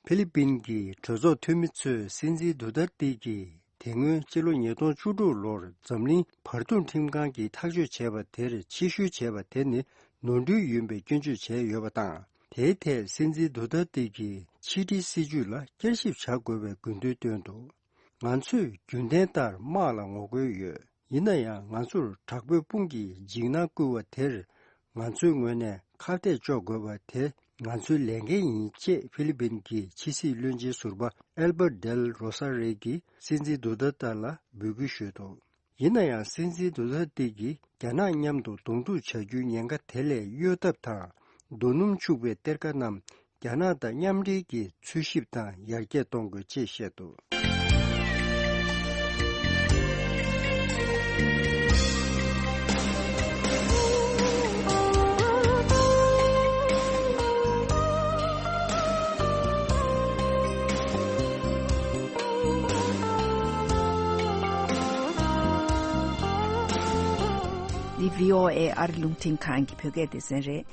ཧྥི་ལི་པིན་གྱི་གྲོས་ཚོགས་འཐུས་མི་ཚོས་སྲིད་འཛིན་དུ་ཏར་ཏི་གིས་དེ་སྔོན་ཕྱི་ལོ་ཉིས་སྟོང་བཅུ་དྲུག་ལོར་འཛམ་གླིང་བར་འདུམ་ཁྲིམས་ཁང་གིས་ཐག་གཅོད་བྱས་པ་དེར་ཕྱིར་བཤོལ་བྱས་པ་དེ་ནི་ནོར་འཁྲུལ་ཡིན་པའི་སྐྱོན་བརྗོད་བྱས་ཡོད་པ་དང་། དེའི་ཐད་སྲིད་འཛིན་དུ་ཏར་ཏི་གིས་ཕྱི་འབྲེལ་སྲིད་ཇུས་ལ་བསྐྱར་ཞིབ་བྱ་དགོས་པའི་དགོས་འདུན་བཏོན་འདུག་ང་ཚོས་རྒྱུན་ལྡན་ལྟར་དམག་ལ་ངོ་རྒོལ་ཡོད། ཡིན་ན་ཡང་ང་ཚོར་དྲག་པོའི་དཔུང་གིས་འཇིགས་སྣང་བསྐུལ་བ་དེར་ང་ཚོའི་ངོས་ནས་ཁ་གཏད་གཅོག་དགོས་པ་དེ་ང་ཚོའི་ལས་འགན་ཡིན་ཅེས་ཧྥི་ལི་པིན་གྱི་ཕྱི་སྲིད་བློན་ཆེན་ཟུར་པ་ཨེལ་བྷར་ཌེལ་རོ་ས་རེ་གིས་སྲིད་འཛིན་དུ་ཏར་ཏི་ལ་འབོད་སྐུལ་ཞུས་འདུག་ཡིན་ན་ཡང་སྲིད་འཛིན་དུ་ཏར་ཏི་གིས་རྒྱ་ནག་མཉམ་དུ་གདོང་ཐུག་བྱ་རྒྱུའི་ཉེན་ཁ་དེ་ལས་གཡོལ་ཐབས་དང་། རྡོ་སྣུམ་ཕྱུག་པའི་གཏེར་ཁ་རྣམས་རྒྱ་ནག་དང་མཉམ་འབྲེལ་གྱིས་འཚོལ་ཞིབ་དང་ཡར་རྒྱས་གཏོང་དགོས་ཅེས་བཤད་འདུག་འདི་བྷི་ཨོ་ཨེ་ཨ་རི་རླུང་འཕྲིན་ཁང་གི་བོད་སྐད་སྡེ་ཚན་རེད།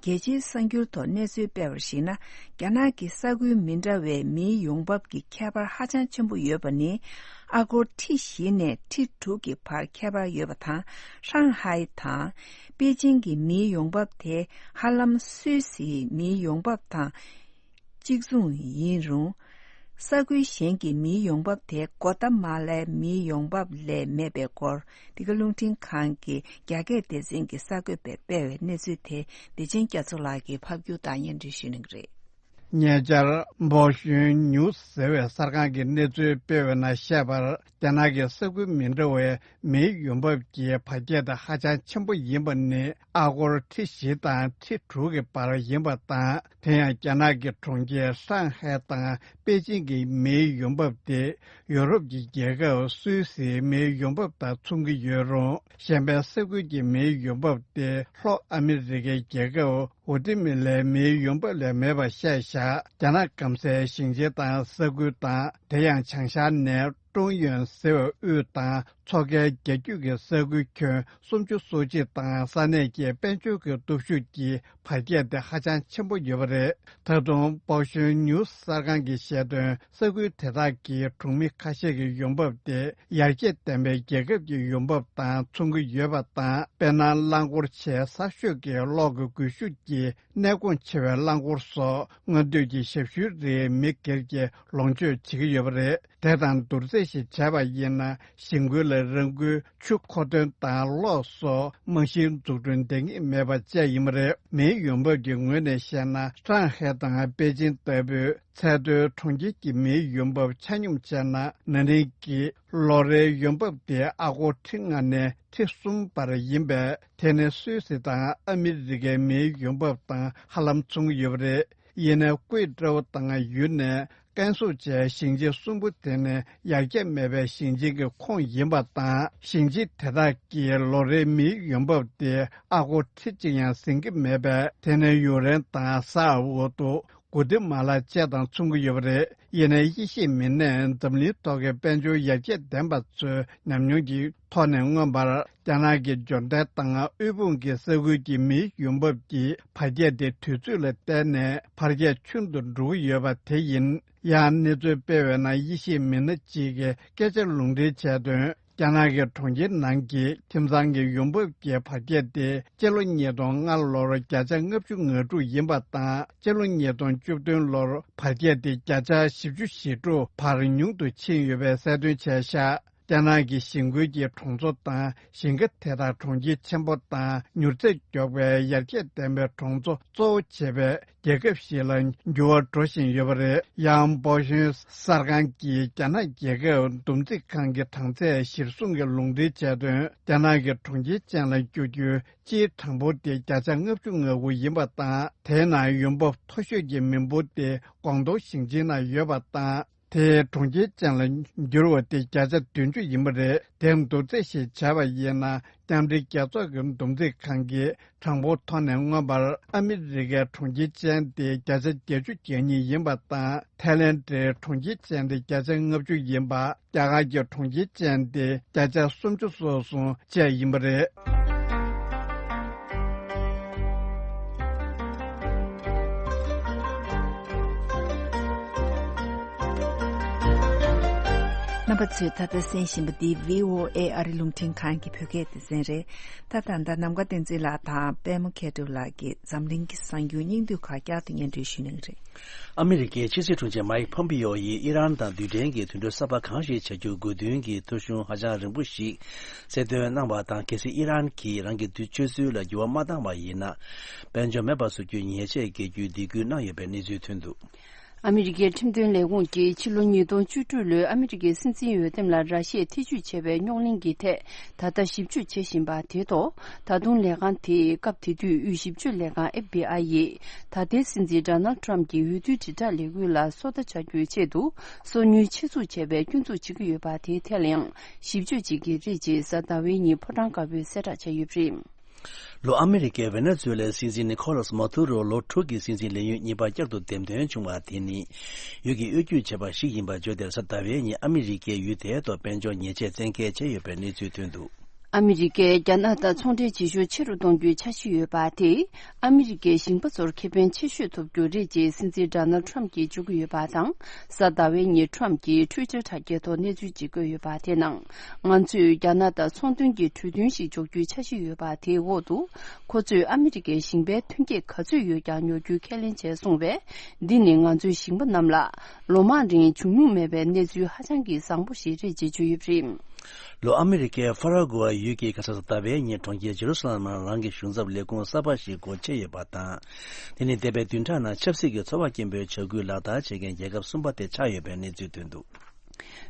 རྒྱལ་སྤྱིའི་གསར་འགྱུར་ཐོག་གནས་ཚུལ་སྤེལ་བར་གཞིགས་ན། རྒྱ་ནག་གི་ས་ཁུལ་མི་འདྲ་བའི་མིའི་ཡོང་འབབ་ཀྱི་ཁྱད་པར་ཧ་ཅང་ཆེན་པོ་ཡོད་པ་ནི། ཨ་སྒོར་ཁྲི་བཞི་ནས་ཁྲི་དྲུག་གི་བར་ཁྱད་པར་ཡོད་པ་དང་། ཧྲང་ཧའེ་དང་པེ་ཅིང་གི་མིའི་ཡོང་འབབ་དེ་ཧ་ལམ་སུད་སིའི་མིའི་ཡོང་འབབ་དང་གཅིག་མཚུངས་ཡིན་རུང་། ས་ཁུལ་གཞན་གྱི་མིའི་ཡོང་འབབ་དེ་གོ་ཏ་མ་ལའི་མིའི་ཡོང་འབབ་ལས་མེད་པའི་སྐོར། འདི་ག་རླུང་འཕྲིན་ཁང་གི་རྒྱ་སྐད་སྡེ་ཚན་གྱིས་གསར་འགོད་པས་སྤེལ་བའི་གནས་ཚུལ་དེ་བདེ་ཆེན་རྒྱ་མཚོ་ལགས་ཀྱིས་ཕབ་སྒྱུར་དང་སྙན་སྒྲོན་ཞུ་གནང་གི་རེད། ཉེ་ཆར་འབའོ་ཤུན་ཉུ་ཟེར་བའི་གསར་ཁང་གིས་གནས་ཚུལ་སྤེལ་བའི་ནང་བཤད་པར། རྒྱ་ནག་གི་ས་ཁུལ་མི་འདྲ་བའི་མིའི་ཡོང་འབབ་ཀྱི་བར་ཁྱད་དེ་ཧ་ཅང་ཆེན་པོ་ཡིན་པ་ནི་ཨ་སྒོར་ཁྲི་བཞི་དང་ཁྲི་དྲུག་གི་བར་ཡིན་པ་དང་། དེ་ཡང་རྒྱ་ནག་གི་གྲོང་ཁྱེར་ཧྲང་ཧའེ་དང་པེ་ཅིང་གི་མིའི་ཡོང་འབབ་དེ་ཡོ་རོབ་ཀྱི་རྒྱལ་ཁབ་སུད་སིའི་མིའི་ཡོང་འབབ་དང་མཚུངས་ཀྱི་ཡོད་རུང་། གཞན་པའི་ས་ཁུལ་གྱི་མིའི་ཡོང་འབབ་དེ་ལྷོ་ཨ་མི་རི་ཀའི་རྒྱལ་ཁབ་ཝོ་ཏི་མི་ལའི་མིའི་ཡོང་འབབ་ལས་མེད་པ་བཤད་བཞག་རྒྱ་ནག་སྐམ་སའི་ཞིང་ཆེན་དང་ས་ཁུལ་དང་། དེ་ཡང་བྱང་ཤར་ནས་ཀྲུང་ཡོན་ཟེར་བའི་དབུས་དང་མཚོ་ཁའི་རྒྱ་རྒྱུད་ཀྱི་ས་ཁུལ་ཁྱོན་སུམ་ཅུ་སོ་གཅིག་དང་ས་གནས་ཀྱི་དཔལ་འབྱོར་གྱི་སྟོབས་ཤུགས་ཀྱི་བར་ཁྱད་དེ་ཧ་ཅང་ཆེན་པོ་ཡོད་པ་རེད། ད་དུང་པའོ་ཤུན་ཉུ་གསར་ཁང་གིས་བཤད་དོན། ས་ཁུལ་དེ་དག་གི་གྲོང་མི་ཁ་ཤས་ཀྱི་ཡོང་འབབ་དེ་ཡར་རྒྱས་ལྡན་པའི་རྒྱལ་ཁབ་ཀྱི་ཡོང་འབབ་དང་མཚུངས་ཀྱི་ཡོད་པ་དང་། དཔེར་ན། རླངས་འཁོར་ཆེས་གསར་ཤོས་ཀྱི་གློག་གི་སྒུལ་ཤུགས་ཀྱི་གནས་གོང་ཆེ་བའི་རླངས་འཁོར་སོགས་སྔོན་དུས་ཀྱི་ཞབས་ཞུའི་རིགས་མི་སྒེར་གྱིས་ལོངས་སྤྱོད་བྱེད་ཀྱི་ཡོད་པ་རེད། དེ་དང་བསྡུར་ཚེ། ཞིག་བྱས་པ་ཡིན་ན། ཞིང་ཁུལ་ལ་རང་འགུལ་ཆུ་མཁོ་འདོན་དང་གློག་སོགས་རྨང་གཞིའི་འཛུགས་སྐྲུན་འདང་ངེས་མེད་པ་བཅས་ཡིན་པ་རེད། མིའི་ཡོང་འབབ་ཀྱི་ངོས་ནས་བཤད་ན། ཧྲང་ཧའེ་དང་པེ་ཅིང་ལྟ་བུའི་ཚད་མཐོའི་གྲོང་ཁྱེར་གྱི་མིའི་ཡོང་འབབ་ཆ་སྙོམས་བྱས་ན། ན་ནིང་གི་ལོ་རེའི་ཡོང་འབབ་དེ་ཨ་སྒོར་ཁྲི་ལྔ་ནས་ཁྲི་གསུམ་བར་ཡིན་པས། དེ་ནི་སུད་སི་དང་ཨ་མི་རི་ཀའི་མིའི་ཡོང་འབབ་དང་ཧ་ལམ་མཚུངས་ཡོད་པ་རེད། ཡིན་ནའི་ཀུའེ་ཀྲོའུ་དང་ཡུན་ནན། ཀན་སུའུ་བཅས་ཞིང་ཆེན་གསུམ་པོ་དེ་ནི་ཡར་རྒྱས་མེད་པའི་ཞིང་ཆེན་གྱི་ཁོངས་ཡིན་པ་དང་། ཞིང་ཆེན་དེ་དག་གི་ལོ་རེའི་མིའི་ཡོང་འབབ་དེ་ཨ་སྒོར་ཁྲི་གཅིག་ཡང་ཟིན་གྱི་མེད་པས། དེ་ནི་ཡུན་རན་དང་ས་ཨའོ་ཏུ། གུ་ཏི་མ་ལ་བཅས་དང་མཚུངས་ཀྱི་ཡོད་པ་རེད། ཡིན་ནའི་ཡེ་ཤེས་མི་སྣས་འཛམ་གླིང་ཐོག་གི་དཔལ་འབྱོར་ཡར་རྒྱས་ལྡན་པ་ཚོའི་ཉམས་མྱོང་གི་ཐོག་ནས་མངོན་པར། རྒྱ་ནག་གི་འབྱོར་ལྡན་དང་དབུལ་ཕོངས་ཀྱི་ས་ཁུལ་གྱི་མིའི་ཡོང་འབབ་ཀྱི་འཕར་རྒྱས་དེ་དུས་ཚོད་ལ་བརྟེན་ནས་འཕར་རྒྱས་ཆུང་དུ་འགྲོ་གི་ཡོད་པ་དེ་ཡིན། ཡང་གནས་ཚུལ་སྤེལ་བའི་ནང་ཡེ་ཤེས་མི་སྣ་གཅིག་གིས་སྐད་ཆ་ལུང་འདྲེན་བྱས་དོན། རྒྱ་ནག་གི་གྲོང་ཁྱེར་ནང་གི་ཁྱིམ་ཚང་གི་ཡོང་འབབ་ཀྱི་འཕར་རྒྱས་དེ་སྤྱི་ལོ་ཉིས་སྟོང་ལྔ་ལོར་བརྒྱ་ཆ་ལྔ་བཅུ་ང་དྲུག་ཡིན་པ་དང་། སྤྱི་ལོ་ཉིས་སྟོང་བཅུ་བདུན་ལོར་འཕར་རྒྱས་དེ་བརྒྱ་ཆ་བཞི་བཅུ་ཞེ་དྲུག་བར་ཉུང་དུ་ཕྱིན་ཡོད་པའི་གསལ་སྟོན་བྱས་ཤག་རྒྱ་ནག་གི་ཞིང་ཁུལ་གྱི་གྲོང་ཚོ་དང་ཞིང་ཁ་དེ་དག་གྲོང་ཁྱེར་ཆེན་པོ་དང་མྱུར་ཚད་མགྱོགས་པའི་ཡར་རྒྱས་ལྡན་པའི་གྲོང་ཚོ་གཙོ་བོ་བྱེད་པའི་རྒྱལ་ཁབ་ཞིག་ལ་འགྱུར་བ་འགྲོ་བཞིན་ཡོད་པ་རེད། ཡང་པོ་ཤོན་གསར་ཁང་གིས་རྒྱ་ནག་རྒྱལ་ཁབ་བསྡོམས་རྩིས་ཁང་གི་གྲངས་ཚད་གཞིར་བཟུང་གི་ལུང་འདྲེན་བྱས་དོན། རྒྱ་ནག་གི་གྲོང་ཁྱེར་ཅན་ལ་འགྱུར་རྒྱུའི་སྤྱིའི་གྲངས་འབོར་དེ་བརྒྱ་ཆ་ལྔ་བཅུ་ང་དགུ་ཡིན་པ་དང་། དེའི་ནང་ཡོང་འབབ་མཐོ་ཤོས་ཀྱི་མི་འབོར་དེ་ཀོང་ཏུང་ཞིང་ཆེན་ནང་ཡོད་པ་དང་། དེའི་གྲོང་ཁྱེར་ཅན་ལ་འགྱུར་བ་དེ་བརྒྱ་ཆ་བདུན་ཅུ་ཡིན་པ་རེད། དེ་བསྡུར་ཚད་ཞིག་བྱས་པ་ཡིན་ན། མཉམ་འབྲེལ་རྒྱལ་ཚོགས་ཀྱི་བསྡོམས་རྩིས་ཁང་གིས་གྲངས་འབོར་ཐོག་ནས་མངོན་པར་ཨ་མི་རི་ཀའི་གྲོང་ཁྱེར་ཅན་དེ་བརྒྱ་ཆ་བརྒྱད་ཅུ་གྱ་གཉིས་ཡིན་པ་དང་། ཐའི་ལེན་ཌའི་གྲོང་ཁྱེར་ཅན་དེ་བརྒྱ་ཆ་ལྔ་བཅུ་ཡིན་པ། རྒྱ་གར་གྱི་གྲོང་ཁྱེར་ཅན་དེ་བརྒྱ་ཆ་སུམ་ཅུ་སོ་གསུམ་བཅས་ཡིན་པ་རེད། རྣམ་པ་ཚོས་ད་ལྟ་གསན་བཞིན་པ་འདི་བྷི་ཨོ་ཨེ་ཨ་རི་རླུང་འཕྲིན་ཁང་གི་བོད་སྐད་སྡེ་ཚན་རེད། ད་ད་ལྟ་ནམ་མཁའ་བསྟན་འཛིན་ལགས་དང་པད་མ་མཁས་གྲུབ་ལགས་ཀྱིས་འཛམ་གླིང་གི་གསར་འགྱུར་སྙིང་བསྡུས་ཁག་བསྐྱར་དུ་སྙན་སྒྲོན་ཞུ་གནང་གི་རེད། ཨ་མི་རི་ཀའི་ཕྱི་སྲིད་དྲུང་ཆེ་མཱིག་ཕོམ་པིའོ་ཡིས་ཨི་རན་དང་རྡུལ་ཕྲན་གྱི་དུས་འགྲོ་གསར་པ་གང་ཞིག་བྱ་རྒྱུ་དགོས་འདུན་གྱི་ཐོ་གཞུང་ཧ་ཅང་རིང་པོ་ཞིག་གསལ་སྟོན་གནང་བ་དང་། གལ་སྲིད་ཨི་རན་གྱིས་རང་གི་དུས་ཆོས་སྲོལ་ལ་འགྱུར་བ་མ་བཏང་བ་ཡིན་ན། དཔལ་འབྱོར་མེད་པར་བཟོ་རྒྱུའི་ཉེས་ཆད་འགེལ་རྒྱུའི་སྡིགས་སྐུལ་གནང་ཡོད་པའི་གནས་ཚུལ་ཐོན་འདུག། ཨ་མི་རི་ཀའི་ཁྲིམས་དོན་ལས་ཁུངས་ཀྱིས་ཕྱི་ལོ་ཉིས་སྟོང་བཅུ་དྲུག་ལོའི་ཨ་མི་རི་ཀའི་སྲིད་འཛིན་འོས་འདེམས་ལ་ར་ཤི་ཡས་ཐེ་ཇུས་བྱས་པའི་རྙོག་གླེང་གི་ཐད་ད་ལྟ་ཞིབ་འཇུག་བྱེད་བཞིན་པ་དེའི་ཐོག་ད་དུང་ལས་ཁང་དེས་སྐབས་དེ་དུས་དབུས་ཞིབ་དཔྱོད་ལས་ཁང་ཨེཕ་བྷི་ཨའི་ཡིས་ད་ལྟའི་སྲིད་འཛིན་ཌོ་ནལ་ཊམ་གྱི་འོས་བསྡུའི་དྲིལ་བསྒྲགས་ལས་འགུལ་ལ་སོ་ལྟ་བྱ་རྒྱུའི་ཆེད་དུ་སོ་ཉུལ་ཆེད་འཛུགས་བྱས་པའི་སྐྱོན་འཛུགས་བྱེད་ཀྱི་ཡོད་པ་དེའི་ཐད་ལ་ཡང་ཞིབ་དཔྱོད་ཅིག་གིས་རེད་ཅེས་གཟའ་ཟླ་བའི་ཉིན་ཕོ་བྲང་དཀར་པོས་གསལ་བསྒྲགས་བྱས་ཡོད་པ་རེད། ལོ། ཨ་མི་རི་ཀའི་ཝེ་ནེ་ཛུ་ཝེ་ལའི་སྲིད་འཛིན་ནི་ཁོ་ལཱས་མ་དུ་རོ་ལོ་དྲུག་གི་སྲིད་འཛིན་ལས་ཡུན་གཉིས་པ་བསྐྱར་དུ་འདེམས་ཐོན་བྱུང་བ་དེ་ནི་ཡུལ་གྱི་གཡོ་སྒྱུ་བྱས་པ་ཞིག་ཡིན་པ་བརྗོད། དེར་གཟའ་ཟླ་བའི་ཉིན་ཨ་མི་རི་ཀས་ཡུལ་དེའི་ཐོག་དཔལ་འབྱོར་ཉེས་ཆད་བཙན་འགེལ་བྱས་ཡོད་པའི་གནས་ཚུལ་ཐོན་འདུག། ཨ་མི་རི་ཀས་རྒྱ་ནག་དང་ཚོང་འབྲེལ་བྱེད་ཤུགས་ཆེ་རུ་གཏོང་རྒྱུའི་འཆར་གཞི་ཡོད་པ་དེས་ཨ་མི་རི་ཀའི་ཞིང་པ་ཚོར་ཁེ་ཕན་ཆེ་ཤོས་ཐོབ་རྒྱུ་རེད་ཅེས་སྲིད་འཛིན་ཌོ་ནལ་ཊམ་གྱིས་བརྗོད་ཀྱི་ཡོད་པ་དང་། གཟའ་ཟླ་བའི་ཉིན་ཊམ་གྱིས་ཊུའི་ཊར་དྲ་རྒྱའི་ཐོག་གནས་ཚུལ་ཅིག་བཀོད་ཡོད་པ་དེའི་ནང་། ང་ཚོས་རྒྱ་ནག་དང་ཚོང་དོན་གྱི་གྲོས་མཐུན་ཞིག་འཇོག་རྒྱུའི་འཆར་གཞི་ཡོད་པ་དེའི་འོག་ཏུ། ཁོ་ཚོས་ཨ་མི་རི་ཀའི་ཞིང་པའི་ཐོན་སྐྱེད་ག་ཚོད་ཡོད་ཀྱང་ཉོ་རྒྱུའི་ཁས་ལེན་བྱས་སོང་བས། འདི་ནི་ང་ཚོའི་ཞིང་པ་རྣམས་ལ་ལོ་མང་རིང་བྱུང་མྱོང་མེད་པའི་གནས་ཚུལ་ཧ་ཅང་གི་བཟང་པོ་ཞིག་རེད་ཅེས་བརྗོད་ཡོད་པ་རེད། ལོ། ཨ་མི་རི་ཀའི་ཕ་ར་གུ་ཝེ་ཡུལ་གྱི་ག་ས་གཟའ་ཟླ་བའི་ཉིན་གྲོང་ཁྱེར་ཇེ་རུ་སཱ་ལམ་ནང་རང་གི་གཞུང་ཚབ་ལས་ཁུངས་གསར་པ་ཞིག་སྒོ་ཕྱེ་ཡོད་པ་དང་། དེ་ནི་འདས་པའི་བདུན་ཕྲག་ནང་ཆབ་སྲིད་ཀྱི་ཚོར་བ་སྐྱེན་པོའི་བྱ་འགུལ་ལག་བསྟར་བྱེད་མཁན་རྒྱལ་ཁབ་གསུམ་པ་དེ་ཆགས་ཡོད་པའི་གནས་ཚུལ་ཐོན་འདུག།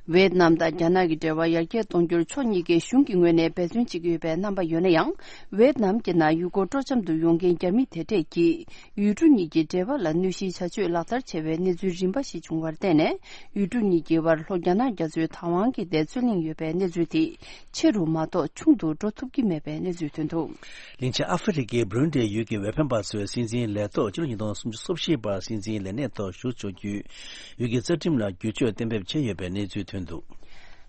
ཝེད་ནམ་དང་རྒྱ་ནག་གི་འབྲེལ་བ་ཡར་རྒྱས་གཏོང་རྒྱུར་ཕྱོགས་གཉིས་ཀའི་གཞུང་གི་ངོས་ནས་འབད་བརྩོན་བྱེད་ཀྱི་ཡོད་པའི་རྣམ་པ་ཡོད་ན་ཡང་། ཝེད་ནམ་གྱི་ནང་ཡུལ་སྐོར་སྤྲོ་འཆམ་དུ་ཡོང་མཁན་རྒྱ་མི་དེ་གྲས་ཀྱིས་ཡུལ་གྲུ་གཉིས་ཀྱི་འབྲེལ་བ་ལ་གནོད་གཞིའི་བྱ་སྤྱོད་ལག་བསྟར་བྱས་པའི་གནས་ཚུལ་རིམ་པ་ཞིག་བྱུང་བར་བརྟེན་ནས། ཡུལ་གྲུ་གཉིས་ཀྱི་བར་ལྷོ་རྒྱ་ནག་རྒྱ་མཚོའི་བདག་དབང་གི་ཐད་རྩོད་གླེང་ཡོད་པའི་གནས་ཚུལ་དེ་ཆེ་རུ་མ་གཏོགས་ཆུང་དུ་འགྲོ་ཐུབ་ཀྱི་མེད་པའི་གནས་ཚུལ་ཐོན་འདུག། ལིང་ཆེན་ཨ་ཧྥེ་རི་ཁའི་བྷུ་རུན་ཌི་ཡུལ་གྱི་འོས་འཕེན་པ་ཚོའི་སྲིད་འཛིན་ལས་ཐོག་ཕྱི་ལོ་ཉིས་སྟོང་སུམ་ཅུ་སོ་བཞི་བར་སྲིད་འཛིན་ལས་གནས་ཐོག་ཞུགས་ཆོག་རྒྱུའི་ཡུལ་གྱི་རྩ་ཁྲིམས་ལ་བསྒྱུར་བཅོས་གཏན་འབེབས་བྱས་ཡོད་པའི་གནས་ཚུལ་ཐོན་འདུག།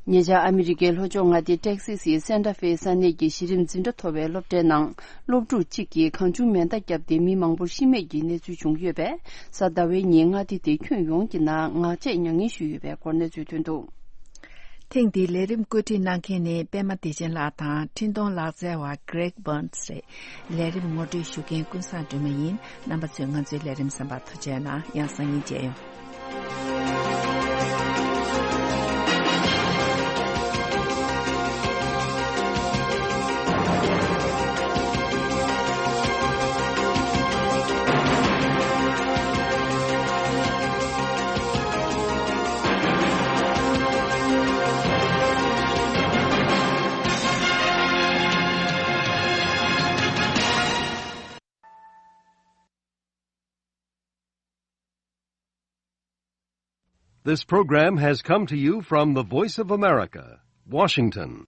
ཉེ་ཆར་ཨ་མི་རི་ཀའི་ལྷོ་ཕྱོགས་མངའ་སྡེ་ཏེག་སི་སིའི་སན་ཏ་ཧྥེ་ས་གནས་ཀྱི་གཞི་རིམ་འཛིན་གྲྭ་མཐོ་བའི་སློབ་གྲྭའི་ནང་སློབ་ཕྲུག་གཅིག་གིས་གང་བྱུང་མེ་མདའ་བརྒྱབ་སྟེ་མི་མང་པོར་ཤི་རྨས་ཀྱི་གནས་ཚུལ་བྱུང་ཡོད་པས། གཟའ་ཟླ་བའི་ཉིན་མངའ་སྡེ་དེའི་ཁྱོན་ཡོངས་ཀྱི་ནང་ངག་བཅད་མྱ་ངན་ཞུས་ཡོད་པའི་སྐོར་གནས་ཚུལ་ཐོན་འདུག། ཐེངས་འདིའི་ལས་རིམ་བཀོད་སྒྲིག་གནང་མཁན་ནི་པད་མ་བདེ་ཆེན་ལགས་དང་འཕྲིན་གཏོང་ལག་རྩལ་བ་Greg Burns་རེད། ལས་རིམ་ངོ་སྤྲོད་ཞུ་མཁན་ཀུན་བཟང་སྒྲོལ་མ་ཡིན། རྣམ་པ་ཚོས་ང་ཚོའི་ལས་རིམ་གསན་པར་ཐུགས་རྗེ་གནང་། ཡང་སང་ཉིན་མཇལ་ཡོང་། This program has come to you from the Voice of America, Washington.